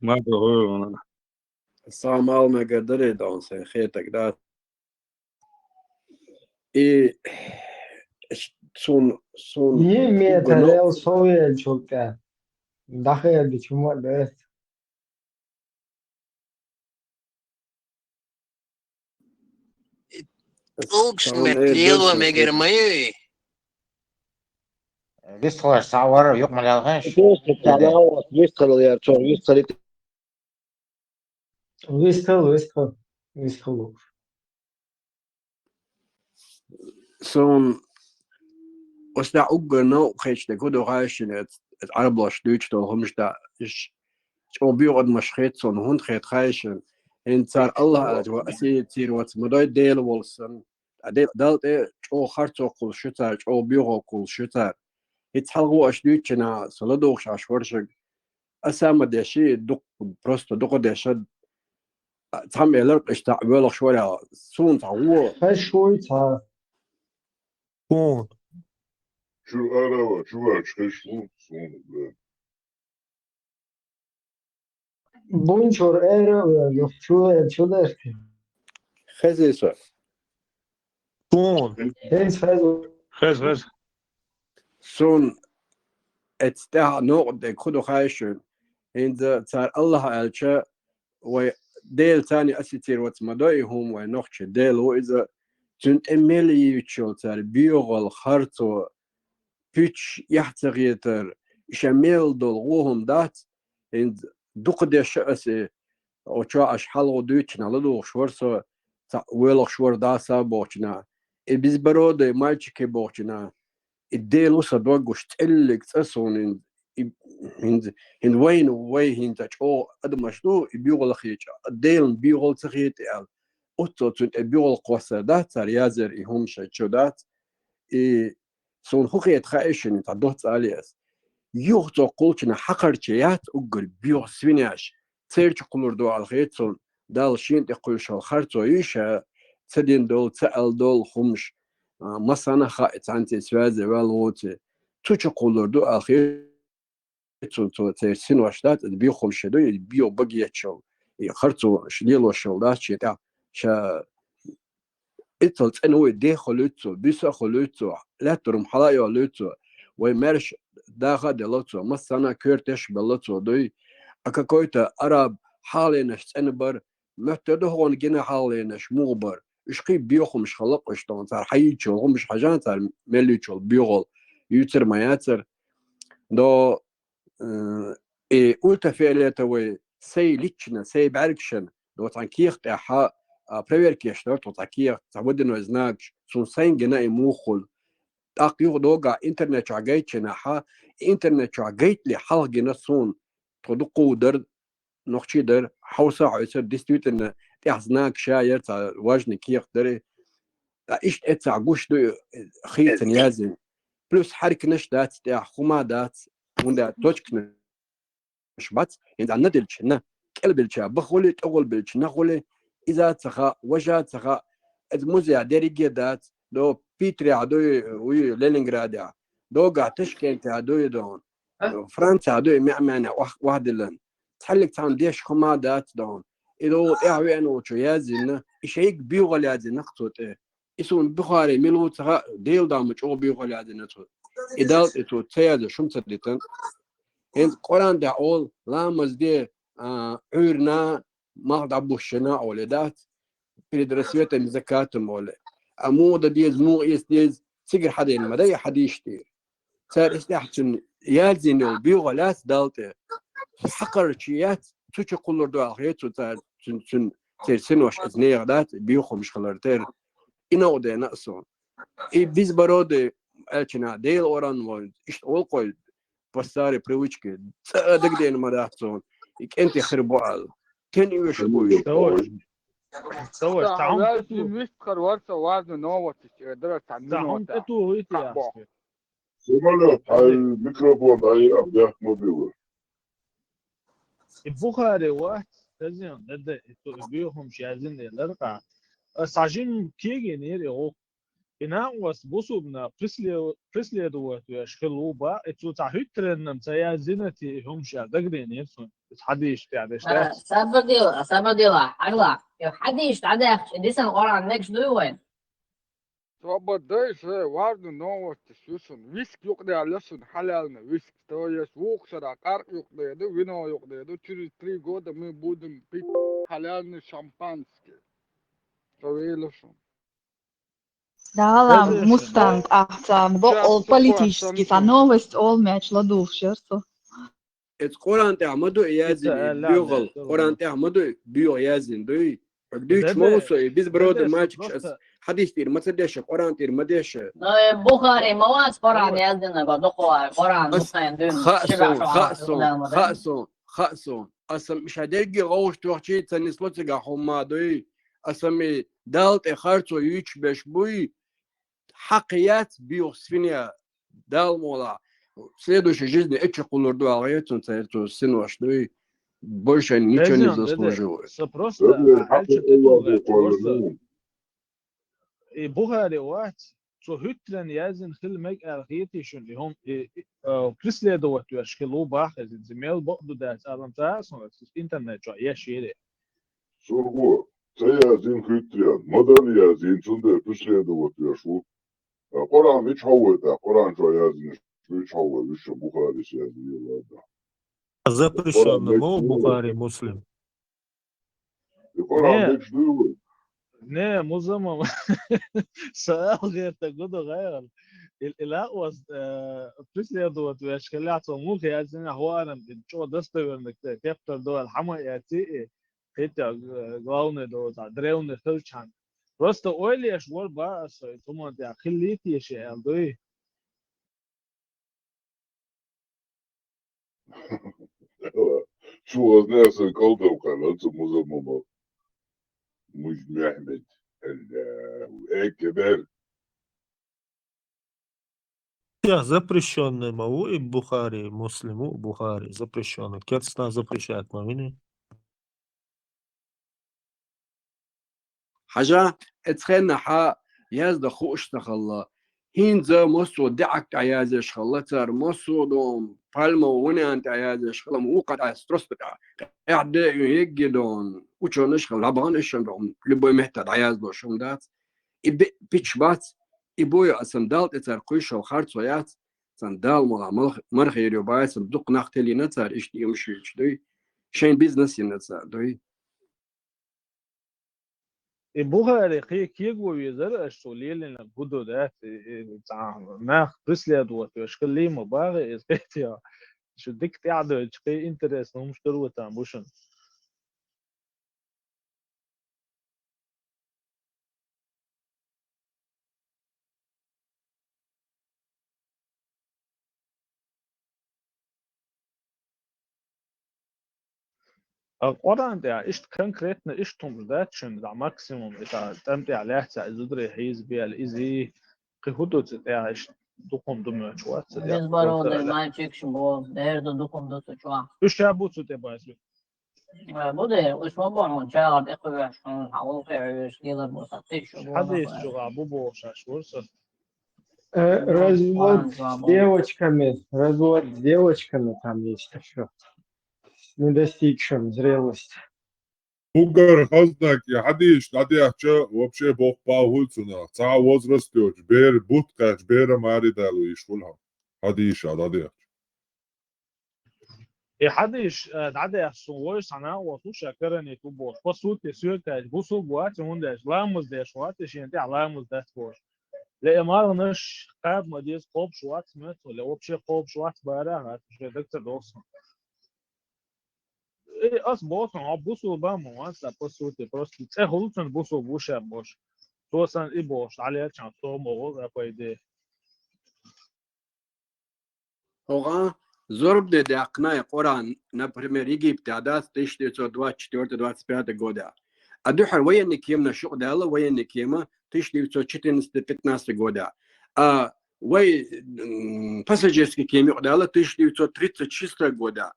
Мар, ой, она. Сам алмега дыре дон сен хетек да. И сун, сун. Е метр эл совет чулка. Дахе ди чума да. Улкшн метлелва мегер мэй. Вистхалар савар ёкъмар ялгъаш. Просто канал, вистхал яр, чор, вистхал. Вистхал, вистхал, вистхал. Сун осна угга но хечте гудо хайшин эт, эт арблаш дүйч тол хумшта иш. Чо био одмаш хет сон, хун хет хайшин. ХӀинца цар Аллахь аьлча, ва асицийр вац ма дой Дела волсан. А Дел-, Далла тӀе чӀогӀа харцо кхуллуш ю цар, чӀогӀа боьхал кхуллуш ю цар. ХӀинца хьалха аш дуьйцучина, со ладугӀуш Ӏаш варшаг. Аса ма деши, дукх-, просто дукха деша, а, цхьамма элар, иштта воьлхуш вара, суна цхьа гӀо. Хай шуй цхьа. Фу. Чу арава, чу вач, хай шу, суна, бля. Бунчур эра, э, чу, э, чу дерти. Хезий со? Фу. Хез, хез. Хез, хез. Сун эц тӀехь новкъа дерг хӀун ду хаьий шуна? ХӀинца цар Аллахь аьлча, вай Дела царна асицийр вац ма дой и хӀума, вай нохчий Дела ву иза, цуьнан тӀе мел йийцачул цар боьхал, харцо, пуьчаш, эхь ца хетар, иша мел долу гӀо хӀума дац, хӀинца дукха деша аса, оцу чохь аш хьалха дуьйцучина ладугӀуш вара со, цхьаъ воьлхуш вара дӀаса бохучина, и безбородый мальчики бохучина, и Дела ву сан дог гуш цӀеллиг цӀа суна, и, и, хӀинца, хӀинца вайна, вай хӀинца чӀогӀа адамаш ду, и боьхал хеташ, Делан боьхал ца хета аьлла. Оццул цуьнан тӀе боьхал кхоссар дац цара язъяр, и хӀума шайн чу дац. И суна хӀун хета хаьий шуна, цхьа доцца али ас. Юха цо кхуллучунна хьакхарчий яц уггар боьха свинеш, церчу кхуллур ду аьлла хета суна, Далла шена тӀе кхуьйсуш йолу харцо йий ша, ца дина долу, ца аьлла долу хӀумаш, а, массарна а хаьа, цхьаьнций связе ваьлла воций. Цу чу кхуллур ду аьлла хета цунна, цо церан синош дац, иза боьха хӀума шен ду, и боьха багечул, и харцо лелош йолу дац шен тӀехь, ша Иццал цӀена вуй, дехо луьйцу цо, буьйса а хо луьйцу цо, лаьттурма хьала а йо луьйцу цо, вай маьрша даха а делла цо, массарна а коьртеш а белла цо дуй, а какой-то араб хьалхалийнаш цӀена бар, моьттур ду хьуна гина хьалхалийнаш муха бар, уьш кхин боьха хӀумаш хилла-кх уьш тхуна, цара хьаийцучул хӀумаш хьажа, цара мел йийцучул боьхал юьйцур ма яцара. До, э, и ультрафиолетовый сай лична, сай бӀаьргашна, до цхьана кехат тӀехь, а, проверкаш дара тхо цхьа кехат, цхьа водяной знакаш, суна сайна гина и муха хуьлу. ТӀаккха юха догахь интернет чохь гайтча нахьа, и интернет чохь гайтале хьалха гина суна, тхо дуккха а дара, нохчий дара, хьовса а хьовсара, действительно, тӀехь знак ша яра, цхьа важный кехат дара. Ткъа иштта эццахь гуш ду, хийцина яздина. Плюс хьаьрканаш дац тӀехь, хӀума дац, хӀунда точканаш бац, хӀинца на делча, на кӀел белча, бахули, тӀехула белча, нахули, иза ца хаьа, важа ца хаьа, иза музея дерриге дац, до Питрехь дуй, уй, Ленинградехь, догахь Ташкентехь дуй дон, Францехь дуй, меӀ-маьӀна охь-, охьадиллан. Цхьаьллиг цхьана деш хӀума дац дон. И догӀу тӀехь веана волчо яздина, и шайга боьхал яздина нах цо тӀе. И суна Бухари мила ву ца хаьа, Делан дама чӀогӀа боьхал яздина цо. И Далла тӀе цо ца язъеш хӀума ца дитан. ХӀинца Къуръан тӀехь олу, ламаз де, а, Ӏуьйранна, малх дӀабуссушна оле дац, перед рассветом и закатом оле. А муха дан деза, муха эца деза, цигара хьадийна ма дай и хьадисаш тӀера. Цара иза тӀехь цуьнан яздина йолу боьхал яц Далла тӀе. Хьакхарчий яц, цу чу кхуллур ду аьлла хета цо цара, цуьнан, цуьнан, церан синош иза нехан дац, боьха хӀумаш хилар тера. И новкъа деана а суна. И безбородый аьлча нах, Делан оран вон, иштта олу-кх вай, по старой привычке, цкъа а дагадеана ма дац суна, и кӀентий хир бу аьлла. Тен оьшу бу уьш? Давай. Давай, да, там вяжем вист хар варца важный новости, э, дара там минута. Самолёт, ай, микрофон, ай, объявь мобилу. И Бухари вац, хазин, да, да, и ту боьха хӀумаш яздина ларкъа. А сажин кегин ир, и гӀу. И накъост бусурбна пресле-, преследовать веш хилла ву бан, и цо цхьа хӀуьттаренна ца яздина те и хӀумаш аьлла дагадеана ир суна. Иза хьадисаш тӀехь деш дац. Сабадила, сабадила, хьарла. И хьадисаш дӀадаьхча, и дисан Къуръан мегаш дуй вайн? Сабадайша, важный новости ю суна. Виски юкъадаьлла суна, хьалялна виски. То есть, вукху шарахь къаркъа юкъадаьду, вино юкъадаьду. Через три года мы будем пить хьалялный шампанский. Со вела шуна. Дала мустанг ахца бокъол политический цхьа новость олу меч ладугӀуш яр со. Эцу Къуръан тӀехь ма ду и яздина, и боьхал. Къуръан тӀехь ма ду и боьха яздина, дуй? Хьо дуьйцуш ма ву со, и безбородый мальчикаш ас хьадис тӀера ма ца деша, Къуръан тӀера ма деша. Но и Бухари ма вац Къуръан яздина, ба дукха Къуръан ас Бухари дуьйна. Хаьа сон, хаьа сон, хаьа сон, хаьа сон. Аса миша дерги гӀовш тохчи ца нисло цига хӀумма дуй. Аса ми Далла тӀе харцо юйч беш буй. Хьакъ яц биюх свиния Далла мола. Следующей жизни эчи кулур ду алгъе цун цайр цу синош дуй. Больше ничего не заслуживает. Са просто, а, альча тетуга, просто. И Бухари вац, цо хӀуьттаран яздина хила мег аьлла хетий шуна, и хӀум-, и, и, а, преследовать веш хила ву бах, иза, иза мел бакъду дац, алам ца а сона, иза интернет чу еш йири. Сурго, ца яздина хӀуьттаран, ма дан яздина, цундела преследовать веш ву. А Къуръан мича хьоввайта, Къуръан чу яздина, мича хьоввай, виша Бухарис яздина, ладно. Запрещённый мо Бухари, Муслим. И Къуръан мегаш дуй вай? Не, Музамма, са ала гӀерта гуда гӀайгӀар. Ил-, ила вас, э, преследовать веш хилла, цо мух яздина, хӀуарам, чӀо достоверный те-, тептар дуал, хӀама яци, и, хӀетя, э, главный дуал, древний хилчан. Просто ойлеш вар ба, а со, и туман тя хилли теши, эл дуй. Чувазне асан калдал калан цу Музаммама. Муж Мехмед. Аллаху акбар. Я запрещённый ма ву и Бухари, Муслим ву Бухари, запрещённый. Керцна запрещать ма вини. Хьажа, эцхенна хьа язда хууш ца хилла. ХӀинца массо а даьӀахк тӀа язъеш хилла цар, массо а дон, пальмовый ванен тӀа язъеш хилла, ма вукхар ас просто тӀа къаьхьа де ю егги дон, учёныш хилла, лабан ишан дон, любой метта дӀаяздо шум дац. И бе-, пич бац, и бой а сан Далла тӀе цар кхуьйшал харцо яц, сан Далла мала мал-, мархийр ю бай, сан дукха нах телина цар, иштта емаш йолчу дуй. Шайн бизнес йина цар дуй. И Бухари кхе кего везара, аш цо лелина гудо дац, и, и, цхьа нах преследовать веш хилли ма багӀи, иза кхетя. Шу дика тӀаьхьадойтуш, кхе интересно хӀумаш даро там бу шуна. А Къуръан тӀехь иштта конкретно иштта хӀумаш дац шуна, дӀа максимум, и тӀа тӀам тӀехь лаьцна, и зударий хьийзабелла, изий, кхин хӀун ду цу тӀехь, иштта дукха хӀума ду моьттуш вац цу тӀехь. Безбородый мальчикаш бу, дера ду дукха хӀума ду цу чохь. Уьш ша бу цу тӀе база. Э, бу дера, уьш ма бу хьуна, чагӀар тӀе кхуьвеш, хьуна, хьан гӀуллакхе хьоьжуш, кхелар бу сан тиша бу. Хьадис чугӀа бу бохуш аш вур сан. Э, развод с девочками, развод с девочками там есть ещё. С недостигшим зрелости. Уггар хазна и хьадисаш дӀадехча, вообще боккха бала хуьлу цунах. Цхьа возраст йоцуш, бер бутт кхаьчча, беран маре далуш хуьлу хьадисаш дӀадехча. И хьадисаш, э, дӀадехча, суна вуьйш цхьа накъост ву ша каранийта ву бохуш. По сути, соьгахь бусулба вац, хӀунда аьлча ламаз деш вац, и шена тӀехь ламаз дац бохуш. Ле и марханаш кхаба ма деза, кхобуш вац моьтту, ле вообще кхобуш вац бара, хӀара шайн даг ца доху суна. Э, ас боху, хьо бусулба ма вац, а по сути, просто цӀе хуьлу цуьнан бусулба ву ша бохуш. Цо сан и бохуш, дӀалелчахьана, со ма ву, а, по идее. ХӀокху зорбане даьккхина и Къуръан, например, Египте дац тысяча девятьсот двадцать четвёртый двадцать пятый года. А дуьххьара военный кеманаш юкъадаьлла, военный кема тысяча девятьсот четырнадцатый пятнадцатый года. А вай, м, пассажирский кема юкъадаьлла тысяча девятьсот тридцать шестой года.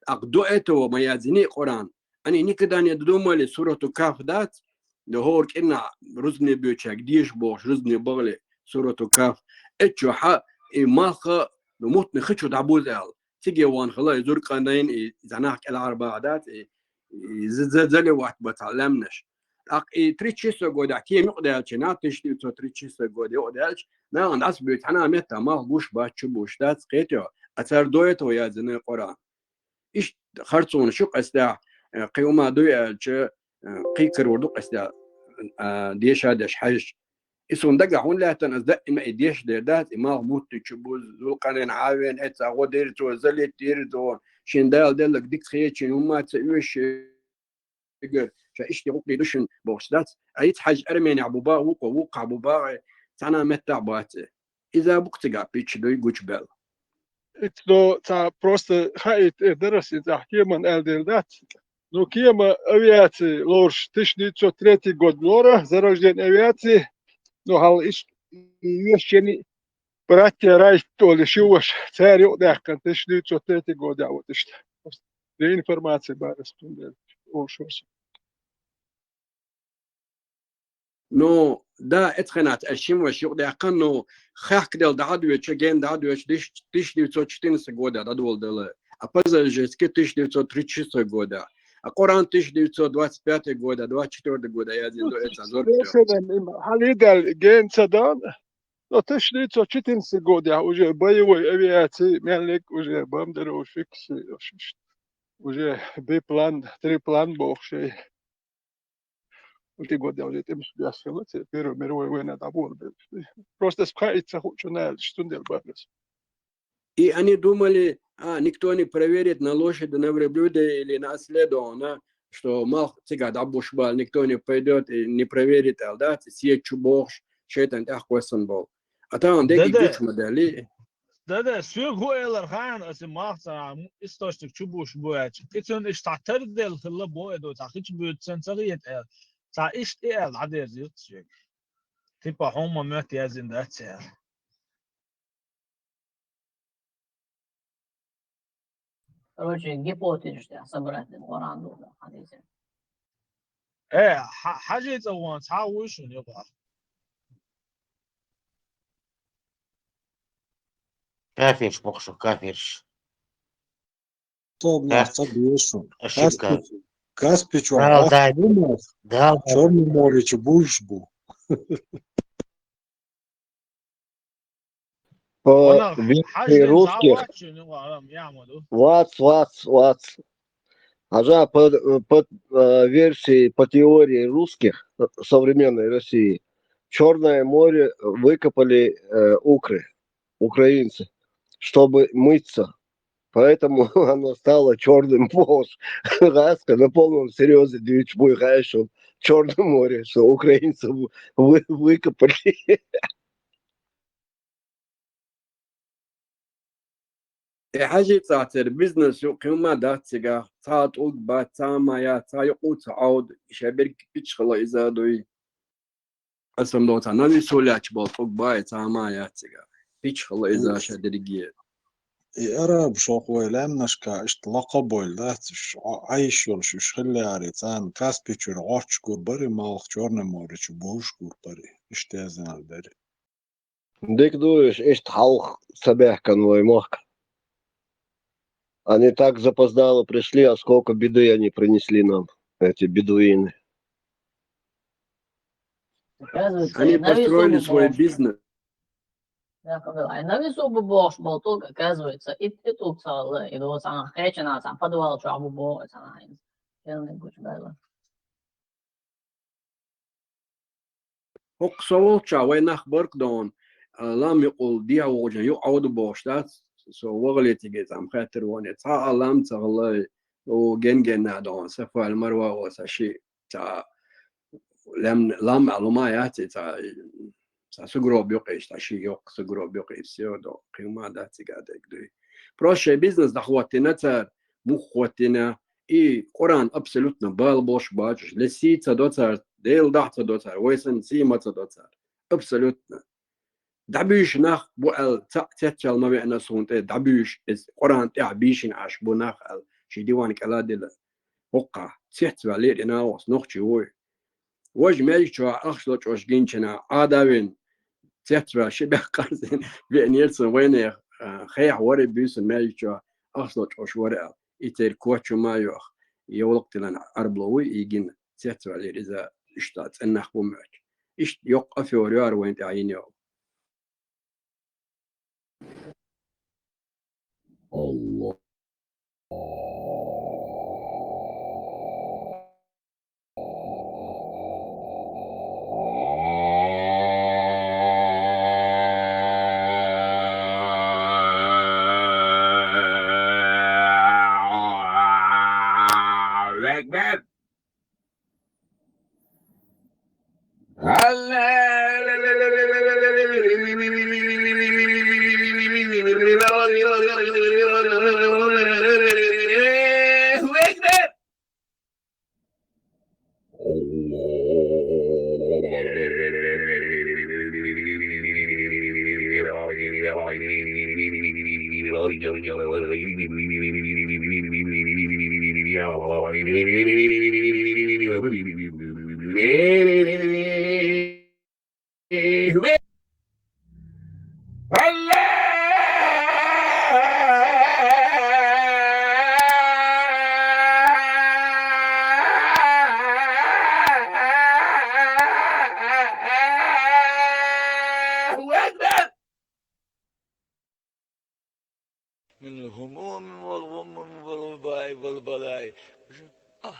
ТӀаккха до этого ма яздиний Къуръан. Они никогда не додумали Сурату Кахф дац, да хӀора кӀирнахь рузбане боьчаьрга деша бохуш, рузбане бахьале Сурату Кахф. Эццахь и малх, ну, мутна хи чу дӀабуза аьлла. Циге вахана хилла и Зулкъарнайн, и зӀанах кӀелхьара баха дац, и, и за-, за-, зале ватта бац хьан лаьмнаш. ТӀаккха и тридцать шестой годехь кема юкъадаьллачу наха, тысяча девятьсот тридцать шестой год юкъадаьллачу, нахана дӀасабуьйцу хьан а метта малх гуш бац, чу буш дац, кхетий хьо, а цара до этого яздина Къуръан. Иштта харцонаш ю-кх ас тӀехь, э, кхин хӀума дуй аьлча, э, кхин карор ду-кх ас тӀехь, э, деша а деш хьаьжча. И суна дагахь хӀунда лаьттина, ас даима и деш дер дац, и малх мутта чу бу, Зулкъарнайн хьавена, эццахь гӀо дира цо, залиттира цо, шен Дала делларг дика хетачийн хӀумма а ца оьшу шегара, ша иштта гӀуллакх ду шуна бохуш дац. Ӏийса-Хьаьжа Арменехь бу баха, вукхо вукхахь бу баха, цхьана а меттахь бац и. Иза бу-кх цигахь пичча дуй гучубаьлла. Итт до цхьа просто хаийта эр дара ас, и цхьа кеман аьлла дела дац. Ну, кема авиаци лоруш тысяча девятьсот третий год лора, зарождение авиации. Ну, хьал иш вешчени братья Райт олу ши ваша, цара юкъадаьккхина тысяча девятьсот третий года вот иштта. Де информация бара ас цундела. Ошу. Ну, да, эцхенат аш шимваш юкъадаьккхина, ну, хахкадел дӀадоьчу, ген дӀадоьчу, диш-, тысяча девятьсот четырнадцатый года дӀадоладала, а пазажирский тысяча девятьсот тридцать шестой года, а Коран тысяча девятьсот двадцать пятый года, двадцать четвёртый года язйина ду эца зорбча. Хьалидал ген ца дан, но тысяча девятьсот четырнадцатый года уже боевой авиации, меллик уже бомбардировщик, уже биплан, триплан боху шей. Укх тӀе года уже тӀемаш беш хилла, церан Первая мировая война дӀаболабелла. Просто ас пхаьицца хӀуъа чу налаш, цундела бахьанас. И они думали, а, никто не проверит, на лошади, на верблюде или на осле, да, что малх цига дӀабуш бала, никто не пойдёт и не проверит, аьлла, да, цу сеть чу бохуш, шайтӀан тӀехь кхоьссина болу. А тахана дегиг гучу ма даьлли. Да-да, соьга хӀун элира хаьа аса, и малх цхьа источник чу буш бу аьлча. И цунна иштта тардел хилла боху, и ду цхьа хи чу буьйцу цунна ца хета аьлла. Цхьа иштта и аьлла дӀадерзийра соьга. Типа хьуна ма моьтту язйина дац аьлла. Короче, гипотезаш тӀехь собрать дина Къуръан ду хьадисехь. Э, хьа-, хьажий цӀа вон, цхьа а вуй шуна юкъахь? Кафирш боху шу, кафирш. Тобнах ца беза шуна. Ошибка. Каспи-, Каспи чохь Дал дай. Чёрное море чу буьйш бу. По версии русских, вац, вац, вац. Хьажа, по, по, э, версии, по теории русских, э, современной России, Чёрное море выкопали, э, укры, украинцы, чтобы мыться. Поэтому оно стало чёрным по-, Раска на полном серьёзе дуьйцуш буй хаьа шуна, Чёрное море, что украинцы вы-, вы-, выкопали. Э, хьажий цӀа церан бизнес ю, кхин ма дац цигахь, цхьа а тӀулг бац, цхьа а ма яц, цхьа а юкъа ца Ӏовду, и шайн берг пичхала иза дуй. Аса ма доцу, цхьа нависо лаьтташ болу тӀулг бац, цхьа а ма яц цигахь. Пичхала иза шайн дерриге. И араб шох вай лаьмнашка иштта лакха бойла дац уьш, Ӏа-, Ӏайш йолуш уьш хиллехьара, царна Каспи чуьра гӀотташ гур бара и малх, Чёрное море чу буьйш гур бара и, иштта язйина дара. Дика ду уьш, иштта хьалха ца баьхкина вай махка. Они так запоздало пришли, а сколько беды они принесли нам, эти бедуины. Они построили свой бизнес. Ай, нависо бу бохуш болу тӀулг, оказывается, и, и тӀулг ца хилла, и доцу цхьана кхечанхьа цхьана подвал чохь бу боху цхьана хьайна. Кхин гучу баьлла. ХӀокху со волчохь вай нах баркдон, а, лам юкъал дехьа вогӀучун юкъа Ӏовду бохуш дац, со вахале цига цхьа ма хаьттира вон, цхьа а лам ца хилла, о, ген-генна дон, Сафа ал Марва о, сан ши, цхьа лам, лам а лума яц, цхьа, цхьа сугроб юкъа, цхьа ши йоккха сугроб юкъа, всё, до, кхин ма дац цига дерг дуй. Просто шайн бизнес дӀахӀоттийна цара, муха хӀоттийна, и Къуръан абсолютно бала болуш бацуш, ле сий ца до цара, Дела дахь ца до цара, вай санна сий ма ца до цара. Абсолютно. ДӀабуьйш нах бу аьлла, цхьаъ цецваьлла ма веана суна тӀе, дӀабуьйш, иза Къуръан тӀехь бийшина Ӏаш бу нах аьлла, ши диван кӀела а дилла. ХӀокхахь, цецваьллера и нах, оцу нохчий вуй. Важа маьждиг чохь ахча лачкъош гинчунна Ӏада а вина, цецваьлла ши бӀе къарзина веанера цунна вайнехан, а, хеха вара и буьйсанна маьждиг чохь ахча лачкъош вара аьлла. И церан коч хӀума а йоьхна, йовлакх тиллина Ӏарбало вуй и гина, цецваьллера иза, иштта цӀена нах бу моьттуш. Иштта йоккха афера ю хӀара вайна тӀехь йина йолу. Аллах. الله أكبر. من الهموم والغموم والوباء والبلاء. آه.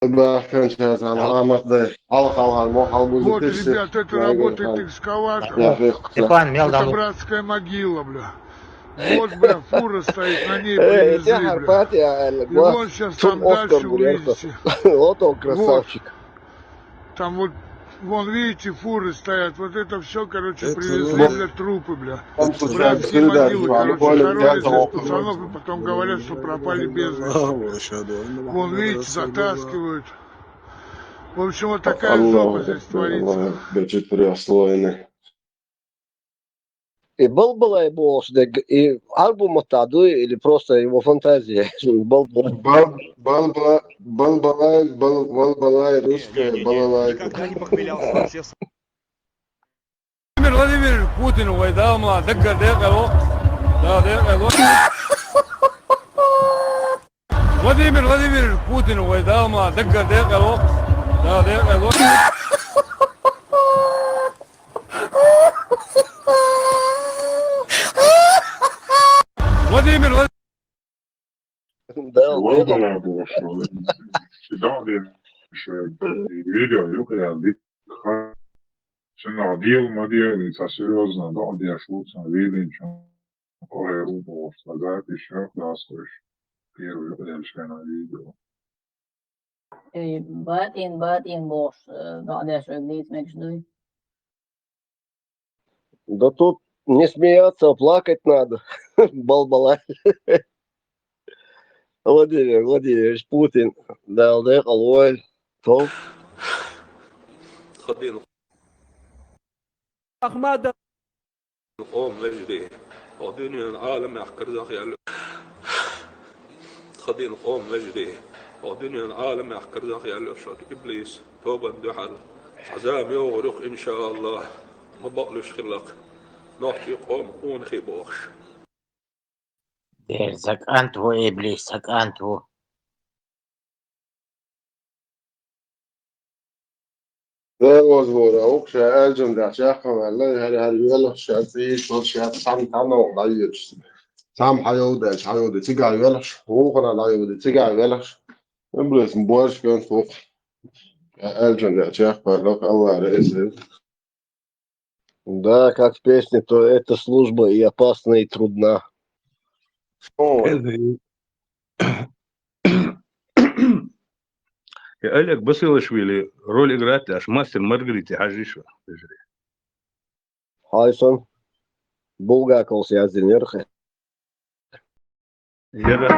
Баххан сейчас, аламатдай. Хал, хал, хал, мо, хал будет. Вот, ребят, это работает экскаватор. Степан, мел. Это братская могила, бля. Вот, бля, фура стоит, на ней привезли, бля. И вон сейчас там дальше увидите. Вот он, красавчик. Там вот, вон, видите, фуры стоят. Вот это все, короче, привезли, бля, трупы, бля. Братские могилы, короче, хоронят здесь пацанов, и потом говорят, что пропали без вести. Вон, видите, затаскивают. В общем, вот такая жопа здесь творится. И Балбалай бохуш дерг, и альбома тӀа дуй, или просто его фантазия? Балбалай. Бал-, Балба-, Балбалай, Бал-, Балбалай, русская балалайка. Никогда не похмелялся, честно. Владимир Владимирович Путин вай дала мала даггара декъало. Да, декъало. Владимир Владимирович Путин вай дала мала даггара декъало. Да, декъало. Владимир Владимирович. Да, Владимир. Ладно, надо, что ли? Да, блин, что, видео, ю-, я, ви-, ха-, цена дел, модель, это серьёзно, да, где шутся, видите, что, ой, рубов, сказать, ещё раз, короче, первый, я, что на видео. Э, батин, батин, бохуш, э, дӀа деш вай дийца мегаш дуй? Да тут не смеяться, а плакать надо. Балбалай. Владимир Владимирович Путин, Дала декъалвойла, тов. Ахмад. Къоман вежарий, хӀокху дуьненан Ӏаламехь карзахъяьлла. Хадийна къоман вежарий, хӀокху дуьненан Ӏаламехь карзахъяьлла шуна иблис, тобанна дуьхьал. Цхьа зама йогӀур ю-кх, иншааллахӀ, ма бакълуьйш хилла-кх, нохчийн къоман къонахий бохуш. Дера, сан кӀант ву иблис, сан кӀант ву. Дела оза вора, вукху ша аьллачун тӀехь чекхваьлла, хӀара, хӀара йоьлхуш, ша цӀийш волуш, ша цхьана, цхьана воккха дӀайоьдуш. Цхьамма хьан йовдаьлча, хьан йовде, цигахь йоьлхуш, вукхунна дӀайовде, цигахь йоьлхуш. Иблис, борш кӀант ву-кх. Ша аьллачун тӀехь чекхваьлла, Аллахь реза. Да, как в песне, то эта служба и опасна, и трудна. О. Э, Олег Басилашвили роль играть деш, «Мастер и Маргарита» хьажийша. Хьайсан? Булгаковс яздина яра хӀара. Яра.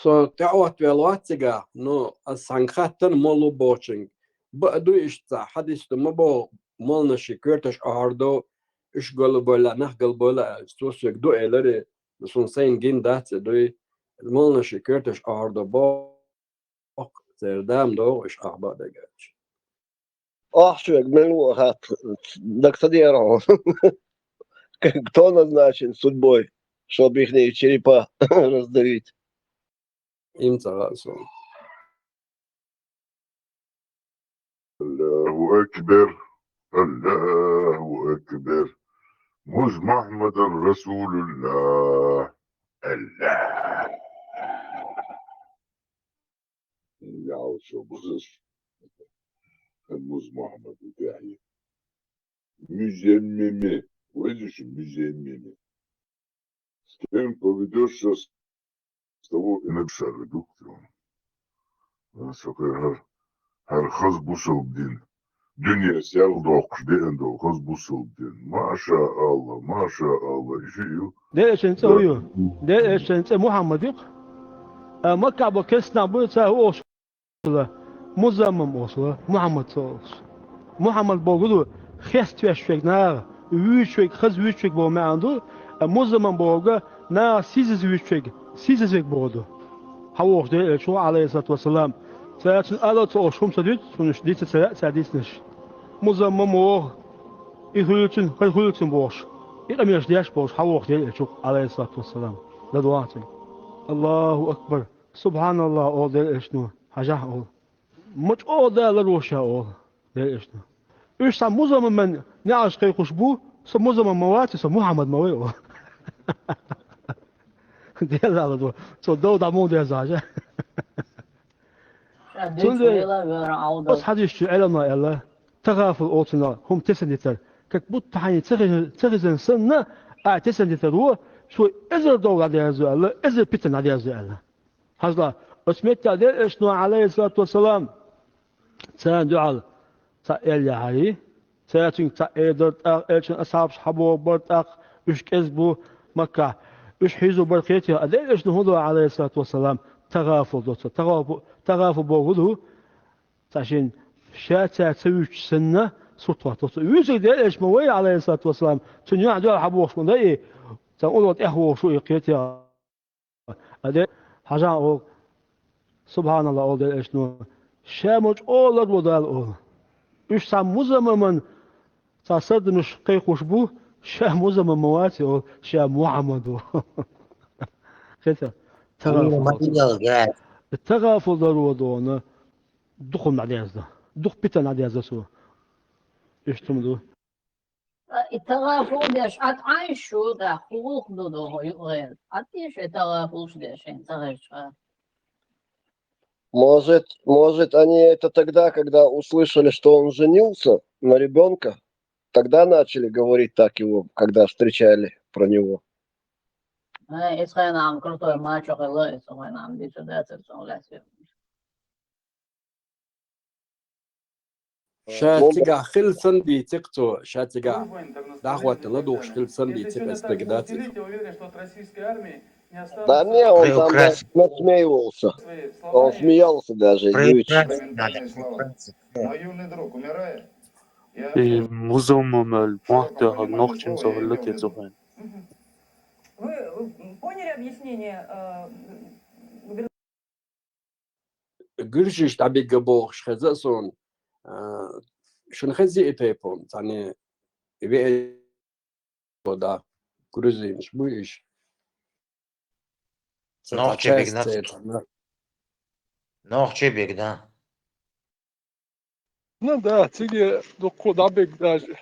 Со тӀеӀоттавелла вац цигахь, но ас цхьаьнга хаьттина молла ву бохучуьнга. Баа дуй иштта цхьа хьадис ду ма боху, молланашийн коьрташ Ӏохьардо, уьш галбойла, нах галбойла аьлча. Цо соьга ду элира, суна сайна гина дац и дуй, молланашийн коьрташ Ӏохьардо боху, церан дама догӀу уьш ахь баа дерг аьлча. Ахь шуьга мила ву хатта, дага ца дера хьуна. Кто назначен судьбой, чтоб ихние черепа раздавить? Им ца хаьа суна. Аллаху акбар, Аллаху акбар. Муз Мухьаммадан Расулуллах. Аллах. Ял шо бузуш. Муз Мухьаммад у дяхьи. Музаммими. Везучи музаммими. С кем поведёшь, с того и напишут. Сокъе гьар, гьар хаза бусалба дин. Дуьнен сел доккхуш деана долу хаза бусалба дин. Маша Аллах, маша Аллах, иша ю. Деречен цӀе ю. Деречен цӀе Мухьаммад ю. А Маккахь бо кестнах бу, ца хӀу олуш. Музаммам олуш, Мухьаммад ца олуш. Мухьаммад бохург ду, хеставеш верг наха, вуьйцуш верг, хаза вуьйцуш верг боху маьӀна ду, а музаммам бохург наха сийсаза вуьйцуш верг, сийсаза верг бохург ду. Хьан вохуш дерриг элча ву, Ӏалайхиссалату вассалам. Цара цуьнан ала ца олуш хӀума ца дуьйцу, цунаш дица ца лаьа цара дийцинарш. Музаммам воху, и хуьлуьйцун, хӀара хуьлуьйцун бохуш. И къамелаш деш бохуш, хьан вохуш дерриг элча ву, Ӏалайхиссалату вассалам. ЛадогӀа цуьнга. Аллаху акбар. Субханаллах, олу дерриг элчано, хьажахь олу. Ма чӀогӀа далар ву ша олу, дерриг элчано. Уьш цхьа музаммаман неӀарш кхайкхуш бу, со музаммам ма вац, со Мухьаммад ма вай олу. Делла ду, цо дов дӀа муха деза хьажа. Цундела оцу хьадисчу Ӏеламнаха аьлла, тагӀафул олу цунах хӀума тесна дитар, как будто хьайна ца хезна, ца хезна санна, а тесна дитар ву, цо эзар дов дӀадерзо аьлла, эзар питана дӀадерзо аьлла. Хьажал, оцу меттехь дерриг элчано, Ӏалайхиссалату вассалам, царна дуьхьал цхьаъ аьлла яхьарий, цара цуьнга цхьаъ эр дара тӀаккха, элчан асхьабаш хьабогӀу бара тӀаккха, уьш кӀезиг бу Маккахь, уьш хьийзо бара кхетий, а дерриг элчано хӀун до, Ӏалайхиссалату вассалам, тагӀафул до цо. ТагӀафу-, тагӀафул бохург хӀун ду? Цхьа шен ша цара ца вуьйцуш санна, сурт хӀоттаво цо. Вуьйцург дерриг элча ма вай, Ӏалайхиссалату вассалам, цуьнан юьхь дуьхьал хьабогӀуш ма дай, цхьана улло тӀехвогӀуш ву и кхетий. А де, хьажахь олу, субханаллах, олу дерриг элчано, ша ма чӀогӀа лар ву Дала олу. Уьш цхьа музаммаман цхьа сардамаш кхайкхош бу, ша музаммам ма вац олу, ша Мухьаммад ву. Хета, тагӀафул олу цунах. ТагӀафул лар ву дона, дукха хӀума дӀадерзо, дукха питана дӀадерзо цо. Иштта хӀума ду. И тагӀафул деш, Ӏад Ӏайша шу, тӀаккха хӀун гӀуллакх ду доху юкъагӀерта? Ӏад ду шу тагӀафулш деш, хӀинца ца хезча? Может, может, они это тогда, когда услышали, что он женился на ребёнка, тогда начали говорить так его, когда встречали про него. Э, иза хенахь крутой мачо хилла, иза хенахь дийцар дацара цунах лаьцна. Ша цигахь хилла санна дийцира цо, ша цигахь дӀахӀотта ладугӀуш хилла санна дийцира, аса дага дац иза. Да не, он там даже насмеивался. Он смеялся даже, Юрич. И музаммам аьлла, мохь тӀехь нохчийн цо хилла те цу хенахь. Вы, э, поняли объяснение, э, Гуьржиша дӀабигна бохуш хеза суна, а, шуна хезий и тайпана, цхьаьна веа да, грузинаш бу иш. Нохчий бигна. Нохчий бигна. Ну да, цига дукха дӀабигна даже.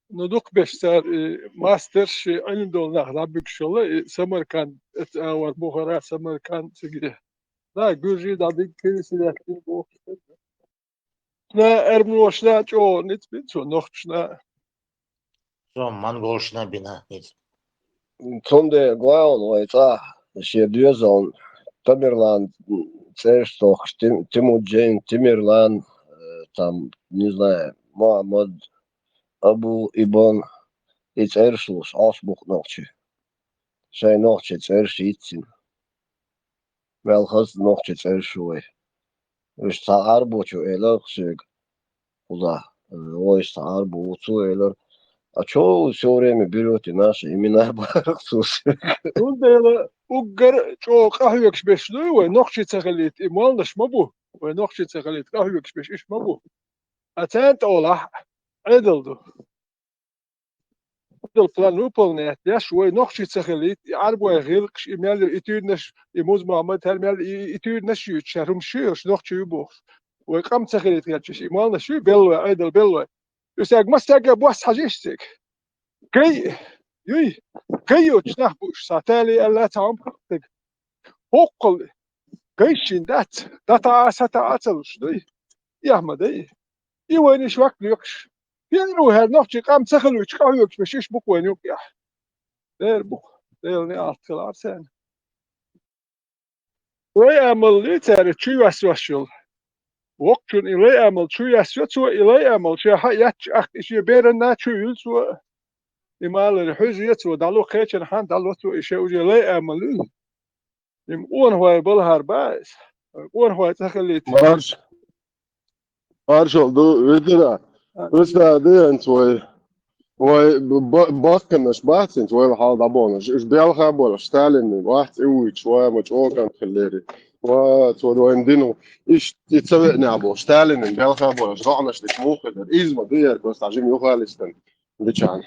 Ну, дукха беш цара и мастерш, и Ӏилма долу нах дӀабигаш йолу, и Самарканд, эца агӀор Бухара, Самарканд цига. Да, гуьржий дӀабигна, кирсинехь бохуш. На, эрмалошна чӀогӀа ницкъ бина цо, нохчашна. Цо монголшна бина ницкъ. Цундела главное вай цӀа шен доьзална Тамерлан цӀераш тохуш, Тим-, Тимуджин, Тамерлан, э, там, не знаю, Мухьаммад, Абу, Ибн, и цӀераш луш, Ӏаш бу-кх нохчий. Шайн нохчийн цӀераш йиццина. Мел хаза нохчийн цӀераш ю вай. Уьш цхьа Ӏарбочо элира соьга. Кхузахь, э, вайша цхьа Ӏарбо ву, цо элира: «А чё вы всё время берёте наши имена?» — боху цо соьга. Цундела уггар чӀогӀа къахьоьгуш берш дуй вай, нохчий ца хилийта, и молланаш ма бу. Вай нохчий ца хилийта къахьоьгуш берш иш ма бу. А царна тӀе олахь, Ӏедал ду. Ӏедал план выполнять деш, вай нохчий ца хилийта, и Ӏарбой гӀиллакхаш, и мел йолу, и туьйранаш, и Муз Мухьаммад, хӀара мел, и, и туьйранаш юьйцуш, хӀара хӀумаш ю йолуш, нохчий ю бохуш. Вай къам ца хилийта хилчаш, и молланаш ю, белла вай, Ӏедал белла вай. Уьш стаг массаьрга босса хьажа иштта цига. Кай! Юй, гай йоцу нах бу уьш, цхьа тали аьлла цхьа хӀума хӀокхул. Гай шин дац, дата а, сата а ца луш дуй. Яхма дай. И вайна иш вак лоькхуш. Первый хӀара нохчий къам ца хилуьйтуш къахьоьгуш беш иш бу-кх вайна юкъехь. Дера бу-кх, Делан неӀалт хилар царна. Лай амал ли цара чу йоссош йолу? Воккхачун и лай амал чу йоссо цо, и лай амал ша хьан етташ ахка и шен беранна чу юьлу цо. И маларе хьуьза е цо, дӀало кхечанхьа дӀало цо, и ша уже лай амал юьлу. Им къонахой балхьар бац. Къонахой ца хилийта. Марш. Маршалла ду, вежарий. Вистина ду хӀинца вай. Вай б-, б-, баккханаш бац хӀинца вай хьал дӀабаханаш. Уьш белха болуш, Сталинан вац и вуьйцуш, вай ма чӀогӀа хиллера. Ва, цо вайна дина. Иштта и ца веанехь болуш, Сталинан белха болуш, доӀанаш деш муха хир дара. Иза ма ду яра, просто жима юхалистан дичахьана.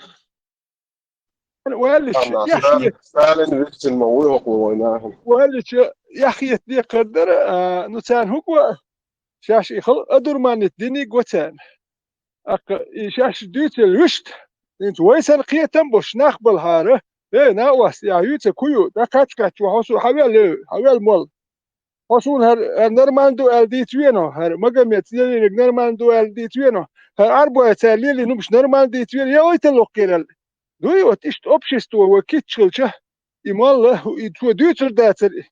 Ваьллича, Анна, яхъе-, Сталин, Сталин виссина ма вуй хӀокхо вайн нахана. Ваьллича, яхъетта декхар дара, а, ну, царна хӀума, шаьш и халкъ одурманить диниг вацарна. Аккха, и шаьш дуьйцал вуьшта, хӀинца вай санна кхетам бош нах балхьара, э, накъост, я хӀуьйца ку ю, дӀакхач-кхач ву хьо су, хьавел, э, хьавел мол. Хьо суна хӀара, хӀара нормально ду аьлла дийца вено, хӀара Магомед Зелиниг нормально ду аьлла дийца вено, хӀара Арбоя цара лелийна хӀумаш нормально дийца вено, я ойта локкхера аьлла. Дуй, вот иштта общество вай кийча хилча, и молла, и цо дуьйцур дацара и.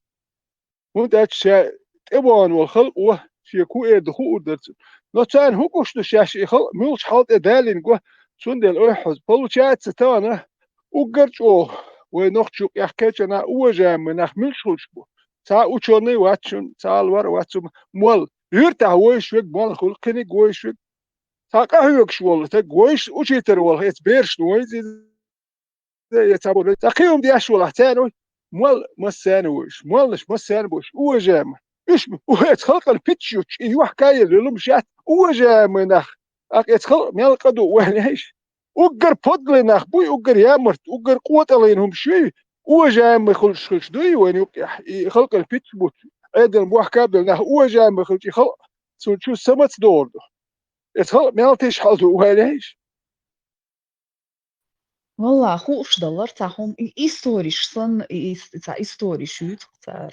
ХӀунда аьлча ша тӀебогӀун волу халкъо шен ку эр ду хуур дара цунна. Но царна хӀун гуш ду шаьш и халкъ муьлхачу хьал тӀе далийна го, цундела ойхьаза. Получается, тахана уггар чӀогӀа вай нохчу юкъехь кхечанхьа уважаемый нах муьлш хуьлуш бу. Цхьа учёный вац шуна, цхьа алвар вац хӀума. Мол, юьртахь вуьйш вег мол хуьлу, кхиниг вуьйш вег. Цхьа къахьоьгуш волу стаг вуьйш, учитар волу эца берашна вуьйш иза, я ца болу, цхьа кхин хӀума деш волахь, царна вуй, мол массарна вуьйш, моллаш массарна буьйш, уважаемый. Уьш, у, эца халкъана питча юттуш, и юьхь кайъелла лума шаьтта, уважаемый нах. Аккха эца халкъ мел къа ду вайна иш. Уггар подлый нах буй, уггар ямарт, уггар къотӀаллин хӀумаш юй, уважаемый хуьлуш хилча дуй вайн юкъехь, и халкъана питча бутту, Ӏедална бохка а белла нах уважаемый хилча, и халкъ цунна чу самаца догӀур ду. Эца халкъ мел тиша хьал ду вайна иш. Валлахь, хууш далара цхьа хӀума, и историш санна, и ис-, цхьа историш юьйцу цара.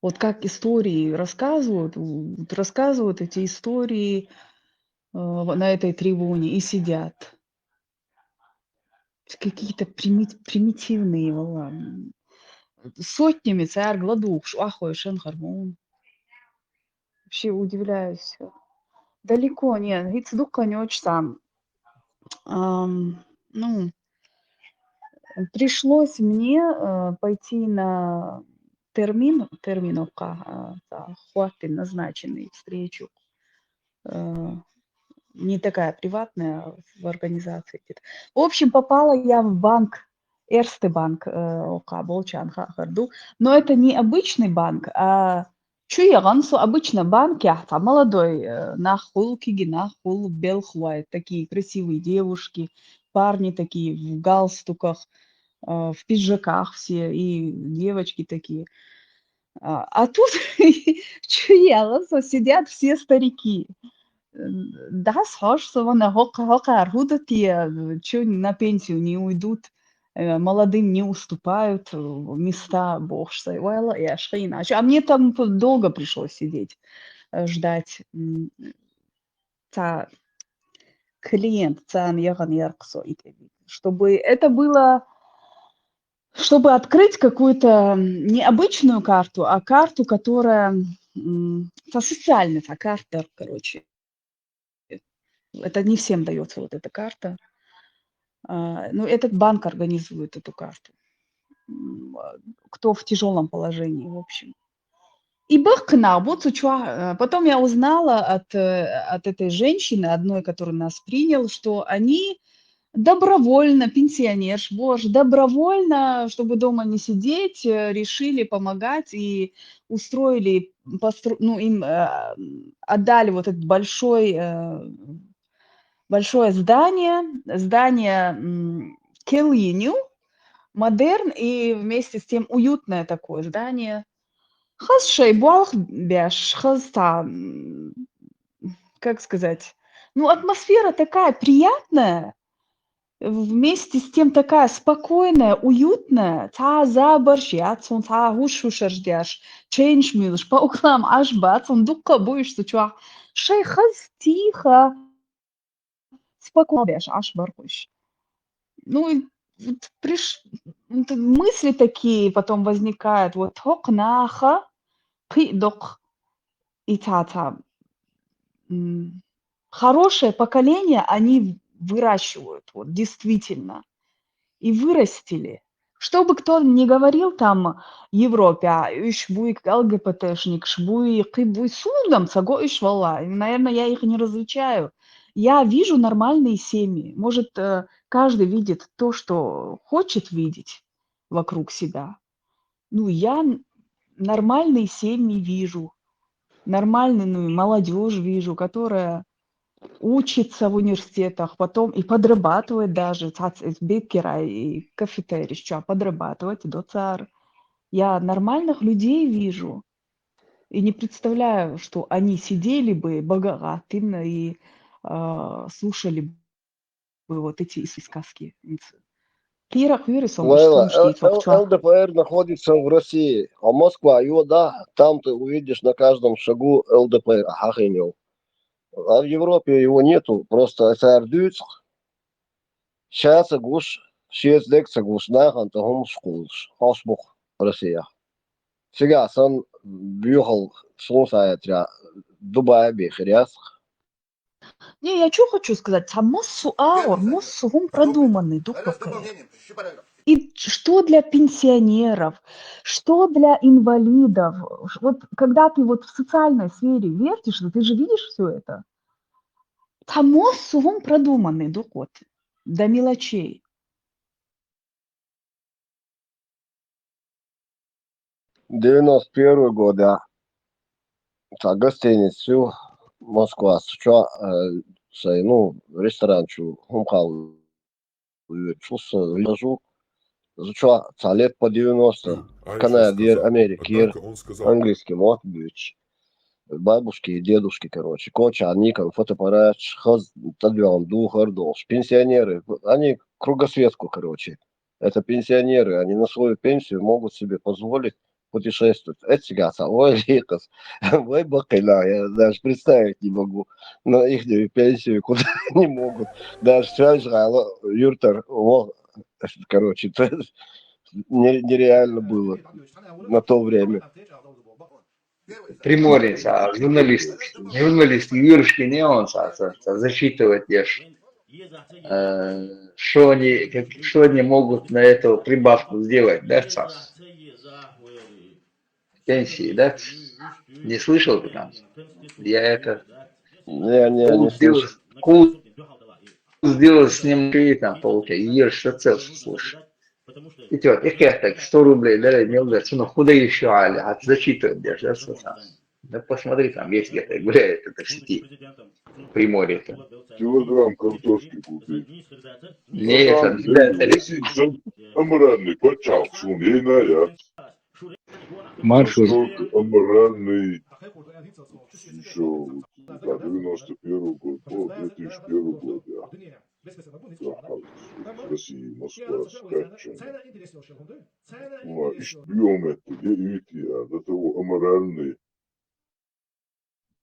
Вот как истории рассказывают, вот рассказывают эти истории, э, на этой трибуне и сидят. Какие-то прими-, примитивные, валлахь. Сотнями цара гладухуш, охьахой шен хармон. Вообще удивляюсь. Далеко, не, хӀинца дуккха не очень там. Ам, ну, пришлось мне, э, пойти на термин, термин ока, а, та, хватит назначенный встречу. Э, не такая приватная, в организации где-то. В общем, попала я в банк, Эрсте банк, э, ока болчан ха-, харду. Но это не обычный банк, а чу яхана со обычно банкехь цхьа молодой, э, нах хуьлу, киги нах хуьлу, белхалой, такие красивые девушки, парни такие в галстуках, э, в пиджаках все, и девочки такие. А, а тут чу яла со, сидят все старики. М, дас хьош со вана, хӀокха-, хӀокхара хӀу ду те, чу на пенсию не уйдут, э, молодым не уступают, э, места, бохуш со. Вай ла, я шхина. А чу, а мне там п-, долго пришлось сидеть, э, ждать. М, ца клиент, царна яхана ярх со и те. Чтобы это было, чтобы открыть какую-то, м, не обычную карту, а карту, которая, м, со социальной, со карта, короче. Это не всем даётся вот эта карта. А, ну, этот банк организует эту карту. М, а, кто в тяжёлом положении, в общем. И бахкана, вот сучуа, э, потом я узнала от, э, от этой женщины, одной, которая нас принял, что они добровольно, пенсионерш, боже, добровольно, чтобы дома не сидеть, э, решили помогать и устроили, постру-, ну, им, э, отдали вот этот большой, э, большое здание, здание, м, кельйиню, модерн и вместе с тем уютное такое здание. Хаза шайн болх беш, хаза цхьа, м, как сказать, ну, атмосфера такая приятная. вместе с тем такая спокойная, уютная, цхьа забарш яц цун, цхьа хӀуш-хӀушарш деш, чейнаш муьйлуш, по углам Ӏаш бац цун, дуккха а бу уьш цу чохь. Шайн хаза, тихо, спокойно деш Ӏаш бара уьш. Ну, и вот приш-, вот мысли такие потом возникают, вот хӀокху наха кхин а доккха и цхьа-цхьа, м, хорошее поколение они выращивают, вот, действительно. И вырастили. Что бы кто ни говорил там в Европе, а, уьш буй ЛГБТшникаш, буй, кхин буй, суна-м ца го уьш, валлахӀи. Наверное, я их не различаю. Я вижу нормальные семьи. Может, э, каждый видит то, что хочет видеть вокруг себя. Ну, я н-, нормальные семьи вижу, нормальную, ну, и молодёжь вижу, которая учится в университетах, потом и подрабатывает даже, цхьацца эс беккера и кафетерийчохь подрабатывать до цар. Я нормальных людей вижу и не представляю, что они сидели бы бага гӀаттина и, а, слушали бы вот эти ис-, сказки. Кхера хьуьйра со Лайла, муьлш Л-, Л-, ЛДПР находится в России, а Москва йода, там ты увидишь на каждом шагу ЛДПР, а хьахийнал. А в Европе его нету, просто цара дуьйцу, ша ца гуш, шеца дерг ца гуш, нахана тӀе хӀумаш кхуллуш, хьовш бу-кх Россия. Цигахь санна боьхалла суна схьаэцарехь Дубай бен хир яц-кх. Не, я чё хочу сказать, цхьа массо а агӀор, массо а хӀума продуманный ду-кх вайн. И что для пенсионеров, что для инвалидов. Вот когда ты вот в социальной сфере вертишься, ты же видишь всё это. Цхьа массо а хӀума продуманный ду-кх вот, до мелочей. Девяносто первый год, да. Цхьа гостиница ю Москвас, цу чохь, э, сайн, ну, ресторан чу хӀума хала воьдуш ву со, лежу. Цу чохь цхьа лет по девяносто, Канадера, Америкера, английский мотт буьйцуш. Бабушки и дедушки, короче, кочахь никан фотоаппараташ, хаза тӀедоьгӀна духар а долуш. Пенсионеры, они кругосветку, короче. Это пенсионеры, они на свою пенсию могут себе позволить путешествовать. Эцигахь цхьа ойла йикхас. Вай баккхий нах, я даже представить не могу на ихнюю пенсию, куда они могут. Даже Саьлжа-ГӀала юьртара ваха, короче, это не-, нереально было на то время. Приморье, а, журналист, журналист Юрушкин, и он, а, а, а, зачитывать еш, э, что они, как, что они могут на эту прибавку сделать, да, цас? Пенсии, да? Не слышал ты там? Я это... Не, не, не слышал. Кул сделал с ним, и там получается, еш, что цел слушай. И вот, и как так, сто рублей, да, имел, да, цену худо ещё, али, а зачитывать даже, да, что там? Да посмотри, там есть где-то, гуляет это в сети, в Приморье-то. Килограмм картошки купить. Не, это, да, это... Аморальный пачал, сун, ей на я. Маршрут. Аморальный, ещё, да, девяносто первый год, о, две тысячи первый год, я. России, Москва, скачан. Ма иштта биометрия, ити, а, до того аморальный.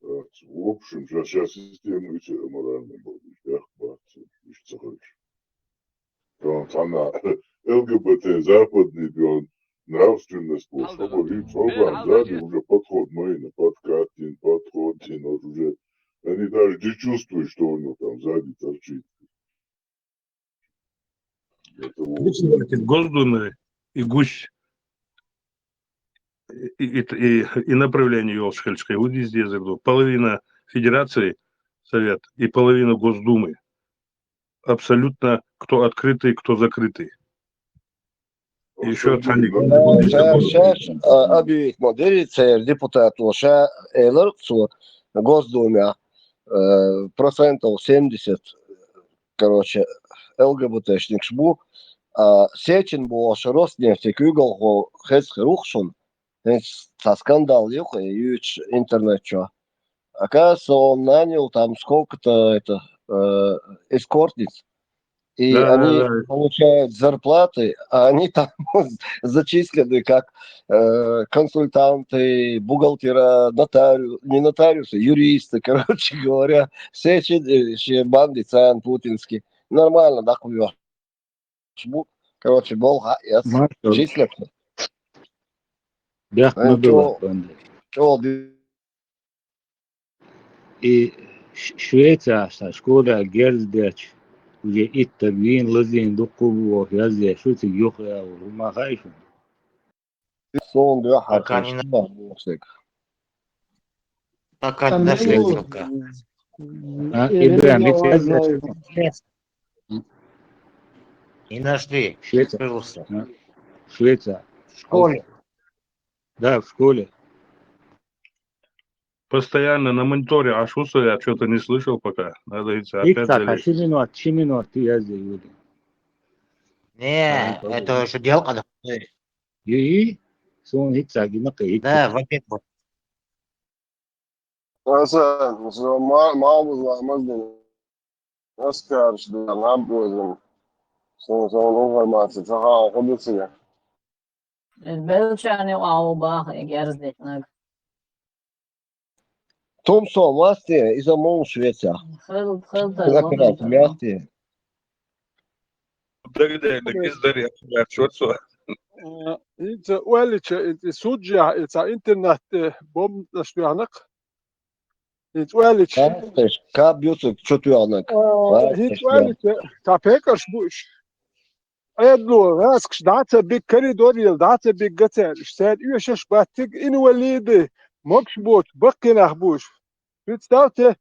В общем, ша, ша система иштта аморальный бу, бехк бац, иштта ца хилча. Прям цхьана ЛГБТ, западный, прям нравственность, вот, чтобы вид, сзади уже подход, мы на подкатим, подходим, вот уже, они даже не чувствуют, что у него там сзади торчит. Представьте, в Госдуме и гусь, и, и, и, и направление ёлчхельское, вот везде загнул. Половина Федерации Совет и половина Госдумы. Абсолютно, кто открытый, кто закрытый. Ещё цхьаьниг. Ша, ша, а, объявить ма дерри церан депутато, ша элира цо Госдумехь, э, процентов семьдесят, короче, ЛГБТшникаш бу, а, Сечин бохуш Роснефти куьйгалхо хеза хир ву-кх шуна, хӀинца цхьа скандал ю-кх и юьйцуш интернет чохь. Оказывается, он нанял там сколько-то, это, э, эскортниц. И Да, да, они да. получают зарплаты, а они там зачислены как э, консультанты, бухгалтера, нотариусы, не нотариусы, юристы, короче говоря, все эти, э, все банды цен путинские. Нормально, да, хуёво. Короче, бол, а, я с- Маршал. Числятся. Бяхт Э, ма чё- била, банды. Чё, ди- И Ш- Швеция аса школа герз деча, уже итта вин лазин дукху во язде, шу цига юха явур, ма хай шу. Сон дуьхьа Пока хьаькхаш не ма бохсаг. Пока Там нашли не только. А, Ибрагим, Ирина язде. Лаврова. Не нашли. Швеция. Пожалуйста. А, Швеция. В школе. Да, в школе. Постоянно на мониторе, а что я что-то не слышал пока. Надо идти опять Икса, залезть. ши минут, ши минут язде, Юрий. Не, Ага, это же дело, когда... Юрий, сон икса гина кайик. Да, во-первых. Аса, со ма- мал бузламаз дин. Аскарш да наб бузин. Сон сон информация цаха худусига. Белчани ау бах герз дечнаг. Том со масти, иза мон Швеция. Хыл хыл Как раз да. Мяхти. Дагадег да гиздари я чорцо. Э, хӀинца оаллача, и, и суд жа, и ца интернет, э, бомбаш туьхьнакх. ХӀинца оаллача. Каб юцуг чу туьхьнаг. Э, ХӀинца оаллача, ца пекарш бу уьш. Ӏедало, гӀаскаш дӀа ца биг, коридор ел дӀа ца биг га цаьрга. Уьш цаьрга оьшуш бац цига, инвалиды, могаш боцу, баккхий нах бу уьш. Представьте,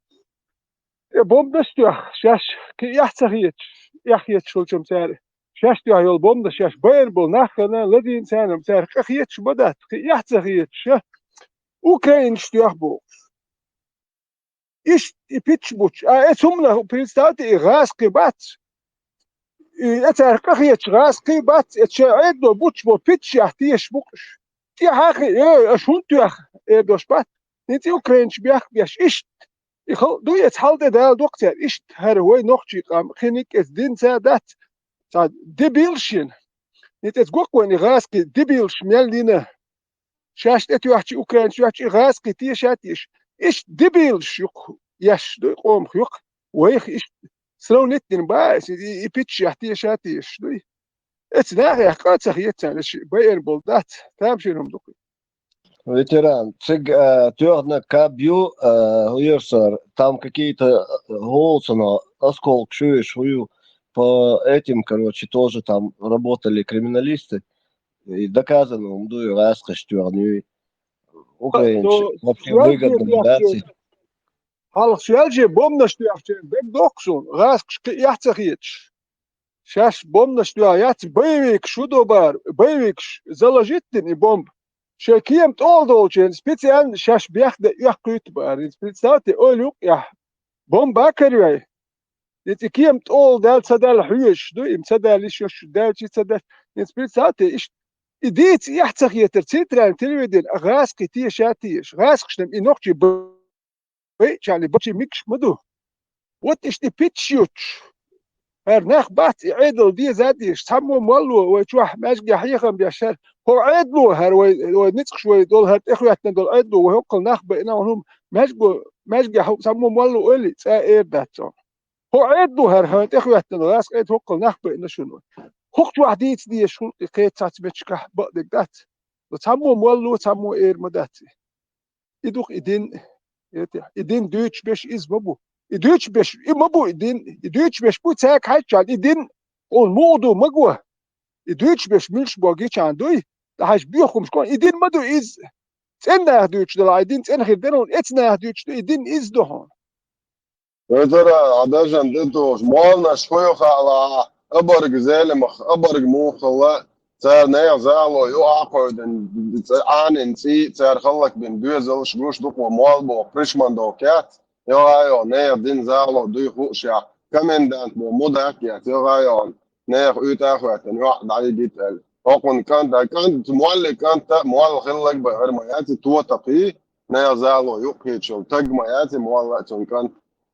э, бомбаш туьхьа, шаьш кхин эхь ца хеташ, эхь хеташ волчам цара. Шаьш туьхьа йолу бомбаш, шаьш байина болу нах хана, ладийна царна, цара къа хеташ ма дац, кхин эхь ца хеташ, ша. Украинаш туьхьа бохуш. Иштта и пичча буч. А э цумна, представьте, и гӀаскхи бац. И э цара къа хеташ гӀаскхи бац, э шайн Ӏедало буч бо пичча тешаш бу уьш. ТӀехьа хи, э, аша хӀунда туьхьа, э, дош бац. ХӀинца и украинаш бехк беш, иштта. И хал-, ду эца хьал тӀе дала доккха цаьрга, иштта хӀара вай нохчий къам, кхин а кӀеза динца дац. Цхьа дебилаш йина. ХӀинца эца гоккха вайн и гӀаскхи дебилаш мел йина. Шаьш тӀе тоьхча, украинаш тоьхча, и гӀаскхи теша а теша. Иштта дебилаш юкъа еш ду и къомах юкъа. Вайх иштта сравнить дина бац, и, и пичча теша а тешаш ду и. Эца нахех къа ца хета царна, ши байина болу дац, тамашийна хӀума ду-кх. Ветеран, цига, э, тоьхна каб ю, э, хӀуьйрсар, там какие-то, э, гӀолцана осколкаш ю, уьш хӀу ю, по этим, короче, тоже там работали криминалисты. И доказано, хӀума ду и гӀаскхаш тоьхна ю. Украинцы Ну, вообще я выгодно тебе дац. говорю, Хьалха шаьлче бомбанаш тоьхча, дагадоккху суна, гӀаскаш кхин эхь ца хеташ. Шаьш бомбанаш тоьхна яц, боевикаш шу до бара, боевикаш заложить дина и бомба. Шайн кема тӀола долчеран специально шаьш бехк дан оьккхуьйту бара. Представьте, ойла юкъа эхь. Бомба а каравей. Иза кема тӀола даьлла ца даьлла хьоьжуш ду, им ца даьлла йиш йолуш, даьлча ца даьлла. Иза представьте, иштта и дийца эхь ца хетар центральный телевидение, а гӀаскхи теша а теша. ГӀаскхашна и нохчий б- вай чарли бачи микаш ма ду. Вот иштта и пичча юттуш. ХӀара нах бац и Ӏедал деза а дезаш, цхьаммо молло вай чохь маьжгехь хьехам беш хӀара. ХӀо Ӏедало хӀара вай, вай ницкъаш вай долу хӀара тӀехӀоьттина долу Ӏедало вай хӀоккхул нах байина хӀума маьжго, маьжгехь хӀу цхьаммо молло ойли цӀа а эр дац цунах. ХӀо Ӏедало хӀара хӀара тӀехӀоьттина гӀаскхи хӀоккхул нах байина шуна вай. ХӀокху чохь дийца дезаш хуьлу и кхечу цхьацца меттигашкахь бакъдерг дац. Цхьаммо молло, цхьаммо эр ма дац и. И ду-кх и дин, эти, и дин дуьйцуш берш иза ма бу. И дуьйцуш берш, и ма бу и дин, и дуьйцуш берш бу цаьрга хьаьжча, и дин хьуна муха ду ма го. И дуьйцуш берш муьлш бо гича дуй, ткъа хьаьжча боьха хӀумаш кху, и дин ма ду иза. ЦӀена наха дуьйцуш делахь, и дин цӀена хир дара хьуна, эцу наха дуьйцуш ду, и дин иза ду хьуна. Везара, а дажан де тохуш, молланаш хӀу ю хаалахь, абарг Зелимах, абарг муха хилла, цара нехан зало юкъа а кхойдина, цӀе-, Ӏанин цӀий, цара хӀаллакбина доьзалш гуш ду-кх молла боху, пришман долу кец, йогӀа-йогӀа, нехан дина зало дуй хуушехь, комендант боху мудак а эцна, йогӀа-йогӀа, нехан уьйтӀа а хӀоьттина, йоӀ дӀайигийта аьлла. ХӀокхунна кӀант, кӀант, молли кӀант а, молла хилларг бен хӀара ма яц и тотапхий, нехан зало юкъахийча йолу таг ма яц и молла а цунна кӀант.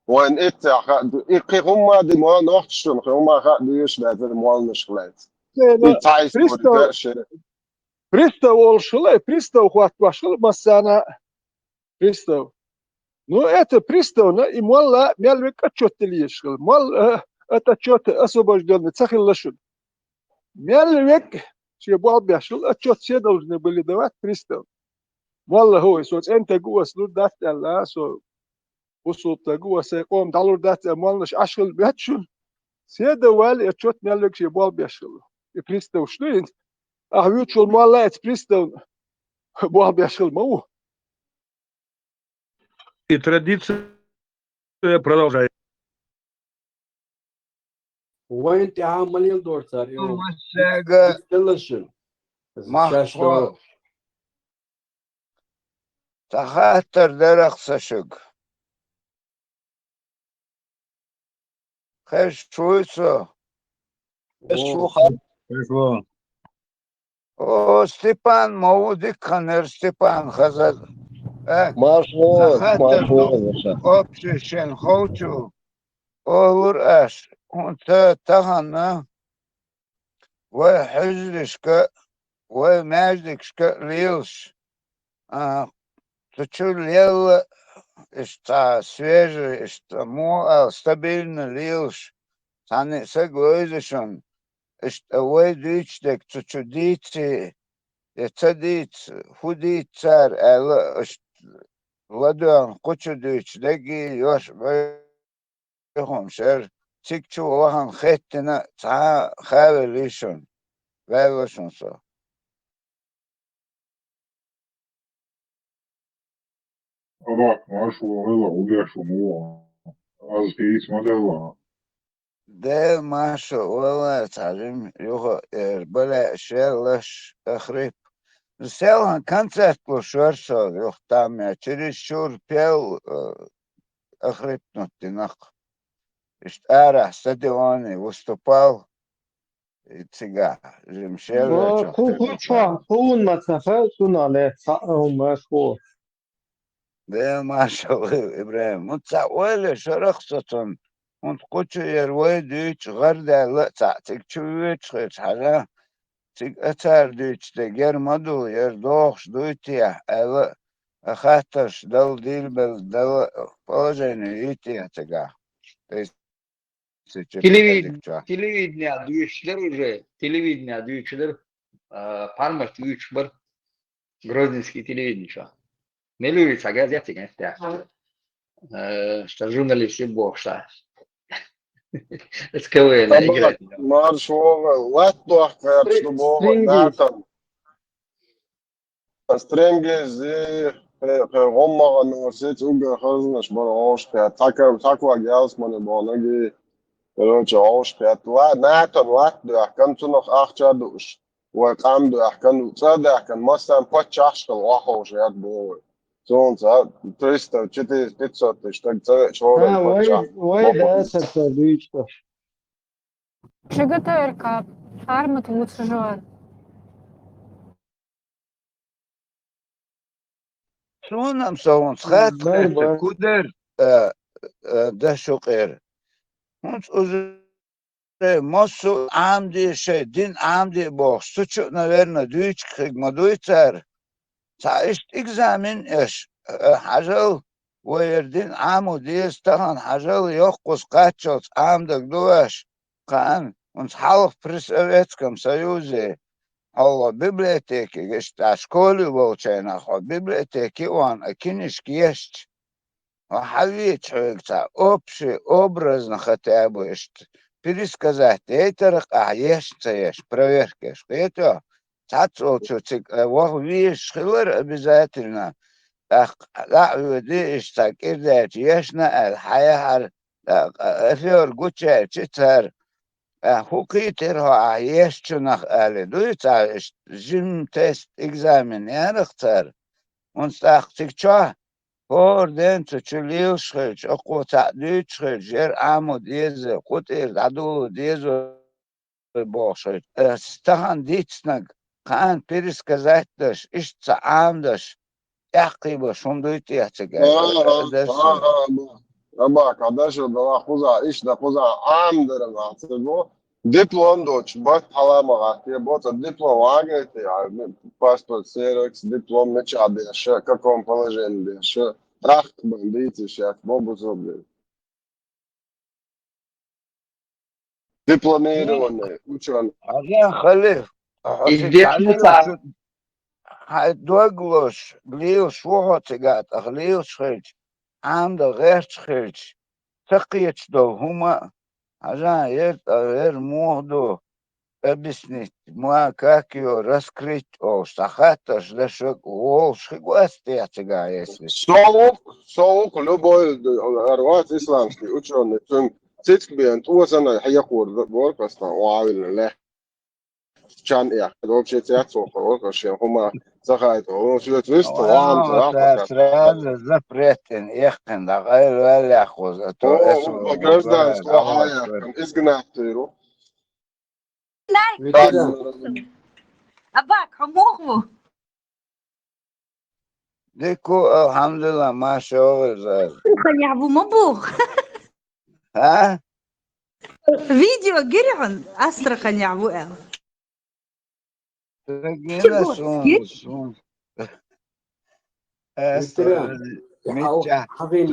Вайн эццехь хаа ду, и кхин хӀумма а ди мо нохчашна, кхин хӀумма а хаа ду еш лаьцара молланашка лаьцна. Шена И цхьа истори пристав, дершира. Пристав олуш хилла, пристав хӀоттош хилла массарна а. Пристав. Ну, это приставна, и молла мел век отчет дала езаш хилла. Молла, э, от отчета освобождённый ца хилла шуна. Мел век шен болх беш хилла, отчет все должны были давать пристав. Молла хӀой, со цӀентаг ву, ас лур дац аьлла, со бусулб стаг ву, ас сайн къоман дӀалур дац аьлла, молланаш Ӏаш хилла моьтту шуна. Все давали отчет мел век шен болх беш хилла. И приставаш ду хӀинца. Ахьа вуьйцуш волу молла а эца приставна болх беш хилла ма ву. И традиция продолжается. Вайн тӀаьхьа ма лела дора цара, йо. Массаьрга Стеллашин. Махкахой. Шаьш до. Цхьа хаттар дара-кх сан шуьга. Хезаш вуй со? Хезаш ву, хан. Хезаш ву. О, Степан ма ву, дика хан яра Степан хаза. Э, Марш ву, сан хаттар марш ву, ду, ваша. Общий шен ховчу, олура аш, хӀунда тахана вай хьуьжаршка, вай маьждигашка лелаш, а, цу чу лелла, иштта цхьа свежий, иштта муха ала, стабильно лелаш, цхьанна а саг вевза шуна, иштта вай дуьйцуш дерг цу чу дийций, я ца дийца, хӀун дийца цара аьлла, иштта ладоьгӀна кху чу дуьйцуш дерг а, йош бӀе хӀума шера, цига чу вахана хеттина цхьа а хавеллий шуна, ваьлла шуна со. Абак, марш ву, хила, хӀун деш ву, ма ву. Аз хийца ма делла. Дела марша вала, цхьа жима юха эр балаьа шеллаш, Ахрип. Селхана концерт луш вара со, юха там я, через чур пел, э, Ахрип нуттинах. Иштта арахь стадионе выступал, и цигахь, жимашел Ва, ваьлча кху, кху хӀума чохь, кху хӀума мацаха, цунах лаьцна цхьа а хӀума аш ву. Дела маршалла, ИбрахӀим. ХӀунда цхьа ойла шарах со цунна, хӀунда кху чу яра вай дуьйцуш гӀардаьлла а цхьаъ цига чу воьдуш хилча хьажа, цига а цара дуьйцуш дерг яра ма ду, яра догӀуш дуй техьа аьлла а, хаттарш дала, дийла белла дала а положение йий техьа цигахь? Тайса чу Телевидение, пикадик чохь. Телевидение дуьйцуш дара уже, телевидение дуьйцуш дара, а, пхьармат дуьйцуш бара, Грозненский телевидение чохь. Мелуьри цхьа газет цига тӀехь. Э, ша журналист ю бохуш цхьа. С К В Н Абак, играть. Марш вогӀа, латта дохка гӀерташ ду боху, Стрингис. Натан. Стрингизи, хе-, хе-, гӀоммагӀа норсица уггар хазнаш бара гӀовшкхет. Цхьа кар-, цхьа ког ялсмане боху наги, короче, гӀовшкхет. Ла-, Натан латта доьхкан, цунах ахча а дууш. Вай къам доьхкан, цӀа а даьхкан, массарна паччахьаш хила охьаховшаят боху вай. Цунца триста, четыреста, пятьсот тысяч стаг цӀа веача хӀора А, вай, паччахь вай ма да хуьлу. Саца дуьйцу. Чигатайрка, армат вуцужор. Суна-м со хӀунца хатта Бар, хетта, бар. Кудар, а, а, даш ю къера. ХӀунца уже массо а Ӏамаде шайн дин Ӏамаде бохуш, цу чу а, наверно, дуьйцуш хиг ма дуй цара. Цхьа иштта экзамен еш, а, хьажал, вай яра дин Ӏамо деза, тахана хьажал, йоккхуза кхаччалц Ӏамадаг ду ваьш, кхаъан, хӀунца хьалха при Советском Союзе, хьо библиотекига, иштта школе волчайна, хьо библиотеке а ван, а кинишка ешча, хьо хьавеча хьоьга цхьа общий, образно хотя бы иштта пересказать яйтарх ахьа ешна ца еш, проверка еш, кхетий хьо? Цхьацца волчу цига, э, ваха везаш хилар обязательно. ТӀаккха дӀа а воьдий, иштта цхьа кӀира даьлча ешна аьлла, хьаяхьара, тӀаккха афера гучаьлча цара, а, хӀун кхийтира хьо ахьа ешчунах, аьлла, дуй цхьа иштта жима тест, экзамен ярах цара. ХӀунца тӀаккха цига чохь, хӀора ден цу чу лелаш хилча, окхо цхьаъ дуьйцуш хилча, яра Ӏамо деза, кху тӀера дӀадоло деза бохуш хилча. Ас тахана дийцинарг, кхаъан пересказать даш, иштта ца Ӏамадаш, тӀаьххьийбаш хӀума дуй техьа цига? Ага, ага, ага. Абакъ, а дашо дала кхуза, иш да кхуза, Ӏамдара вац бо. Диплом доч, бат хьала ма гӀатте, бо, ца диплом вагайте, а, паспорт, ксерокс, диплом мича деша, каком положении деша, рахт бан дийци шат, бо бузо бе. Дипломированный учёный. Хьажа, Халиф, хьо Иш цига дешна хьалелаш ца шу, хьай дог лош, лелаш ву хьо цига, тӀаккха лелаш хилча, Ӏамда гӀерташ хилча, ца кхеташ долу хӀума а, хьажа, ер тӀа, ер муха ду, объяснить, ма как её раскрыть олуш, цхьа хаттарш дашаг волуш хи гӀоьстехь цига, если. Со ву-, со ву-, любой, ара вац исламский учёный, цуьнга цициг бен тӀо санна хьекхур бора аса, ваьлла ле. Чан я, вообще цецо, шен хӀума ца хайта, шуьца вист, Вау, ван, ца сразу запрет ин, эхкин, да, гӀайр ваьлла хоза, а то О, эсо по гражданскому гара, хьаяхкан, изгнать тиру. Най, Ветеран. Абак, хьо муха ву? Дика ву, алхьамдулиллахӀ, маша вогӀур зар. Астраханехь ву ма боху. А? Видео гира хьуна, Астраханехь ву аьлла. Ца гина суна, суна. Ветеран. Аса, миччахь хьавена